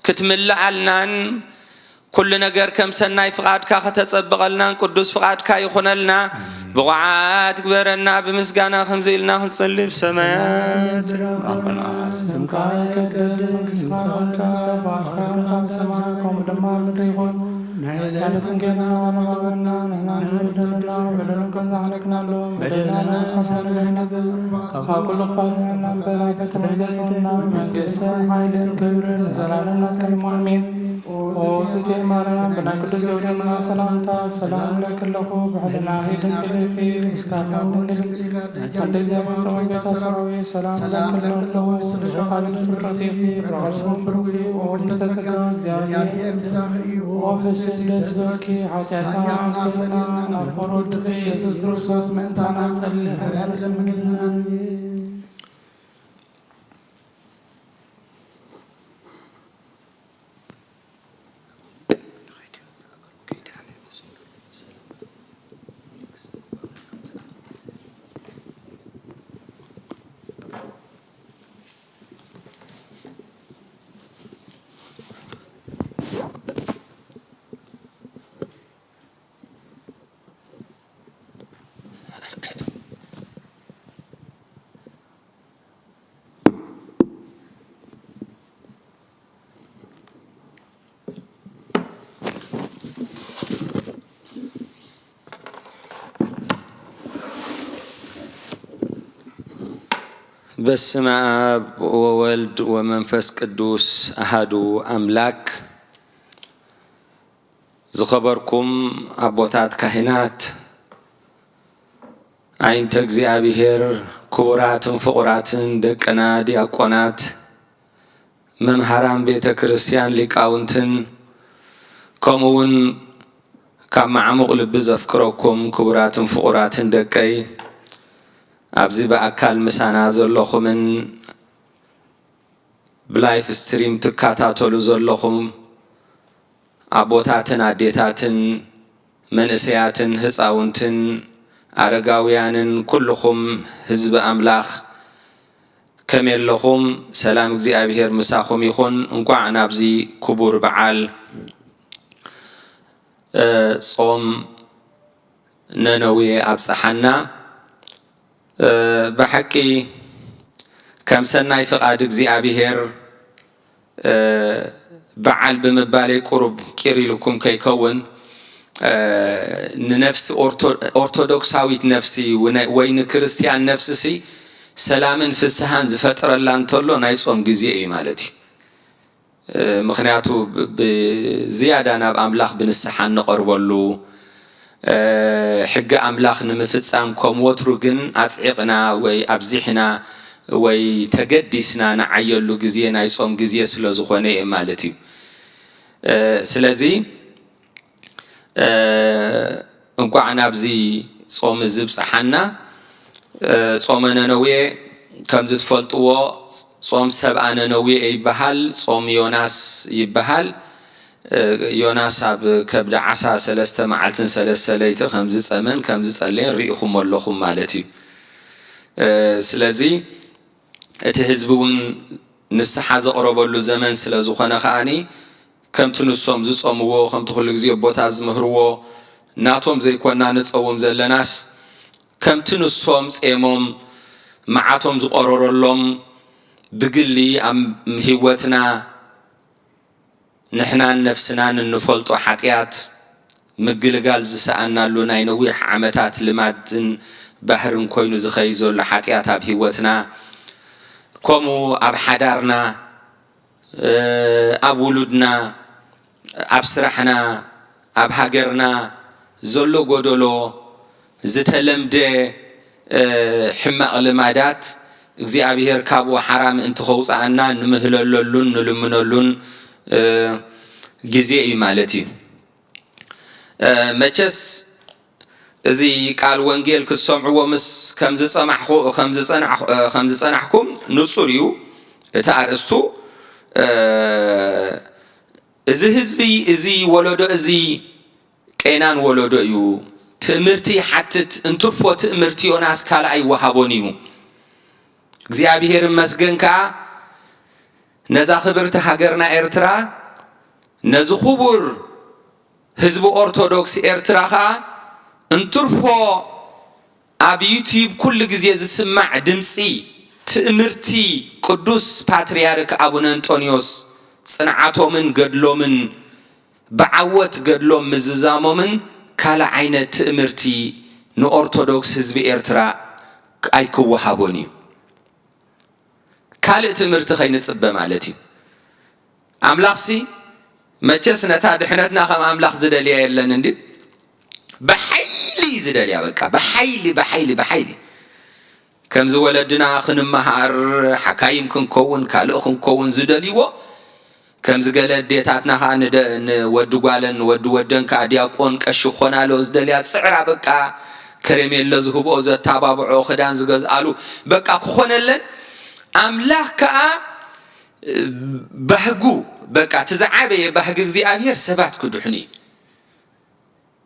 ክትምልኣልናን ኩሉ ነገር ከም ሰናይ ፍቓድካ ከተጸብቐልናን ቅዱስ ፍቓድካ ይኹነልና። ብቑዓት ግበረና። ብምስጋና ከምዚ ኢልና ክንጽሊ ብሰማያት ኣቦና ስምካ ይቀደስ፣ መንግስትኻ ትምጻእ፣ ፍቓድካ ከም ኣብ ሰማይ ከምኡ ድማ ኣብ ምድሪ ይኹን። ናይ ዕለት እንጀራና ንሃበና፣ ንሕና ንበደልና በደልን ከም ዝሓለክናሉ በደልና ንሓስብ ኣይንግበር፣ ካብ ኩሉ ክፋል ንሕና እምበር ኣይተፈተና፣ መንግስትን ሓይልን ክብርን ንዘለኣለም ናትካ እዩ። ኣሜን። ኦ እግዝእትየ ማርያም፣ ብናይ ቅዱስ ገብርኤል መልኣክ ሰላምታ ሰላም እብለኪ ኣለኹ። ብሕልናኺ ድንግል ኢኺ፣ ስጋኺ እውን ድንግል እዩ። ኣዴ እግዚኣብሔር ጸባኦት ጌታ ሰራዊት፣ ሰላም እብለኪ ኣለኹ። ስጋኺ ድንግል ኢኺ፣ ብርኽቲ እውን ብሩኽ እዩ። ኦ ውእቱ ጸጋ እግዚኣብሔር ምሳኺ እዩ። ኦ ፍስሕቲ ደስ ይበልኪ፣ ሓጢኣትና ኣስተሰርየልና፣ ናብ ፍቁር ወድኺ ኢየሱስ ክርስቶስ ምእንታና ጸልእ። ምሕረት ለምንልና። ኣሜን። በስመ አብ ወወልድ ወመንፈስ ቅዱስ አሃዱ አምላክ። ዝኸበርኩም ኣቦታት ካህናት፣ ኣይንተ እግዚኣብሔር፣ ክቡራትን ፍቑራትን ደቅና ዲያቆናት፣ መምሃራን ቤተ ክርስቲያን፣ ሊቃውንትን፣ ከምኡ እውን ካብ መዓሙቕ ልቢ ዘፍቅረኩም ክቡራትን ፍቑራትን ደቀይ፣ ኣብዚ ብኣካል ምሳና ዘለኹምን ብላይፍ ስትሪም ትከታተሉ ዘለኹም ኣቦታትን ኣዴታትን መንእሰያትን ህፃውንትን ኣረጋውያንን ኩልኹም ህዝቢ ኣምላኽ ከመይ ኣለኹም? ሰላም እግዚኣብሔር ምሳኹም ይኹን። እንቋዕ ናብዚ ክቡር በዓል ጾም ነነዌ ኣብጽሓና። ብሓቂ ከም ሰናይ ፍቓድ እግዚኣብሔር በዓል ብምባለይ ቁሩብ ቂር ኢልኩም ከይከውን፣ ንነፍሲ ኦርቶዶክሳዊት ነፍሲ ወይ ንክርስትያን ነፍስሲ ሰላምን ፍስሃን ዝፈጥረላ እንተሎ ናይ ጾም ግዜ እዩ ማለት እዩ። ምኽንያቱ ብዝያዳ ናብ ኣምላኽ ብንስሓ እንቐርበሉ፣ ሕጊ ኣምላኽ ንምፍጻም ከም ወትሩ ግን ኣጽዒቕና ወይ ኣብዚሕና ወይ ተገዲስና ንዓየሉ ግዜ ናይ ጾም ግዜ ስለ ዝኾነ እየ ማለት እዩ። ስለዚ እንቋዕ ናብዚ ጾም እዚ ብጽሓና። ጾመ ነነዌ ከምዚ ትፈልጥዎ ጾም ሰብኣ ነነዌ ይበሃል፣ ጾም ዮናስ ይበሃል። ዮናስ ኣብ ከብዲ ዓሳ ሰለስተ መዓልትን ሰለስተ ለይቲ ከም ዝጸመን ከም ዝጸለየን ርኢኹሞ ኣለኹም ማለት እዩ። ስለዚ እቲ ህዝቢ እውን ንስሓ ዘቕረበሉ ዘመን ስለ ዝኾነ ከኣኒ ከምቲ ንሶም ዝጾምዎ፣ ከምቲ ኩሉ ግዜ ኣቦታት ዝምህርዎ ናቶም ዘይኮና ንጸውም ዘለናስ ከምቲ ንሶም ጼሞም መዓቶም ዝቆረረሎም ብግሊ ኣብ ህይወትና ንሕናን ነፍስናን እንፈልጦ ሓጢኣት ምግልጋል ዝሰኣናሉ ናይ ነዊሕ ዓመታት ልማድን ባህርን ኮይኑ ዝኸይድ ዘሎ ሓጢኣት ኣብ ህይወትና፣ ከምኡ ኣብ ሓዳርና፣ ኣብ ውሉድና፣ ኣብ ስራሕና፣ ኣብ ሃገርና ዘሎ ጎደሎ፣ ዝተለምደ ሕማቕ ልማዳት እግዚኣብሔር ካብኡ ሓራ ምእንቲ ከውፅኣና ንምህለለሉን ንልምነሉን ግዜ እዩ ማለት እዩ። መቸስ እዚ ቃል ወንጌል ክትሰምዕዎ ምስ ከም ዝጸማሕኹ-፣ ከም ዝጸናሕኹ-፣ ከም ዝጸናሕኩም ንጹር እዩ። እቲ ኣርእስቱ እ፣ እዚ ህዝቢ፣ እዚ ወለዶ፣ እዚ ቄናን ወለዶ እዩ። ትእምርቲ ይሓትት፣ እንትርፎ ትእምርቲ ዮናስ ካልእ ኣይወሃቦን እዩ። እግዚኣብሔር ይመስገን ከኣ ነዛ ክብርቲ ሃገርና ኤርትራ፣ ነዚ ክቡር ህዝቢ ኦርቶዶክስ ኤርትራ ከኣ እንትርፎ ኣብ ዩትዩብ ኩሉ ግዜ ዝስማዕ ድምጺ ትእምርቲ ቅዱስ ፓትርያርክ ኣቡነ እንጦንዮስ ጽንዓቶምን ገድሎምን ብዓወት ገድሎም ምዝዛሞምን ካልእ ዓይነት ትእምርቲ ንኦርቶዶክስ ህዝቢ ኤርትራ ኣይክወሃቦን እዩ። ካልእ ትምህርቲ ከይንጽበ ማለት እዩ። ኣምላኽሲ መቸስ ነታ ድሕነትና ከም ኣምላኽ ዝደልያ የለን እንዲ ብሓይሊ እዩ ዝደልያ። በቃ ብሓይሊ ብሓይሊ ብሓይሊ ከምዚ ወለድና ክንመሃር ሓካይም ክንከውን ካልእ ክንከውን ዝደልይዎ ከምዚ ገለ ኣዴታትና ከዓ ንደ- ንወዲ ጓለን ንወዲ ወደን ከዓ ዲያቆን ቀሺ ክኾናሎ ዝደልያ ጽዕራ በቃ ከረሜሎ ዝህብኦ ዘታባብዖ ክዳን ዝገዝኣሉ በቃ ክኾነለን ኣምላኽ ከዓ ባህጉ በቃ እቲ ዝዓበየ ባህጊ እግዚኣብሔር ሰባት ክድሕኑ እዩ።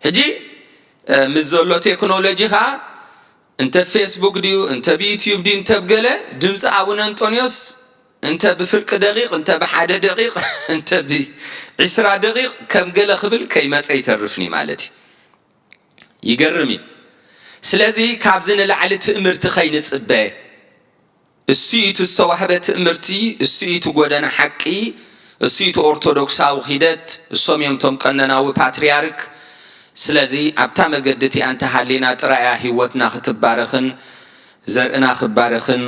ሕጂ ምስ ዘሎ ቴክኖሎጂ ከዓ እንተ ፌስቡክ ድዩ እንተ ብዩትዩብ ድዩ እንተ ብገለ ድምፂ ኣቡነ እንጦንዮስ እንተ ብፍርቂ ደቂቕ እንተ ብሓደ ደቂቕ እንተ ብዒስራ ደቂቕ ከም ገለ ክብል ከይመፀ ይተርፍኒ ማለት እዩ። ይገርም እዩ። ስለዚ ካብዚ ንላዕሊ ትእምርቲ ከይንፅበ እሱ እዩ እቲ ዝተዋህበ ትእምርቲ፣ እሱ እዩ እቲ ጎደና ሓቂ፣ እሱ እዩ እቲ ኦርቶዶክሳዊ ኺደት፣ እሶም እዮም እቶም ቀነናዊ ፓትርያርክ። ስለዚ ኣብታ መገዲ እቲኣ እንተሃሊና ጥራይ እያ ህይወትና ክትባረኽን ዘርእና ክባረኽን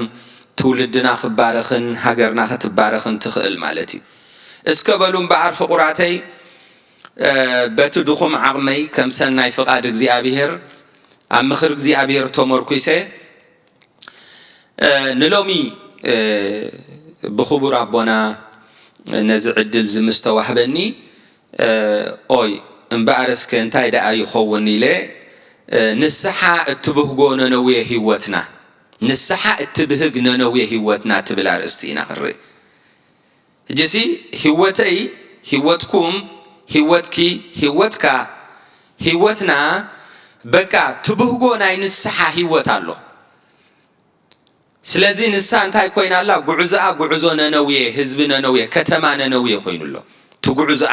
ትውልድና ክባረኽን ሃገርና ክትባረኽን ትኽእል ማለት እዩ። እስከ በሉ እምበኣር ፍቑራተይ በቲ ድኹም ዓቕመይ ከም ሰናይ ፍቓድ እግዚኣብሔር ኣብ ምኽሪ እግዚኣብሔር ተመርኲሰ ንሎሚ ብኽቡር ኣቦና ነዚ ዕድል እዚ ምስ ተዋህበኒ ኦይ እምበኣር እስከ እንታይ ደኣ ይኸውን ኢለ ንስሓ እትብህጎ ነነውየ ህይወትና ንስሓ እትብህግ ነነውየ ህይወትና ትብል ኣርእስቲ ኢና ክንርኢ። ሕጂሲ ህይወተይ ህይወትኩም ህይወትኪ ህይወትካ ህይወትና በቃ ትብህጎ ናይ ንስሓ ህይወት ኣሎ። ስለዚ ንሳ እንታይ ኮይና ኣላ? ጉዕዞኣ ጉዕዞ ነነውየ ህዝቢ ነነውየ ከተማ ነነውየ ኮይኑ ኣሎ። ትጉዕዞኣ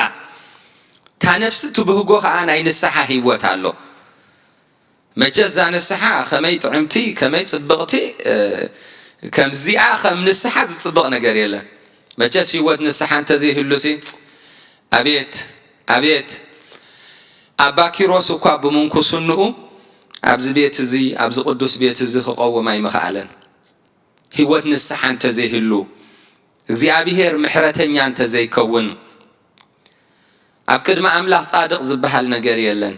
እታ ነፍሲ ትብህጎ ከዓ ናይ ንስሓ ህይወት ኣሎ። መቸስ እዛ ንስሓ ከመይ ጥዕምቲ ከመይ ፅብቕቲ ከምዚኣ ከም ንስሓ ዝፅብቕ ነገር የለን። መቸስ ህይወት ንስሓ እንተዘይህሉሲ ኣቤት ኣቤት ኣባ ኪሮስ እኳ ብምንኩስንኡ ኣብዚ ቤት እዚ ኣብዚ ቅዱስ ቤት እዚ ክቐውም ኣይምኽኣለን። ህይወት ንስሓ እንተዘይህሉ እግዚኣብሄር ምሕረተኛ እንተዘይከውን ኣብ ቅድሚ ኣምላኽ ጻድቕ ዝበሃል ነገር የለን።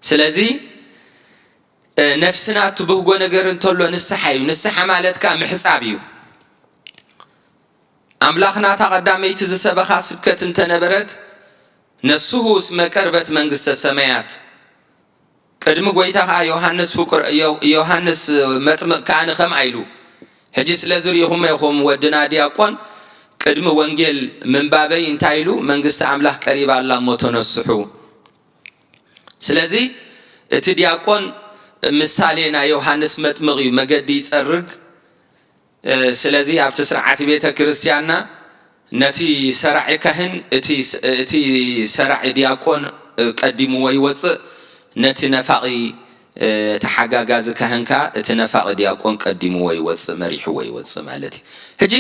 ስለዚ ነፍስና ትብህጎ ነገር እንተሎ ንስሓ እዩ። ንስሓ ማለት ከኣ ምሕጻብ እዩ። ኣምላኽ ናታ ቀዳመይቲ ዝሰበኻ ስብከት እንተነበረት ነስሁ እስመ ቀርበት መንግስተ ሰማያት ቅድሚ ጐይታ ኸኣ ዮሃንስ ፍቁር ዮሃንስ መጥምቕ ከኣ ንኸምኣ ኢሉ ሕጂ ስለ ዝርኢኹሞ ኢኹም ወድና ዲያቆን ቅድሚ ወንጌል ምንባበይ እንታይ ኢሉ መንግስቲ ኣምላኽ ቀሪባ ኣላ እሞ ተነስሑ። ስለዚ እቲ ዲያቆን ምሳሌ ናይ ዮሃንስ መጥምቕ እዩ፣ መገዲ ይጸርግ። ስለዚ ኣብቲ ስርዓት ቤተ ክርስቲያንና ነቲ ሰራዒ ካህን እቲ ሰራዒ ዲያቆን ቀዲምዎ ይወፅእ፣ ነቲ ነፋቒ ተሓጋጋዚ ካህን ከዓ እቲ ነፋቒ ዲያቆን ቀዲምዎ ይወፅእ፣ መሪሕዎ ይወፅእ ማለት እዩ። ሕጂ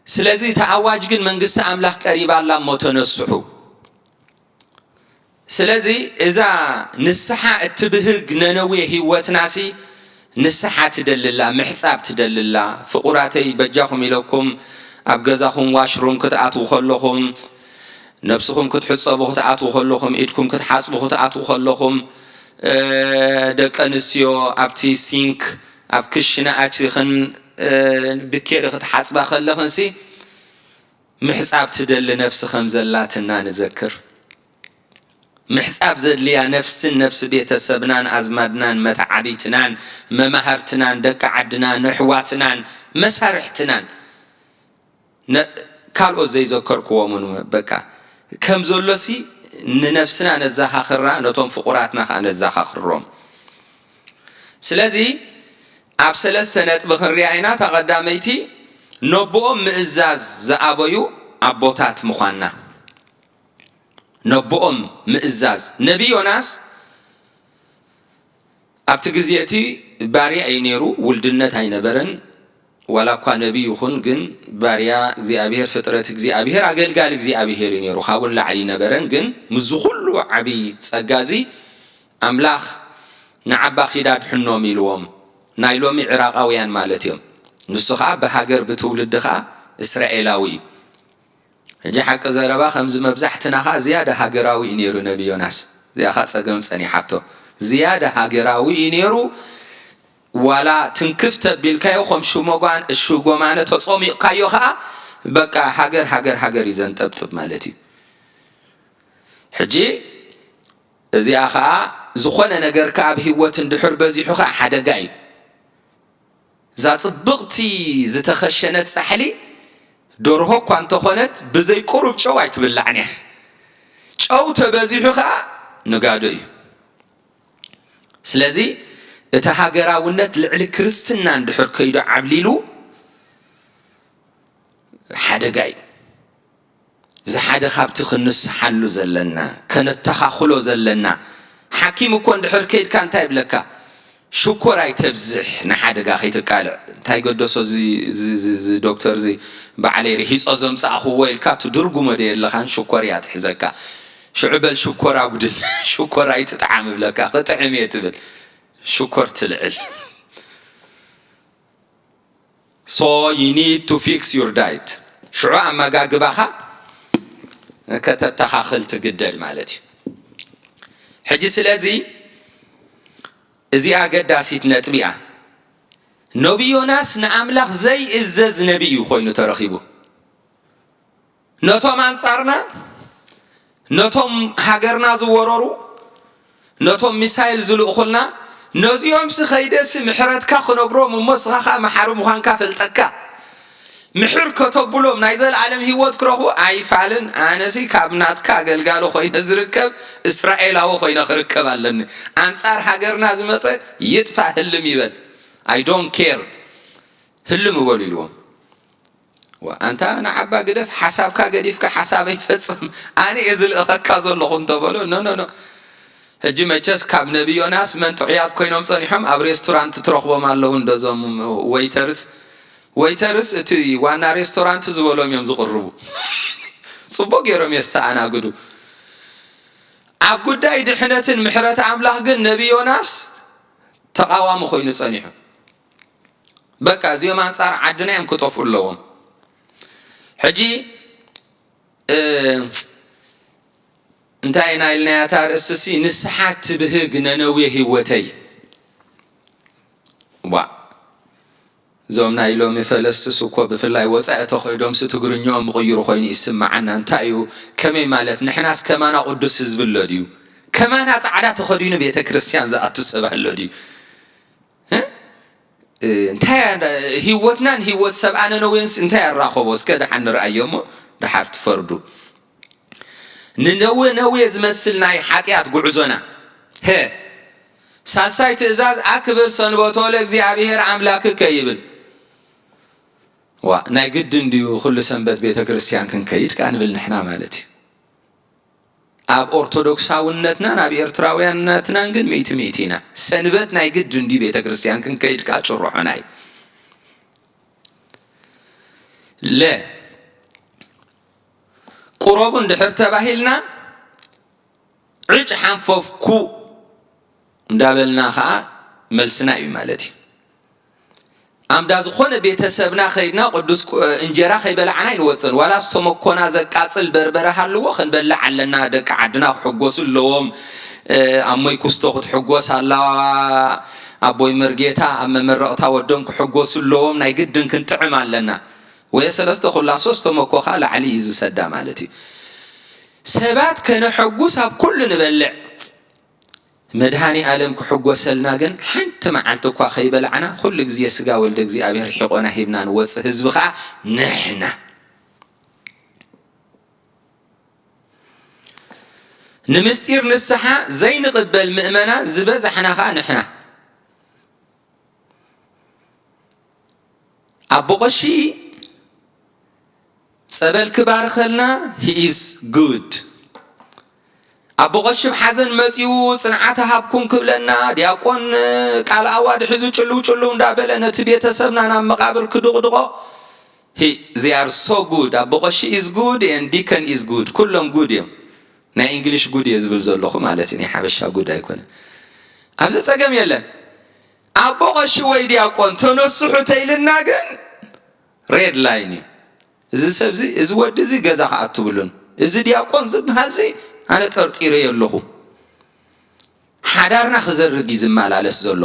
ስለዚ እቲ ኣዋጅ ግን መንግስቲ ኣምላኽ ቀሪባ ኣላ እሞ ተነስሑ። ስለዚ እዛ ንስሓ እትብህግ ነነዌ ህይወትናሲ ንስሓ ትደልላ ምሕጻብ ትደልላ። ፍቑራተይ በጃኹም ኢለኩም ኣብ ገዛኹም ዋሽሩም ክትኣትዉ ከለኹም ነብስኹም ክትሕጸቡ ክትኣትዉ ከለኹም ኢድኩም ክትሓጽቡ ክትኣትዉ ከለኹም ደቂ ኣንስትዮ ኣብቲ ሲንክ ኣብ ክሽነ ኣቲኽን ብኬሪ ክትሓጽባ ከለኽንሲ ምሕጻብ ትደሊ ነፍሲ ከም ዘላትና ንዘክር። ምሕጻብ ዘድልያ ነፍስን ነፍሲ ቤተሰብናን ኣዝማድናን መተዓቢትናን መማህርትናን ደቂ ዓድናን ኣሕዋትናን መሳርሕትናን ካልኦት ዘይዘከርክዎም እውን በቃ ከም ዘሎሲ ንነፍስና ነዛኻኽራ፣ ነቶም ፍቑራትና ከዓ ነዛኻኽሮም። ስለዚ ኣብ ሰለስተ ነጥቢ ክንሪኣ ኢና። እታ ቀዳመይቲ ነቦኦም ምእዛዝ ዝኣበዩ ኣቦታት ምዃንና። ነቦኦም ምእዛዝ። ነቢ ዮናስ ኣብቲ ግዜ እቲ ባርያ እዩ ነይሩ፣ ውልድነት ኣይነበረን። ዋላ እኳ ነቢ ይኹን ግን ባርያ እግዚኣብሔር፣ ፍጥረት እግዚኣብሔር፣ ኣገልጋሊ እግዚኣብሔር እዩ ነይሩ። ካብኡ ንላዕሊ ይነበረን። ግን ምስዚ ኩሉ ዓብዪ ጸጋ እዚ ኣምላኽ ንዓባ ኺድ ኣድሕኖም ኢልዎም፣ ናይ ሎሚ ዕራቓውያን ማለት እዮም። ንሱ ኸዓ ብሃገር ብትውልዲ ኸዓ እስራኤላዊ እዩ። ሕጂ ሓቂ ዘረባ ከምዚ መብዛሕትና ኸዓ ዝያዳ ሃገራዊ እዩ ነይሩ ነቢ ዮናስ። እዚኣ ኸዓ ጸገም ጸኒሓቶ። ዝያዳ ሃገራዊ እዩ ነይሩ። ዋላ ትንክፍ ተቢልካዮ ከም ሽሞጓን ሽጎማነ ተጾሚቕካዮ ኸዓ በቃ ሃገር ሃገር ሃገር እዩ ዘንጠብጥብ ማለት እዩ። ሕጂ እዚኣ ኸዓ ዝኾነ ነገር ከኣ ኣብ ህይወት እንድሕር በዚሑ ኸዓ ሓደጋ እዩ። እዛ ጽብቕቲ ዝተኸሸነት ጻሕሊ ደርሆ እኳ እንተኾነት ብዘይ ቁሩብ ጨው ኣይትብላዕን እያ። ጨው ተበዚሑ ኸዓ ንጋዶ እዩ። ስለዚ እቲ ሃገራውነት ልዕሊ ክርስትና እንድሕር ከይዱ ዓብሊሉ ሓደጋ እዩ። እዚ ሓደ ካብቲ ክንስሓሉ ዘለና፣ ከነተኻኽሎ ዘለና፣ ሓኪም እኮ እንድሕር ከይድካ እንታይ ይብለካ? ሽኮር ኣይተብዝሕ፣ ንሓደጋ ከይትቃልዕ። እንታይ ገደሶ እዚ፣ እዚ፣ እዚ፣ እዚ ዶክተር እዚ ባዕለይ ርሂጾ ዘምጻእኽዎ ኢልካ ትድርጉሞ ዶ የለኻን? ሽኮር እያ ትሕዘካ። ሽዑ በል ሽኮር ኣጉድል፣ ሽኮር ኣይትጥዓም እብለካ። ክጥዕም እየ ትብል። ሽኮር ትልዕል። So you need to fix your diet። ሽዑ ኣመጋግባኻ ከተተኻኽል ትግደድ ማለት እዩ። ሕጂ ስለዚ እዚኣ ኣገዳሲት ነጥቢ እያ። ነቢ ዮናስ ንኣምላኽ ዘይእዘዝ ነቢ እዩ ኮይኑ ተረኺቡ። ነቶም ኣንጻርና፣ ነቶም ሃገርና ዝወረሩ፣ ነቶም ሚሳይል ዝልእኹልና፣ ነዚኦምሲ ከይደሲ ምሕረትካ ክነግሮም እሞ እስኻ ኸኣ መሓሪ ምዃንካ ፈልጠካ። ምሕር ከተብሎም ናይ ዘለኣለም ህይወት ክረኽቡ ኣይፋልን። ኣነሲ ካብ ናትካ ኣገልጋሊ ኮይነ ዝርከብ እስራኤላዊ ኮይነ ክርከብ ኣለኒ። ኣንጻር ሃገርና ዝመጸ ይጥፋእ ህልም ይበል። I don't care። ህልም ይበሉ ኢልዎም። ዋ፣ ኣንታ ንዓባ ግደፍ፣ ሓሳብካ ገዲፍካ ሓሳበይ ፈጽም፣ ኣነ እየ ዝልእኸካ ዘለኹ እንተበሎ፣ ኖ፣ ኖ፣ ኖ። ሕጂ መቸስ ካብ ነቢ ዮናስ መን ጥዑያት ኮይኖም ጸኒሖም ኣብ ሬስቶራንት ትረኽቦም ኣለዉ እንዶ እዞም ዌይተርስ። ዌይተርስ እቲ ዋና ሬስቶራንት ዝበሎም እዮም ዝቕርቡ። ጽቡቕ ገይሮም የስተኣናግዱ። ኣብ ጉዳይ ድሕነትን ምሕረት ኣምላኽ ግን ነቢ ዮናስ ተቓዋሚ ኮይኑ ጸኒሑ። በቃ እዚኦም ኣንጻር ዓድና እዮም ክጠፍኡ ኣለዎም። ሕጂ፣ እ፣ እንታይ ኢና ኢልናያ እታ ኣርእስቲ ሲ? ንስሓ ትብህግ ነነዌ ህይወተይ። ዋ፣ እዞም ናይ ሎሚ ፈለስስ እኮ ብፍላይ ወጻኢ ተኸይዶምሲ ትግርኛኦም ምቕይሩ ኮይኑ ይስምዓና። እንታይ እዩ? ከመይ ማለት? ንሕናስ ከማና ቅዱስ ህዝቢ ኣሎ ድዩ? ከማና ጻዕዳ ተኸዲኑ ቤተ ክርስቲያን ዝኣቱ ሰብ ኣሎ ድዩ? እ? እ፣ እንታይ ያ-፣ ህይወትናን ህይወት ሰብኣ ነነዌንስ እንታይ ኣራኸቦ? እስከ ደሓን ንርኣዮ እሞ ደሓር ትፈርዱ። ንነዌ ነዌ ዝመስል ናይ ሓጢኣት ጉዕዞና። ሀ፣ ሳልሳይ ትእዛዝ፣ "ኣክብር ሰንበቶ ለእግዚኣብሔር ኣምላክከ" ይብል። ዋ፣ ናይ ግድን ድዩ ኩሉ ሰንበት ቤተ ክርስቲያን ክንከይድ ከኣ ንብል ንሕና ማለት እዩ። ኣብ ኦርቶዶክሳውነትናን ኣብ ኤርትራውያንነትናን ግን ሚእቲ ሚእቲ ኢና። ሰንበት ናይ ግድን ድዩ ቤተ ክርስቲያን ክንከይድ ከኣ ጭርሖና እዩ። ለ፣ ቁረቡ እንድሕር ተባሂልና ዕጭ ሓንፈፍኩ እንዳበልና ኸዓ መልስና እዩ ማለት እዩ። ኣምዳ ዝኾነ ቤተሰብና ኸይድና ቅዱስ ቁ-፣ እንጀራ ከይበላዕና ኣይንወፅን። ዋላ ዝተመኮና ዘቃፅል በርበረ ሃልዎ ክንበልዕ ኣለና። ደቂ ዓድና ክሕጎሱ ኣለዎም። እ፣ ኣሞይ ኩስቶ ክትሕጎስ ኣለዋ። ኣቦይ መርጌታ ኣብ መመረቕታ ወዶም ክሕጎሱ ኣለዎም። ናይ ግድን ክንጥዕም ኣለና። ወይ ሰለስተ ኩላሶ ዝተመኮኻ ላዕሊ እዩ ዝሰዳ ማለት እዩ። ሰባት ከነሐጉስ ኣብ ኩሉ ንበልዕ። መድሃኒ ኣለም ክሕጎሰልና ግን ሓንቲ መዓልቲ እኳ ከይበላዕና ኩሉ ግዜ ስጋ ወልደ እግዚኣብሔር ሒቆና ሂብና ንወጽእ ህዝቢ ኸኣ ንሕና። ንምስጢር ንስሓ ዘይንቕበል ምእመናን ዝበዛሕና ኸኣ ንሕና። ኣቦ ቐሺ ጸበል ክባርኸልና፣ he is good። ኣቦ ቐሺ ብ ሓዘን መጺኡ ጽንዓት ሃብኩም ክብለና፣ ዲያቆን ቃል ኣዋዲ ሒዙ ጭልው ጭልው እንዳበለ ነቲ ቤተሰብና ናብ መቓብር ክድቕድቖ፣ he, they are so good። ኣቦ ቐሺ is good and deacon is good። ኩሎም good እዮም። ናይ እንግሊሽ good እየ ዝብል ዘለኹ ማለት እዩ፣ ናይ ሓበሻ good ኣይኮነን። ኣብዚ ጸገም የለን። ኣቦ ቐሺ ወይ ዲያቆን ተነስሑ ተይልና ግን ሬድ ላይን እዩ። እዚ ሰብዚ፣ እዚ ወዲ እዚ ገዛ ክኣቱ ብሉን። እዚ ዲያቆን ዝበሃል እዚ ኣነ ጠርጢረዮ ኣለኹ። ሓዳርና ክዘርግ እዩ ዝመላለስ ዘሎ።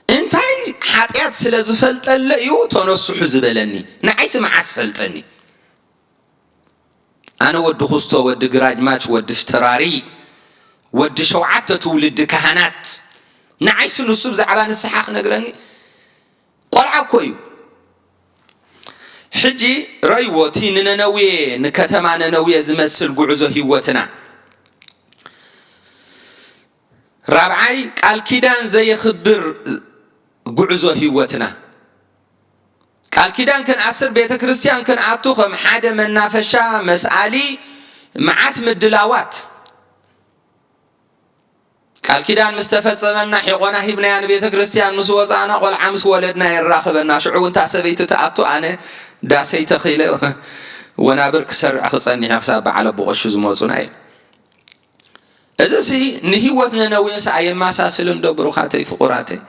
እንታይ ሓጢኣት ስለ ዝፈልጠለ እዩ ተነስሑ ዝበለኒ? ንዓይሲ መዓስ ፈልጠኒ? ኣነ ወዲ ኩስቶ፣ ወዲ ግራጅማች፣ ወዲ ፍተራሪ፣ ወዲ ሸውዓተ ትውልዲ ካህናት። ንዓይሲ ንሱ ብዛዕባ ንስሓ ክነግረኒ? ቆልዓ እኮ እዩ። ሕጂ ረይዎ እቲ ንነነዌ፣ ንከተማ ነነዌ ዝመስል ጉዕዞ ህይወትና። ራብዓይ፣ ቃል ኪዳን ዘየኽብር ጉዕዞ ህይወትና። ቃል ኪዳን ክንኣስር፣ ቤተ ክርስቲያን ክንኣቱ፣ ከም ሓደ መናፈሻ መስኣሊ መዓት ምድላዋት። ቃል ኪዳን ምስ ተፈጸመና፣ ሒቖና ሂብናያ ንቤተ ክርስቲያን ምስ ወጻእና፣ ቆልዓ ምስ ወለድና የራኽበና። ሽዑ እውን እታ ሰበይቲ ትኣቱ፣ ኣነ ዳሰይ ተኺለ ወናብር ክሰርዕ ክጸኒሐ ክሳብ በዓል ኣቦ ቐሺ ዝመጹና እዩ። እዚሲ ንህይወት ነነዌስ ኣየመሳስልን ዶ ብሩኻተይ ፍቑራተይ?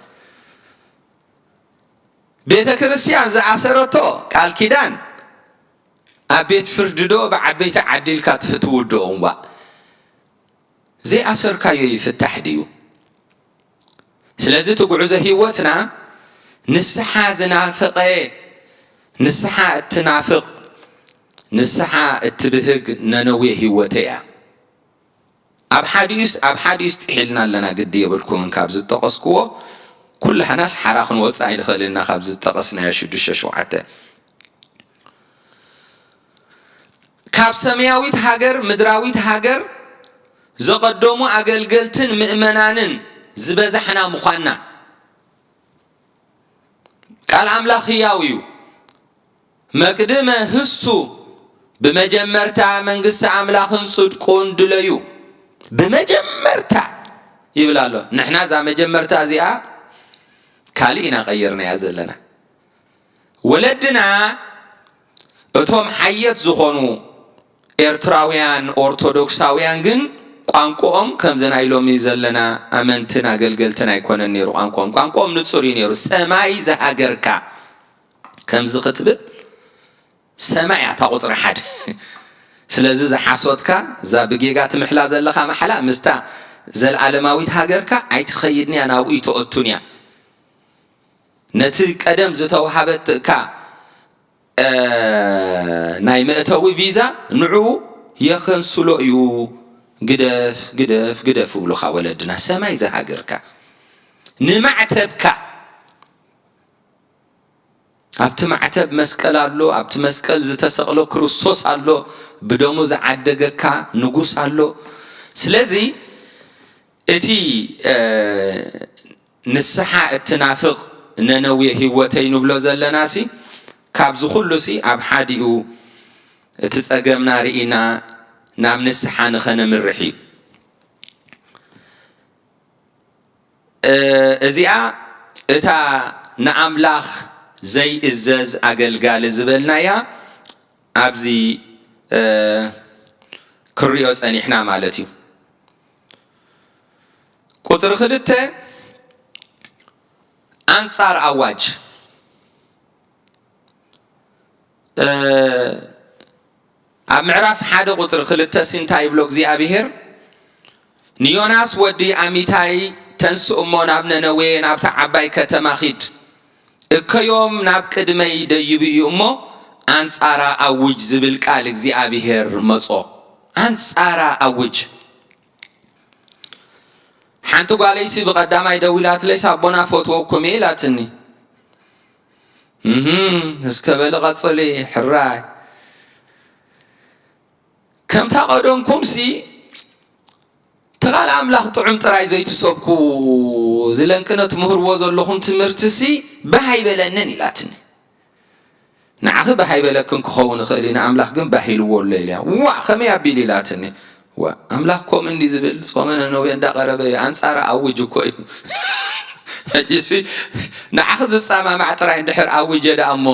ቤተ ክርስቲያን ዝኣሰረቶ ቃል ኪዳን ኣብ ቤት ፍርዲ ዶ ብዓበይቲ ዓዲ ኢልካ ትፍትውዶ? እምባ ዘይኣሰርካዮ ይፍታሕ ድዩ? ስለዚ እቲ ጉዕዞ ህይወትና ንስሓ ዝናፈቐ፣ ንስሓ እትናፍቕ፣ ንስሓ እትብህግ ነነዌ ህይወተይ እያ። ኣብ ሓዲኡስ፣ ኣብ ሓዲኡስ ጥሒልና ኣለና፣ ግዲ የብልኩምን። ካብ ዝጠቐስክዎ ኩላህናስ ሓራ ክንወጽእ ኣይንኽእልን ኢና፣ ካብ ዝጠቐስናዮ ሽዱሽተ ሸውዓተ። ካብ ሰማያዊት ሃገር፣ ምድራዊት ሃገር ዘቐደሙ ኣገልገልትን ምእመናንን ዝበዛሕና ምዃንና። ቃል ኣምላኽ ህያው እዩ። መቅድመ ህሱ፣ ብመጀመርታ መንግስቲ ኣምላኽን ጽድቁን ድለዩ። ብመጀመርታ ይብል ኣሎ። ንሕና እዛ መጀመርታ እዚኣ ካልእ ኢና ቀይርናያ ዘለና። ወለድና እቶም ሓየት ዝኾኑ ኤርትራውያን ኦርቶዶክሳውያን ግን ቋንቋኦም ከምዚ ናይ ሎሚ ዘለና ኣመንትን ኣገልገልትን ኣይኮነን ነይሩ። ቋንቋኦም፣ ቋንቋኦም ንጹር እዩ ነይሩ። ሰማይ ዝሃገርካ ከምዚ ክትብል፣ ሰማይ እያ እታ ቁጽሪ ሓደ። ስለዚ ዝሓሶትካ፣ እዛ ብጌጋ ትምሕላ ዘለኻ ማሕላ ምስታ ዘልኣለማዊት ሃገርካ ኣይትኸይድን እያ፣ ናብኡ ይተኦቱን እያ። ነቲ ቀደም ዝተውሃበትካ፣ እ፣ ናይ መእተዊ ቪዛ ንዕኡ የኸንስሎ እዩ። ግደፍ፣ ግደፍ፣ ግደፍ ይብሉኻ ወለድና። ሰማይ ዝሃገርካ፣ ንማዕተብካ፣ ኣብቲ ማዕተብ መስቀል ኣሎ፣ ኣብቲ መስቀል ዝተሰቕለ ክርስቶስ ኣሎ፣ ብደሙ ዝዓደገካ ንጉስ ኣሎ። ስለዚ እቲ፣ እ፣ ንስሓ እትናፍቕ ነነዌ ህይወተይ ንብሎ ዘለናሲ፣ ካብዚ ኩሉሲ ኣብ ሓዲኡ እቲ ጸገምና ርኢና ናብ ንስሓ ንኸነምርሕ እዩ። እ፣ እዚኣ እታ ንኣምላኽ ዘይእዘዝ ኣገልጋሊ ዝበልናያ ኣብዚ፣ እ፣ ክንሪኦ ጸኒሕና ማለት እዩ። ቁጽሪ ክልተ፣ ኣንጻር ኣዋጅ። እ፣ ኣብ ምዕራፍ ሓደ ቁጽሪ ክልተ ሲ እንታይ ይብሎ እግዚኣብሄር? ንዮናስ ወዲ ኣሚታይ ተንስእ እሞ ናብ ነነዌ፣ ናብታ ዓባይ ከተማ ኺድ። እከዮም ናብ ቅድመይ ደይቡ እዩ እሞ ኣንጻራ ኣውጅ ዝብል ቃል እግዚኣብሄር መጾ። ኣንጻራ ኣውጅ። ሓንቲ ጓለይሲ ብቐዳማይ ደዊላትለይስ ኣቦና ፈትወኩም እየ ኢላትኒ። እህም፣ እስከ በሊ ቀጽሊ፣ ሕራይ። ከምታ ቀደምኩምሲ ተቓል ኣምላኽ ጥዑም ጥራይ ዘይትሰብኩ ዝለንቅነ ትምህርዎ ዘለኹም ትምህርትሲ ባህ ኣይበለንን ኢላትኒ። ንዓኺ ባህ ኣይበለክን ክኸውን ይኽእል እዩ፣ ንኣምላኽ ግን ባህ ኢልዎ ኣሎ ኢልያ። ዋ ከመይ ኣቢል ኢላትኒ። ዋ ኣምላኽ ከምኡ እንዲ ዝብል ጾመ ነነዌ እንዳቐረበ እዩ፣ ኣንጻር ኣውጅ እኮ እዩ። ሕጂሲ ንዓኺ ዝጻማማዕ ጥራይ እንድሕር ኣውጀ ደኣ እሞ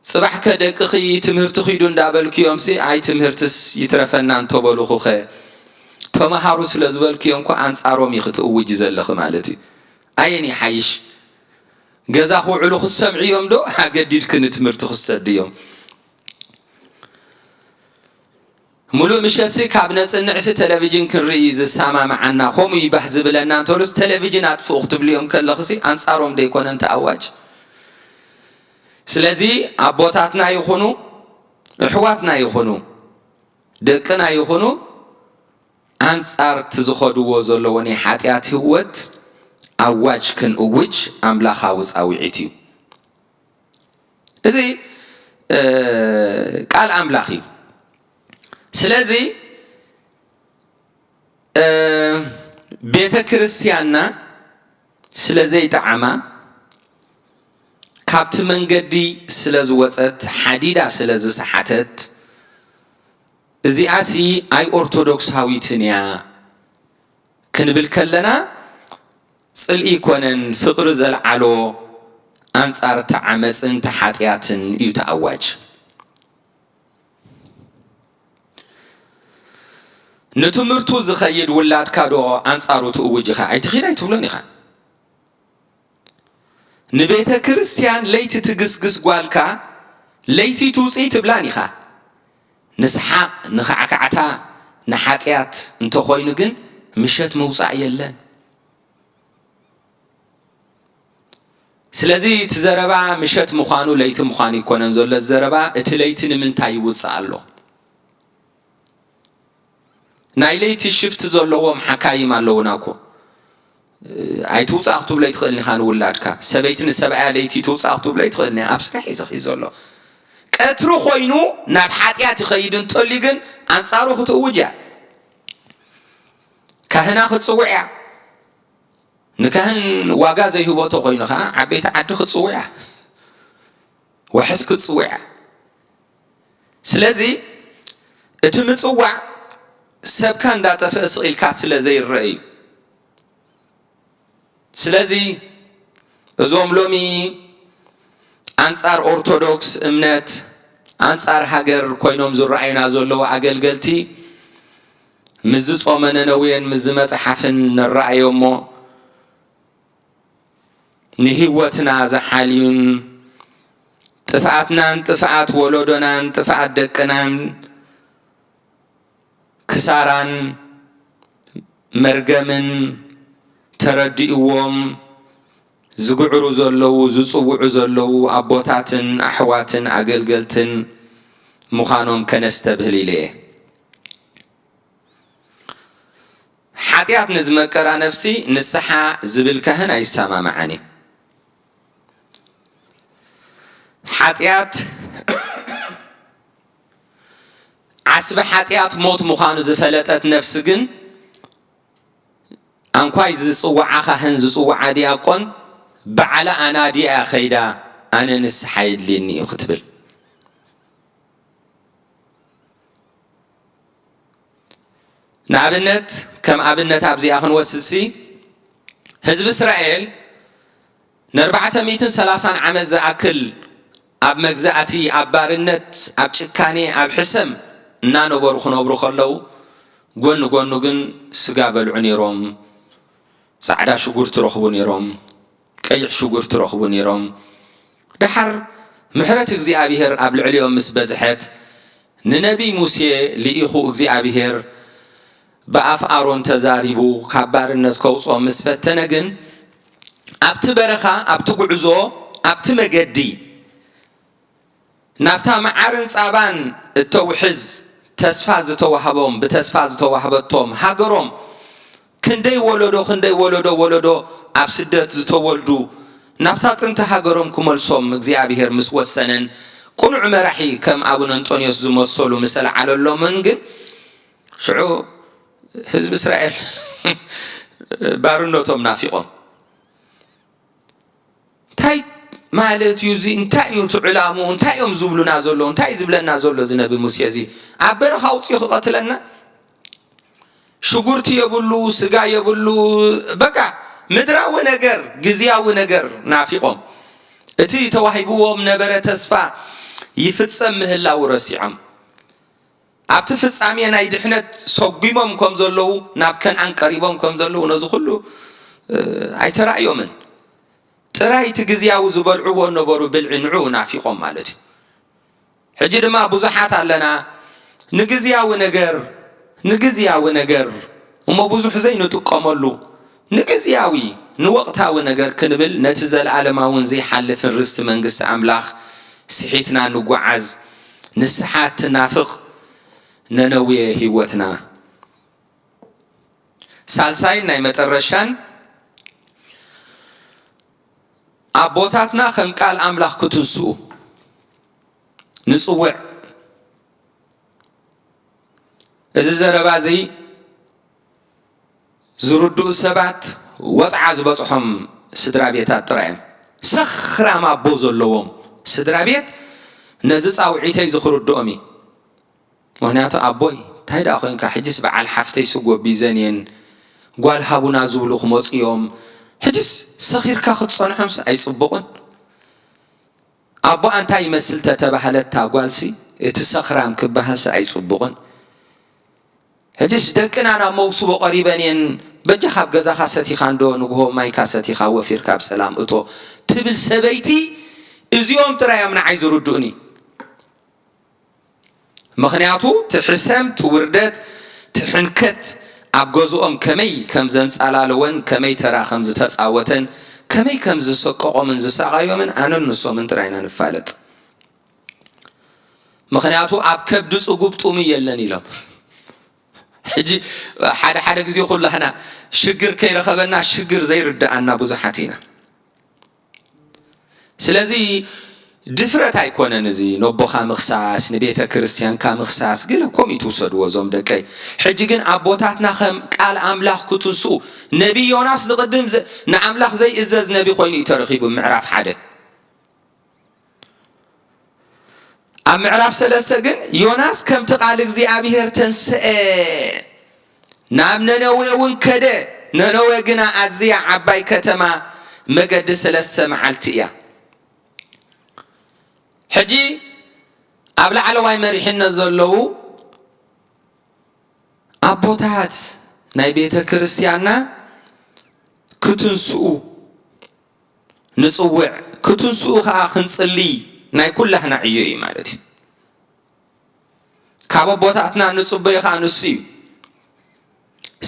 ጽባሕ ከደቅኺ ትምህርቲ ኺዱ እንዳበልክዮምሲ ኣይ ትምህርትስ ይትረፈና እንተበሉኹኸ ተምሃሩ ስለ ዝበልክዮም እኮ ኣንጻሮም ኢኺ ትእውጂ ዘለኺ ማለት እዩ። ኣየን ይሓይሽ? ገዛ ክውዕሉ ክትሰምዕዮም ዶ ኣገዲድኪ ንትምህርቲ ክትሰድዮም? ሙሉእ ምሸትሲ ካብ ነጽንዕሲ ቴሌቪዥን ክንርኢ ዝሰማምዓና ከምኡ ይባህ ዝብለና እንተሉስ ቴሌቪዥን ኣጥፍኡ ክትብልዮም ከለኽሲ ኣንጻሮም ደይኮነን ተኣዋጅ? ስለዚ ኣቦታትና ይኹኑ ኣሕዋትና ይኹኑ ደቅና ይኹኑ ኣንጻር እቲ ዝኸድዎ ዘለዎ ናይ ሓጢኣት ህይወት ኣዋጅ ክንእውጅ ኣምላኻዊ ጻውዒት እዩ። እዚ ቃል ኣምላኽ እዩ። ስለዚ ቤተ ክርስቲያንና ስለ ዘይጠዓማ፣ ካብቲ መንገዲ ስለ ዝወጸት፣ ሓዲዳ ስለ ዝሰሓተት፣ እዚኣሲ ኣይ ኦርቶዶክሳዊትን እያ ክንብል ከለና፣ ጽልኢ ይኮነን ፍቕሪ ዘልዓሎ ኣንጻር እቲ ዓመጽን እቲ ሓጢኣትን እዩ እቲ ኣዋጅ። ንትምህርቱ ዝኸይድ ውላድካ ዶ ኣንጻሩ ትእውጅ ኢኻ? ኣይትኺድ ኣይትብሎን ኢኻ። ንቤተ ክርስቲያን ለይቲ ትግስግስ ጓልካ ለይቲ ትውጽኢ ትብላን ኢኻ። ንስሓቕ፣ ንኻዕካዕታ፣ ንሓጢኣት እንተኾይኑ ግን ምሸት ምውጻእ የለን። ስለዚ እቲ ዘረባ ምሸት ምዃኑ ለይቲ ምዃኑ ይኮነን ዘሎ ዘረባ፣ እቲ ለይቲ ንምንታይ ይውጽእ ኣሎ? ናይ ለይቲ ሽፍት ዘለዎም ሓካይም ኣለውና እኮ። ኣይትውጻእ ክትብሎ ኣይትኽእልን ኢኻ ንውላድካ። ሰበይቲ ንሰብኣያ ለይቲ ትውጻእ ክትብሎ ኣይትኽእልን እያ። ኣብ ስራሕ እዩ ዝኽይ ዘሎ። ቀትሪ ኮይኑ ናብ ሓጢኣት ይኸይድ እንተልዩ ግን ኣንጻሩ ክትእውጅ እያ። ካህና ክትጽውዕ እያ። ንካህን ዋጋ ዘይህቦ ተኾይኑ ኸዓ ዓበይቲ ዓዲ ክትጽውዕ እያ። ዋሕስ ክትጽውዕ እያ። ስለዚ እቲ ምጽዋዕ ሰብካ እንዳጠፍአ ስቕ ኢልካ ስለ ዘይረአ እዩ። ስለዚ እዞም ሎሚ ኣንጻር ኦርቶዶክስ እምነት፣ ኣንጻር ሃገር ኮይኖም ዝረኣዩና ዘለዉ ኣገልገልቲ፣ ምስዚ ጾመ ነነዌን ምስዚ መጽሓፍን ንረኣዮ እሞ፣ ንህይወትና ዝሓልዩን፣ ጥፍኣትናን ጥፍኣት ወለዶናን ጥፍኣት ደቅናን ክሳራን መርገምን ተረዲእዎም ዝግዕሩ ዘለዉ፣ ዝጽውዑ ዘለዉ ኣቦታትን ኣሕዋትን ኣገልገልትን ምዃኖም ከነስተብህል ኢለ እየ። ሓጢኣት ንዝመቀራ ነፍሲ ንስሓ ዝብል ካህን ኣይሰማማዓን እዩ። ሓጢኣት ዓስቢ ሓጢኣት ሞት ምዃኑ ዝፈለጠት ነፍሲ ግን ኣንኳይ ዝጽውዓ ካህን ዝጽውዓ ዲያቆን ባዕላ ኣናዲኣ ከይዳ ኣነ ንስሓ የድልየኒ እዩ ክትብል። ንኣብነት ከም ኣብነት ኣብዚኣ ክንወስድሲ ህዝቢ እስራኤል ንኣርባዕተ ሚእትን ሰላሳን ዓመት ዝኣክል ኣብ መግዛእቲ ኣብ ባርነት ኣብ ጭካኔ ኣብ ሕሰም እናነበሩ ክነብሩ ከለዉ ጎኒ ጎኑ ግን ስጋ በልዑ ነይሮም። ጻዕዳ ሽጉርቲ ረኽቡ ነይሮም። ቀይሕ ሽጉርቲ ረኽቡ ነይሮም። ደሓር ምሕረት እግዚኣብሔር ኣብ ልዕሊኦም ምስ በዝሐት ንነቢይ ሙሴ ልኢኹ እግዚኣብሔር ብኣፍ ኣሮን ተዛሪቡ ካብ ባርነት ከውፅኦም ምስ ፈተነ ግን ኣብቲ በረኻ ኣብቲ ጉዕዞ ኣብቲ መገዲ ናብታ መዓርን ጻባን እተውሕዝ ተስፋ ዝተዋህቦም ብተስፋ ዝተዋህበቶም ሃገሮም ክንደይ ወለዶ ክንደይ ወለዶ ወለዶ ኣብ ስደት ዝተወልዱ ናብታ ጥንቲ ሃገሮም ክመልሶም እግዚኣብሔር ምስ ወሰነን ቅኑዕ መራሒ ከም ኣቡነ እንጦንዮስ ዝመሰሉ ምስ ኣልዓለሎምን ግን ሽዑ ህዝቢ እስራኤል ባርነቶም ናፊቖም። እንታይ ማለት እዩ እዚ? እንታይ እዩ እቲ ዕላምኡ? እንታይ እዮም ዝብሉና ዘለዉ? እንታይ እዩ ዝብለና ዘሎ እዚ ነቢ ሙሴ እዚ? ኣብ በረኻ ኣውፂኡ ክቐትለና? ሽጉርቲ የብሉ፣ ስጋ የብሉ። በቃ ምድራዊ ነገር፣ ግዝያዊ ነገር ናፊቖም፣ እቲ ተዋሂብዎም ነበረ ተስፋ ይፍጸም ምህላው ረሲዖም፣ ኣብቲ ፍጻሜ ናይ ድሕነት ሰጒሞም ከም ዘለዉ፣ ናብ ከነኣን ቀሪቦም ከም ዘለዉ፣ ነዚ ኩሉ ኣይተራእዮምን። ጥራይ እቲ ግዝያዊ ዝበልዕዎ ነበሩ ብልዒ ንዕኡ ናፊቖም ማለት እዩ። ሕጂ ድማ ብዙሓት ኣለና፣ ንግዝያዊ ነገር፣ ንግዝያዊ ነገር እሞ ብዙሕ ዘይንጥቀመሉ፣ ንግዝያዊ፣ ንወቕታዊ ነገር ክንብል፣ ነቲ ዘለኣለማውን ዘይሓልፍን ርስቲ መንግስቲ ኣምላኽ ስሒትና ንጓዓዝ። ንስሓ እትናፍቕ ነነዌ ህይወትና። ሳልሳይን ናይ መጠረሻን፣ ኣቦታትና ከም ቃል ኣምላኽ ክትንስኡ ንጽውዕ። እዚ ዘረባ እዚ ዝርድኡ ሰባት ወጽዓ ዝበጽሖም ስድራ ቤታት ጥራይ እዮም። ሰኽራም ኣቦ ዘለዎም ስድራ ቤት ነዚ ጻውዒተይ ዝኽርድኦም እዩ። ምኽንያቱ ኣቦይ እንታይ ደኣ ኮንካ፣ ሕጅስ በዓል ሓፍተይ ስጎ ቢዘን እየን፣ ጓል ሃቡና ዝብሉ ክመጹ እዮም። ሕጅስ ሰኺርካ ክትጸንሖምስ ኣይጽቡቕን። ኣቦኣ እንታይ ይመስል ተተባህለታ ጓልሲ፣ እቲ ሰኽራም ክበሃልሲ ኣይጽቡቕን። ሕጅስ ደቅና ናብ መውስቦ ቀሪበን እየን፣ በጃ ካብ ገዛኻ ሰቲኻ እንዶ ንግሆ ማይካ ሰቲኻ ወፊርካ ብሰላም እቶ ትብል ሰበይቲ፣ እዚኦም ጥራይ እዮም ንዓይ ዝርድኡኒ። ምኽንያቱ እቲ ሕሰም፣ እቲ ውርደት፣ እቲ ሕንከት ኣብ ገዝኦም ከመይ ከም ዘንጻላለወን፣ ከመይ ተራ ከም ዝተጻወተን፣ ከመይ ከም ዝሰቀቖምን ዝሳቐዮምን ኣነን ንሶምን ጥራይ ኢና ንፋለጥ። ምኽንያቱ ኣብ ከብዲ ጽጉብ ጥሙይ የለን ኢሎም። ሕጂ ሓደ ሓደ ግዜ ኩላህና ሽግር ከይረኸበና ሽግር ዘይርድኣና ብዙሓት ኢና። ስለዚ ድፍረት ኣይኮነን እዚ፣ ነቦኻ ምኽሳስ፣ ንቤተ ክርስቲያንካ ምኽሳስ፣ ገለ ከምኡ ትውሰድዎ እዞም ደቀይ። ሕጂ ግን ኣቦታትና ከም ቃል ኣምላኽ ክትንስኡ፣ ነቢይ ዮናስ ንቕድም ዘ-፣ ንኣምላኽ ዘይእዘዝ ነቢ ኮይኑ እዩ ተረኺቡ፣ ምዕራፍ ሓደ። ኣብ ምዕራፍ ሰለስተ ግን ዮናስ ከምቲ ቃል እግዚኣብሔር ተንስአ፣ ናብ ነነዌ እውን ከደ። ነነዌ ግና ኣዝያ ዓባይ ከተማ፣ መገዲ ሰለስተ መዓልቲ እያ። ሕጂ ኣብ ላዕለዋይ መሪሕነት ዘለዉ ኣቦታት ናይ ቤተ ክርስቲያንና ክትንስኡ ንጽውዕ፣ ክትንስኡ ኸኣ ክንጽሊ ናይ ኩላህና ዕዮ እዩ ማለት እዩ። ካብ ኣቦታትና ንጽበዮ ኸኣ ንሱ እዩ።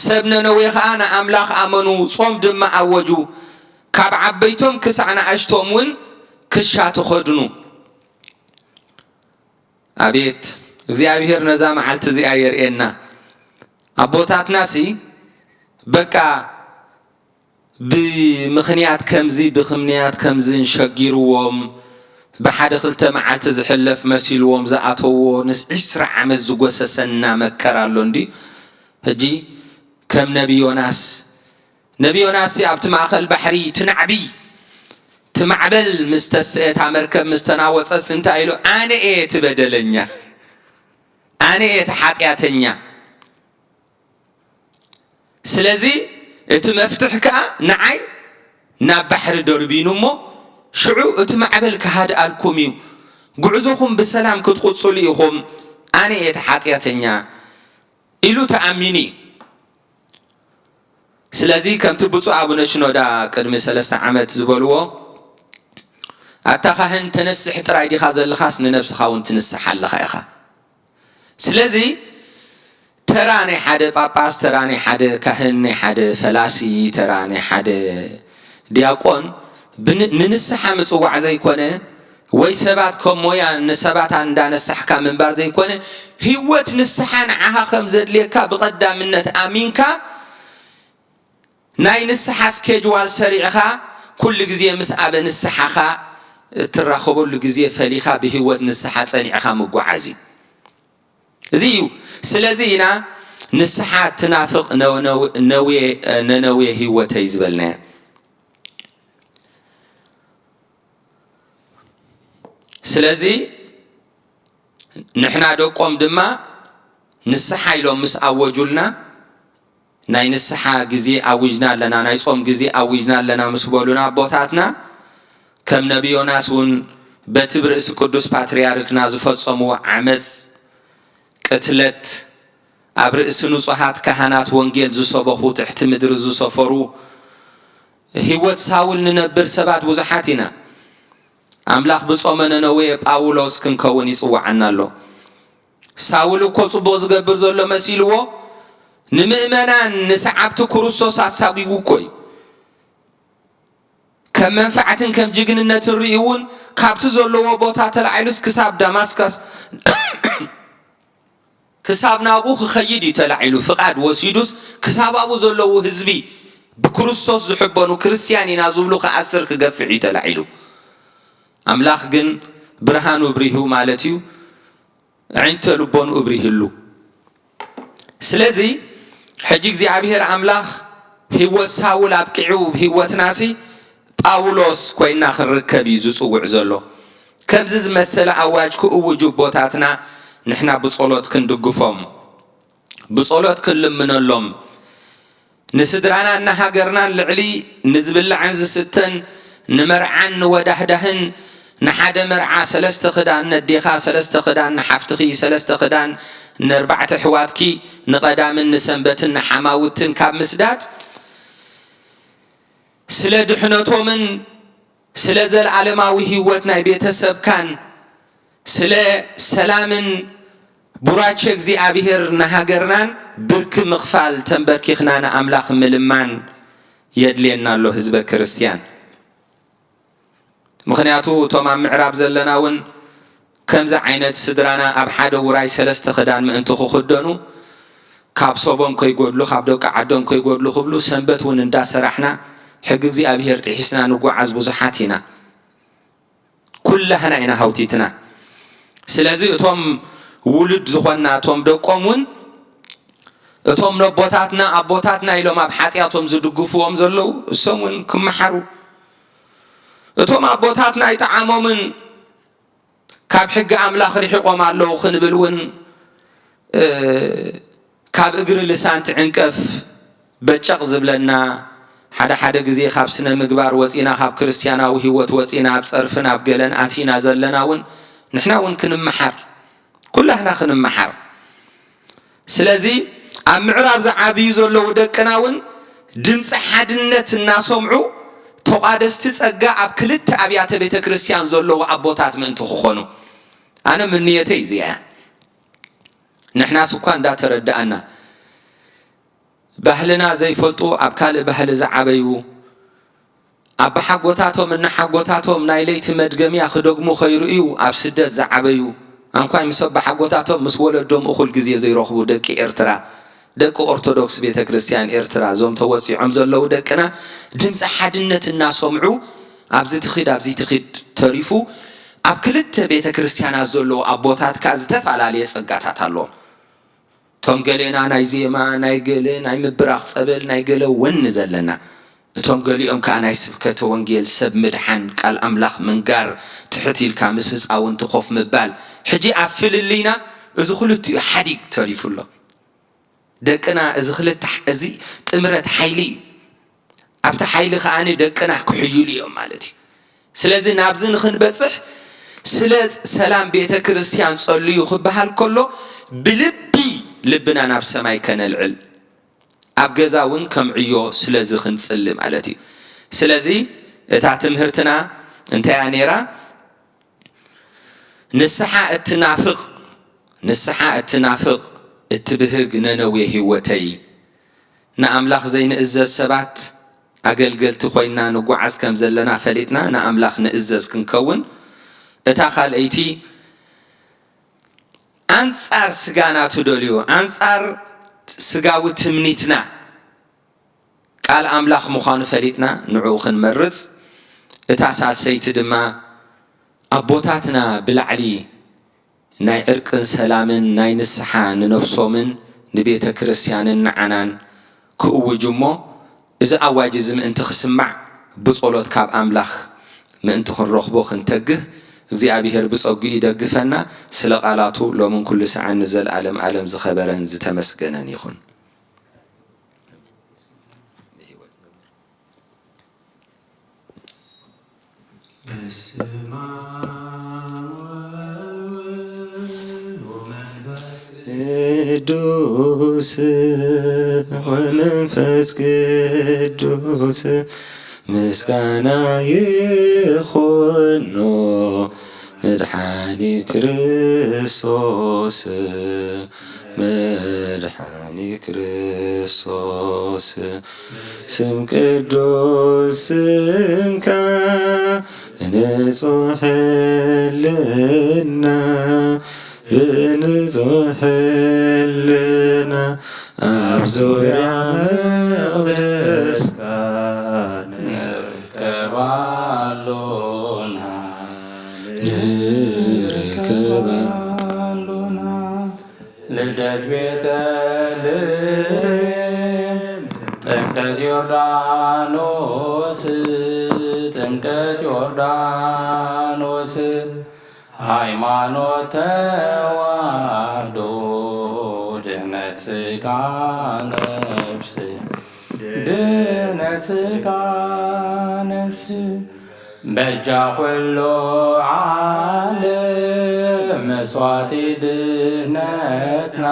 ሰብ ነነዌ ኸኣ ንኣምላኽ ኣመኑ፣ ጾም ድማ ኣወጁ። ካብ ዓበይቶም ክሳዕ ንኣሽቶም እውን ክሻ ተኸድኑ። ኣቤት እግዚኣብሔር ነዛ መዓልቲ እዚኣ የርእየና። ኣቦታትናሲ በቃ ብምኽንያት ከምዚ ብኽምንያት ከምዝን ሸጊርዎም ብሓደ ክልተ መዓልቲ ዝሕለፍ መሲልዎም ዝኣተውዎ ንስ ዒስራ ዓመት ዝጎሰሰና መከራ ኣሎ እንዲ። ሕጂ ከም ነቢ ዮናስ፣ ነቢ ዮናስ ኣብቲ ማእኸል ባሕሪ ትናዕቢ ትማዕበል ምስ ተስአ እታ መርከብ ምስ ተናወጸት እንታይ ኢሉ? ኣነ እየ እቲ በደለኛ፣ ኣነ እየ እቲ ሓጢኣተኛ። ስለዚ እቲ መፍትሕ ከኣ ንዓይ ናብ ባሕሪ ደርቢኑ እሞ ሽዑ እቲ ማዕበል ክሃድኣልኩም እዩ፣ ጉዕዞኹም ብሰላም ክትቕጽሉ ኢኹም፣ ኣነ እየ እቲ ሓጢኣተኛ ኢሉ ተኣሚኑ እዩ። ስለዚ ከምቲ ብፁዕ ኣቡነ ሽኖዳ ቅድሚ ሰለስተ ዓመት ዝበልዎ፣ ኣታ ካህን ተነስሕ ጥራይ ዲኻ ዘለኻስ ንነብስኻ እውን ትንስሕ ኣለኻ ኢኻ። ስለዚ ተራ ናይ ሓደ ጳጳስ፣ ተራ ናይ ሓደ ካህን፣ ናይ ሓደ ፈላሲ፣ ተራ ናይ ሓደ ዲያቆን ብን-፣ ንንስሓ ምጽዋዕ ዘይኮነ፣ ወይ ሰባት ከም ሞያ ንሰባት እንዳነሳሕካ ምንባር ዘይኮነ፣ ህይወት ንስሓ ንዓኻ ከም ዘድልየካ ብቐዳምነት ኣሚንካ፣ ናይ ንስሓ ስኬጅዋል ሰሪዕኻ፣ ኩሉ ግዜ ምስ ኣበ ንስሓኻ እትራኸበሉ ግዜ ፈሊኻ ብህይወት ንስሓ ጸኒዕኻ ምጓዓዝ እዩ። እዚ እዩ። ስለዚ ኢና ንስሓ እትናፍቕ ነነዌ ህይወተይ ዝበልናያ። ስለዚ ንሕና ደቆም ድማ ንስሓ ኢሎም ምስ ኣወጁልና፣ ናይ ንስሓ ግዜ ኣዊጅና ኣለና፣ ናይ ጾም ግዜ ኣዊጅና ኣለና ምስ በሉና ኣቦታትና፣ ከም ነቢ ዮናስ እውን በቲ ብርእሲ ቅዱስ ፓትርያርክና ዝፈጸምዎ ዓመጽ፣ ቅትለት፣ ኣብ ርእሲ ንጹሃት ካህናት ወንጌል ዝሰበኹ ትሕቲ ምድሪ ዝሰፈሩ፣ ህይወት ሳውል ንነብር ሰባት ብዙሓት ኢና። ኣምላኽ ብጾመ ነነዌ ጳውሎስ ክንከውን ይጽውዓና ኣሎ። ሳውል እኮ ጽቡቕ ዝገብር ዘሎ መሲልዎ፣ ንምእመናን ንሰዓብቲ ክርስቶስ ኣሳጒጉ እኮ እዩ። ከም መንፋዕትን ከም ጅግንነትን ርእዩ እውን ካብቲ ዘለዎ ቦታ ተላዒሉስ ክሳብ ዳማስካስ ክሳብ ናብኡ ክኸይድ እዩ ተላዒሉ። ፍቓድ ወሲዱስ ክሳብ ኣብኡ ዘለዉ ህዝቢ ብክርስቶስ ዝሕበኑ ክርስትያን ኢና ዝብሉ ክኣስር ክገፍዕ እዩ ተላዒሉ። ኣምላኽ ግን ብርሃኑ ብሪሁ ማለት እዩ፣ ኣዒንተ ልቦንኡ ብሪህሉ። ስለዚ ሕጂ እግዚኣብሔር ኣምላኽ ህይወት ሳውል ኣብቂዑ ህይወትናሲ ጳውሎስ ኮይና ክንርከብ እዩ ዝጽውዕ ዘሎ። ከምዚ ዝመሰለ ኣዋጅ ክእውጁ ኣቦታትና ንሕና ብጸሎት ክንድግፎም፣ ብጸሎት ክንልምነሎም፣ ንስድራናን ንሃገርናን ልዕሊ ንዝብላዕን ዝስተን ንመርዓን ንወዳህዳህን ንሓደ መርዓ ሰለስተ ክዳን ነዴኻ፣ ሰለስተ ክዳን ንሓፍትኺ፣ ሰለስተ ክዳን ነርባዕተ ኣሕዋትኪ፣ ንቐዳምን ንሰንበትን ንሓማውትን ካብ ምስዳድ፣ ስለ ድሕነቶምን ስለ ዘለዓለማዊ ህይወት ናይ ቤተሰብካን ስለ ሰላምን ቡራቸ እግዚኣብሔር ንሃገርናን ብርኪ ምኽፋል ተንበርኪኽና ንኣምላኽ ምልማን የድልየና ኣሎ ህዝበ ክርስትያን። ምኽንያቱ እቶም ኣብ ምዕራብ ዘለና እውን ከምዚ ዓይነት ስድራና ኣብ ሓደ ውራይ ሰለስተ ክዳን ምእንቲ ክኽደኑ ካብ ሰቦም ከይጎድሉ ካብ ደቂ ዓዶም ከይጎድሉ ክብሉ ሰንበት እውን እንዳሰራሕና ሕጊ እግዚኣብሔር ጥሒስና ንጓዓዝ ብዙሓት ኢና። ኩላህና ኢና ሃውቲትና። ስለዚ እቶም ውሉድ ዝኾንና እቶም ደቆም እውን እቶም ነቦታትና ኣቦታትና ኢሎም ኣብ ሓጢኣቶም ዝድግፍዎም ዘለዉ እሶም እውን ክመሓሩ። እቶም ኣቦታትና ኣይጠዓሞምን ካብ ሕጊ ኣምላኽ ርሒቖም ኣለዉ ክንብል እውን ካብ እግሪ ልሳን ትዕንቀፍ በጨቕ ዝብለና፣ ሓደ ሓደ ግዜ ካብ ስነ ምግባር ወፂና፣ ካብ ክርስትያናዊ ህይወት ወፂና፣ ኣብ ፀርፍን ኣብ ገለን ኣቲና ዘለና እውን ንሕና እውን ክንመሓር፣ ኩላህና ክንመሓር። ስለዚ ኣብ ምዕራብ ዝዓብዩ ዘለዉ ደቅና እውን ድምፂ ሓድነት እናሰምዑ ተቋደስቲ ፀጋ ኣብ ክልተ ኣብያተ ቤተ ክርስትያን ዘለዉ ኣቦታት ምእንቲ ክኾኑ ኣነ ምንየተይ እዚኣ እያ። ንሕናስ እኳ እንዳተረዳኣና ባህልና ዘይፈልጡ ኣብ ካልእ ባህሊ ዝዓበዩ ኣባሓጎታቶም እናሓጎታቶም ናይ ለይቲ መድገምያ ክደግሙ ከይርእዩ ኣብ ስደት ዝዓበዩ ኣንኳይ ምስ ኣባሓጎታቶም ምስ ወለዶም እኹል ግዜ ዘይረኽቡ ደቂ ኤርትራ ደቂ ኦርቶዶክስ ቤተ ክርስትያን ኤርትራ እዞም ተወፂዖም ዘለዉ ደቅና ድምፂ ሓድነት እናሰምዑ ኣብዚ ትኺድ ኣብዚ ትኺድ ተሪፉ ኣብ ክልተ ቤተ ክርስትያናት ዘለዉ ኣቦታት ከዓ ዝተፈላለየ ፀጋታት ኣለዎም። እቶም ገሌና ናይ ዜማ ናይ ገለ ናይ ምብራኽ ፀበል ናይ ገለ ወኒ ዘለና እቶም ገሊኦም ከዓ ናይ ስብከተ ወንጌል ሰብ ምድሓን ቃል ኣምላኽ ምንጋር ትሕት ኢልካ ምስ ህፃውንቲ ኮፍ ምባል ሕጂ ኣብ ፍልልይና እዚ ክልቲኡ ሓዲግ ተሪፉ ኣሎ። ደቅና እዚ ክልተ እዚ ጥምረት ሓይሊ እዩ። ኣብቲ ሓይሊ ከዓኒ ደቅና ክሕይሉ እዮም ማለት እዩ። ስለዚ ናብዚ ንክንበፅሕ ስለ ሰላም ቤተ ክርስቲያን ጸልዩ ክበሃል ከሎ ብልቢ ልብና ናብ ሰማይ ከነልዕል ኣብ ገዛ እውን ከም ዕዮ ስለዚ ክንጽሊ ማለት እዩ። ስለዚ እታ ትምህርትና እንታይ እያ ነይራ? ንስሓ እትናፍቕ ንስሓ እትናፍቕ እትብህግ ነነዌ ህይወተይ። ንኣምላኽ ዘይንእዘዝ ሰባት ኣገልገልቲ ኮይንና ንጓዓዝ ከም ዘለና ፈሊጥና ንኣምላኽ ንእዘዝ ክንከውን እታ ካልኣይቲ ኣንጻር ስጋና ትደልዮ ኣንጻር ስጋዊ ትምኒትና ቃል ኣምላኽ ምዃኑ ፈሊጥና ንዕኡ ክንመርጽ እታ ሳልሰይቲ ድማ ኣቦታትና ብላዕሊ ናይ ዕርቅን ሰላምን ናይ ንስሓ ንነፍሶምን ንቤተ ክርስቲያንን ንዓናን ክእውጁ እሞ፣ እዚ ኣዋጅ እዚ ምእንቲ ክስማዕ ብጸሎት ካብ ኣምላኽ ምእንቲ ክንረኽቦ ክንተግህ፣ እግዚኣብሔር ብጸግኡ ይደግፈና። ስለ ቃላቱ ሎምን ኩሉ ሰዓን ንዘለኣለም ኣለም ዝኸበረን ዝተመስገነን ይኹን። በስመ አብ ወወልድ ወመንፈስ ቅዱስ ወመንፈስ ቅዱስ ምስጋና ይኹኖ መድሓኒ ክርስቶስ። መድሓኒ ክርስቶስ ስም ቅዱስ ስምካ ብንጹሕ ሕልና ብንጹሕ ሕልና ኣብ ዙርያ መቕደስካ ንርከብ ኣሎና ንርከብ ኣሎና። ልደት ቤተልሔም ጥምቀት ዮርዳኖስ ጥምቀት ዮርዳኖስ ሃይማኖት ተዋህዶ ድህነት ስጋ ነፍስ ድህነት ስጋ ነፍስ በጃ ኩሉ ዓለም መስዋዕቲ ድህነትና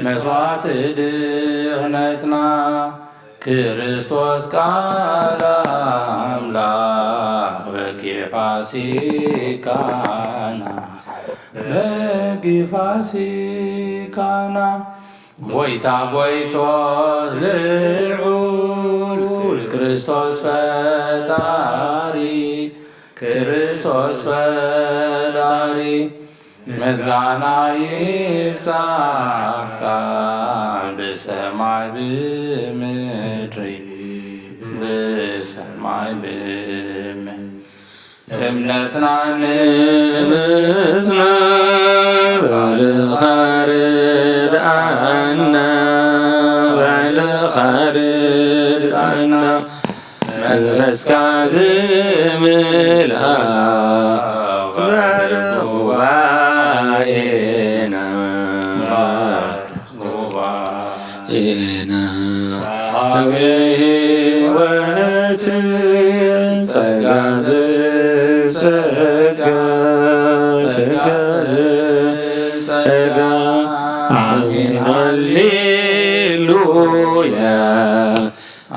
መስዋዕቲ ድህነትና ክርስቶስ ቃል ኣምላኽ በጊዕ ፋሲካና በጊዕ ፋሲካና ጎይታ ጎይቶት ልዑል ክርስቶስ ፈጣሪ ክርስቶስ ፈጣሪ ምስጋና ይብጻሕካ ብሰማይ ብምድሪ ብሰማይ ብምድሪ እምነትና ንምጽና ባዕልኻ ርድኣና ባዕልኻ ርድኣና መንፈስካ ብምልኣው ባርኽ ጉባኤና ባርኽ ጉባኤና ሃበ ህይወት ጸጋ ዘጸጋ ጸጋ ዘጸጋ ኣሜን ሃሌሉያ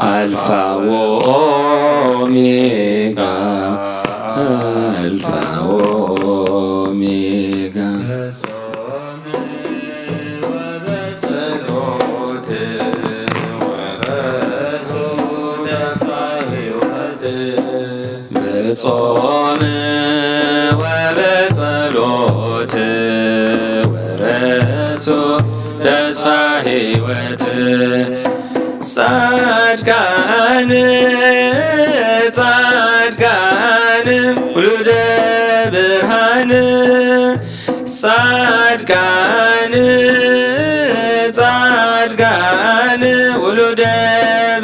ኣልፋ ወኦሜጋ ኣልፋ ወኦሜጋ በጾም ወበጸሎት ወረሱ ተስፋ ሕይወት ጻድቃን ጻድቃን ውሉደ ብርሃን ጻድቃን ጻድቃን ውሉደ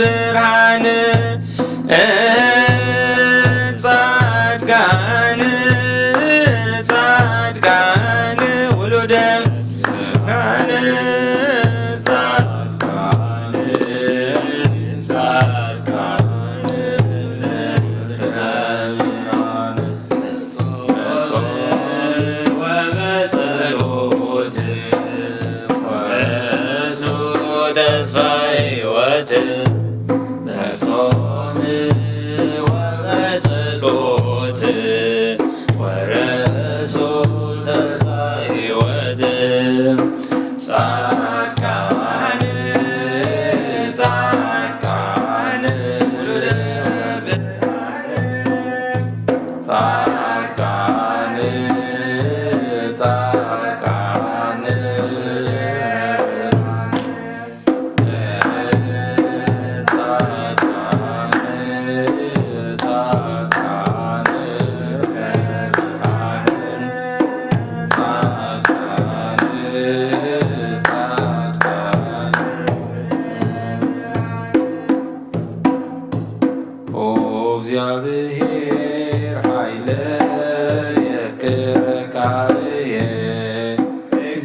ብርሃን ጻድቃን ጻድቃን ውሉደ ብርሃን ጻድቃን ጻድቃን ተስፋ ሕይወት በጾም ወበጸሎት ወረሱ ተስፋ ሕይወት ጻድቃን ጻድቃን ውሉደ ብርሃን ጻድቃን ጻድቃን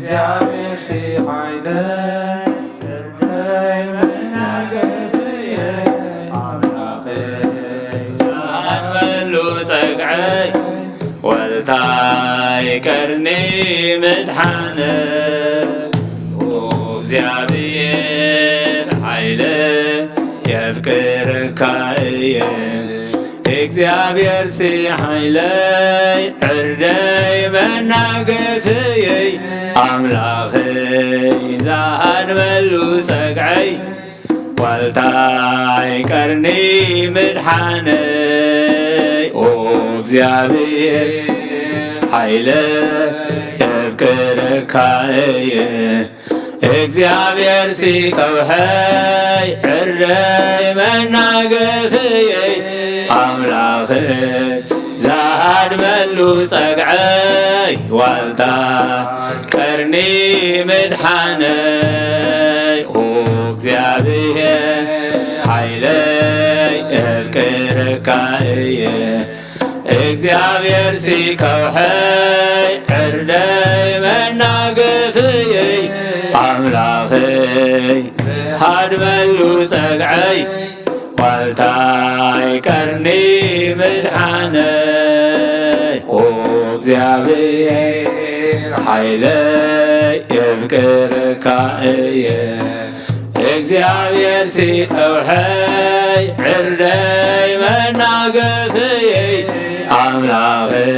እግዚኣብሔር ሲ ሓይለ እርደይ መናገፍየ ኣምላኸይ ዝሃድመሉ ጸግዐይ ዋልታይ ቀርኒ ምድሓነ እግዚኣብሔር ሓይለ የፍቅርካ እየ እግዚኣብሔር ሲ ሓይለይ ዕርደይ መናገፍየይ ኣምላኸይ ዝሃድመሉ ጸግዐይ ዋልታይ ቀርኒ ምድሓነይ ኦ እግዚኣብሔር ሓይለ የፍቅረካ እየ እግዚኣብሔር ሲ ከውሐይ ዕርደይ መናገፍየይ ኣምላኸይ ዝሃድመሉ ጸግዐይ ዋልታ ቀርኒ ምድሓነይ ኦ እግዚኣብሔር ሓይለይ እፍቅረካ እየ እግዚኣብሔር ሲ ከውሐይ ዕርደይ መናገፍየይ ኣምላኸይ ሃድመሉ ጸግዐይ ዋልታይ ቀርኒ ምድሓነይ ኦ እግዚኣብሔር ሓይለይ የፍቅረካ እየ እግዚኣብሔር ሲ ከውሐይ ዕርደይ መናገፍየይ ኣምላኸይ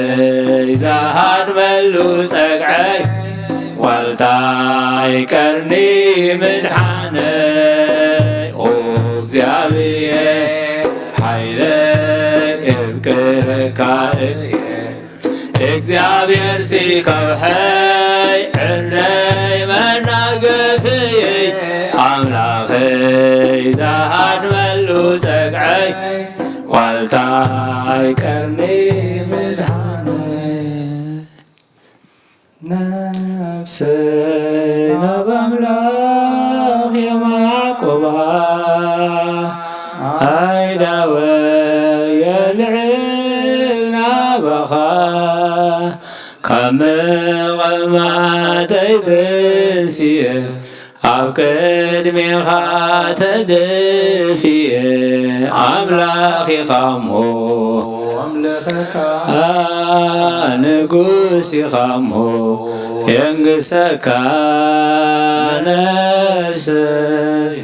ዝሃድመሉ ጸግዐይ ዋልታይ ቀርኒ ምድሓነይ ኦ እግዚኣብሔር ሓይለይ እፍቅረካ እየ እግዚኣብሔር ሲ ከውሐይ ዕርደይ መናገፍየይ ኣምላኸይ ዝሃድመሉ ጸግዐይ ዋልታይ ቀርኒ ምድሓነይ ነፍሰይ ናብ ኣምላኽ የማዕቁባ ኣይዳወ የልዕል ናባኻ ካብ መቐማተይ ተንስየ ኣብ ቅድሜኻ ተደፊየ ኣምላኽ ኢኻ እሞ ኣምልኸካ ንጉስ ኢኻ እሞ የንግሰካ ነፍሰይ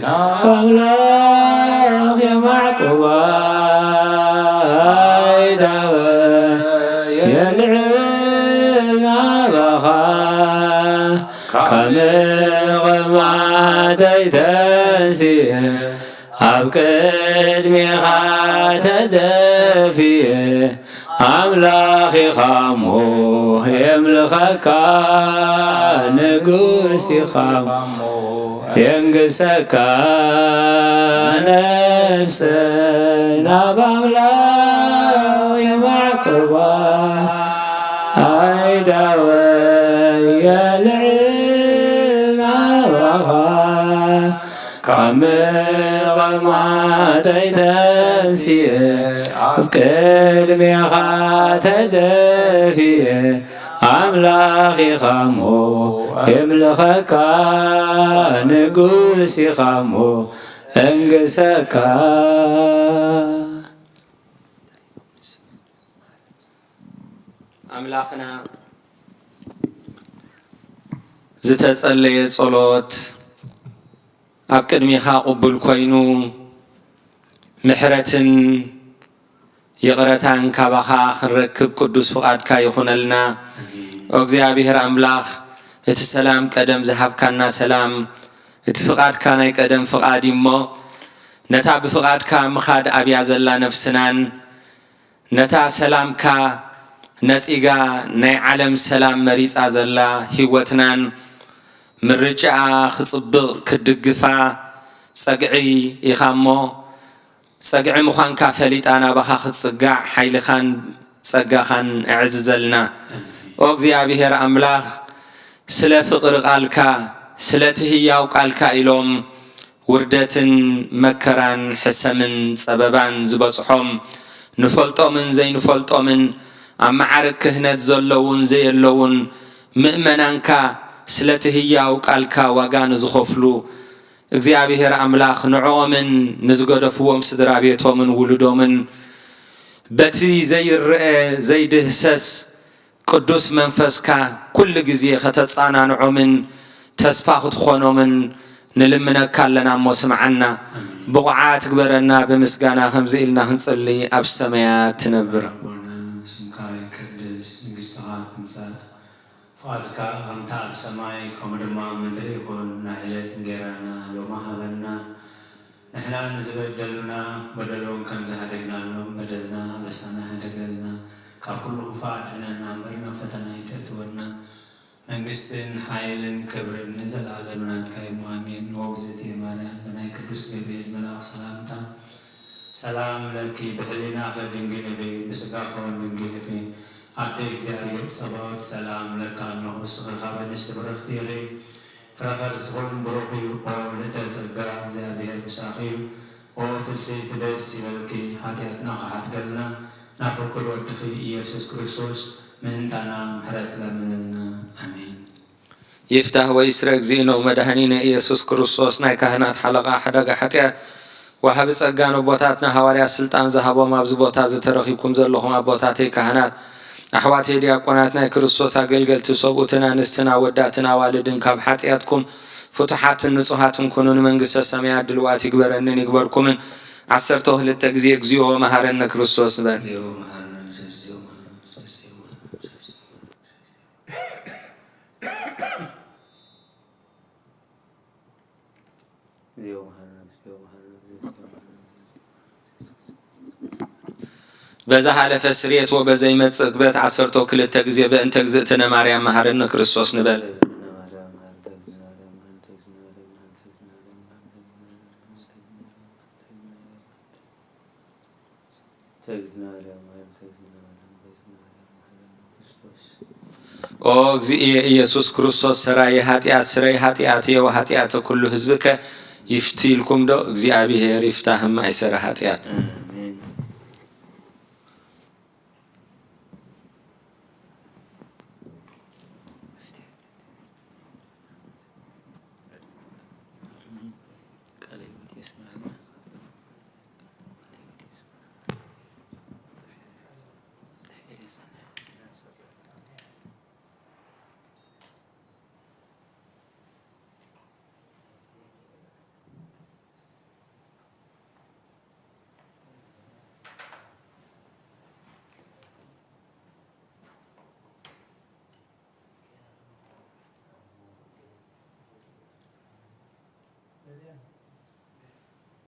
ኣምላኽ የማዕቁባ ኣይዳወ የልዕል ናባኻ ካብ መቐማተይ ተንስየ ኣብ ቅድሜኻ ተደፍየ ኣምላኽ ኢኻ እሞ የምልኸካ ንጉስ ኢኻ እሞ የንግሰካ ነፍሰይ ናብ ኣምላኽ የማዕቁባ ኣይዳወ የልዕል ናባኻ ካብ መቐማተይ ተንስየ ኣብ ቅድሜኻ ተደፍየ ኣምላኽ ኢኻ እሞ የምልኸካ ንጉስ ኢኻ እሞ እንግሰካ ኣምላኽና ዝተጸለየ ጸሎት ኣብ ቅድሚኻ ቅቡል ኮይኑ ምሕረትን ይቕረታን ካባኻ ክንረክብ ቅዱስ ፍቓድካ ይኹነልና። ኦ እግዚኣብሔር ኣምላኽ እቲ ሰላም ቀደም ዝሃብካና ሰላም እቲ ፍቓድካ ናይ ቀደም ፍቓድ እዩ እሞ ነታ ብፍቓድካ ምኻድ ኣብያ ዘላ ነፍስናን ነታ ሰላምካ ነጺጋ ናይ ዓለም ሰላም መሪጻ ዘላ ህይወትናን ምርጫኣ ክጽብቕ ክትድግፋ ጸግዒ ኢኻ እሞ ጸግዒ ምዃንካ ፈሊጣ ናባኻ ክትጽጋዕ ሓይልኻን ጸጋኻን ኣዕዝዘልና። ኦ እግዚኣብሔር ኣምላኽ ስለ ፍቕሪ ቃልካ ስለቲ ህያው ቃልካ ኢሎም ውርደትን መከራን ሕሰምን ጸበባን ዝበጽሖም ንፈልጦምን ዘይንፈልጦምን ኣብ መዓርግ ክህነት ዘለውን ዘየለውን ምእመናንካ ስለቲ ህያው ቃልካ ዋጋ ንዝኸፍሉ እግዚኣብሔር ኣምላኽ ንዕኦምን ንዝገደፍዎም ስድራ ቤቶምን ውሉዶምን በቲ ዘይረኣ ዘይድህሰስ ቅዱስ መንፈስካ ኩሉ ግዜ ከተጻናንዖምን ተስፋ ክትኾኖምን ንልምነካ ኣለና እሞ ስምዓና። ብቑዓት ግበረና። ብምስጋና ከምዚ ኢልና ክንጽሊ ኣብ ሰማያት ትነብር ኣቦና፣ ስምካ ይቀደስ፣ መንግስትኻ ትምጻእ፣ ፍቓድካ ከምታ ኣብ ሰማይ ከምኡ ድማ ኣብ ምድሪ ይኹን። ናይ ዕለት እንጌራና ሎሚ ሃበና። ንሕና ንዝበደሉና በደሎም ከም ዝሃደግናሎም በደልና ኣበሳና ሃደገልና። ካብ ኩሉ ክፉእ ኣድሕነና እምበር ናብ ፈተና ኣይተእትወና። መንግስትን ሓይልን ክብርን ንዘለኣለም ናትካ እዩ። ኣሜን። ንወግዝእቲ ማርያም ብናይ ቅዱስ ገብርኤል መልኣኽ ሰላምታ ሰላም ለኪ፣ ብሕሊናኺ ድንግል ኢኺ፣ ብስጋኺ እውን ድንግል ኢኺ። ኣደ እግዚኣብሔር ጸባኦት ሰላም ለካ እነሆ፣ እስኺ ካብ ኣንስቲ ብርኽቲ ኢኺ፣ ፍረ ከርስኺ እውን ብሩኽ እዩ። ኦ ምልእተ ጸጋ፣ እግዚኣብሔር ምሳኺ እዩ። ኦ ፍስሕቲ ደስ ይበልኪ፣ ሓጢኣትና ክሓድገልና ናብ ፍቁር ወድኺ ኢየሱስ ክርስቶስ ምእንታና ምሕረት ለምንልና። ኣሜን። ይፍታህ ወይስረ እግዚእነ ወመድኃኒነ ኢየሱስ ክርስቶስ ናይ ካህናት ሓለቓ ሓደጋ ሓጢኣት ወሃቢ ጸጋ ነቦታትና ሃዋርያት ስልጣን ዝሃቦም ኣብዚ ቦታ ዝተረኺብኩም ዘለኹም ኣቦታተይ ካህናት ኣሕዋተይ ዲያቆናት ናይ ክርስቶስ ኣገልገልቲ ሰብኡትን ኣንስትን ኣወዳትን ኣዋልድን ካብ ሓጢኣትኩም ፍቱሓትን ንጹሃትን ኩኑ ንመንግስተ ሰማያት ድልዋት ይግበረንን ይግበርኩምን። ዓሰርተ ክልተ ግዜ እግዚኦ መሃረነ ክርስቶስ በል። በዝሓለፈ ስርየት ወበዘይመጽእ ዕግበት ዓሰርተ ክልተ ግዜ በእንተ እግዝእትነ ማርያም መሃረነ ክርስቶስ ንበል። ኦ እግዚእየ ኢየሱስ ክርስቶስ ሰራየ ኃጢአት ስረይ ኃጢአትየ ወኃጢአተ ኩሉ ህዝብከ ይፍትይልኩም ዶ? እግዚኣብሔር ይፍታህ ማእሰረ ኃጢአት።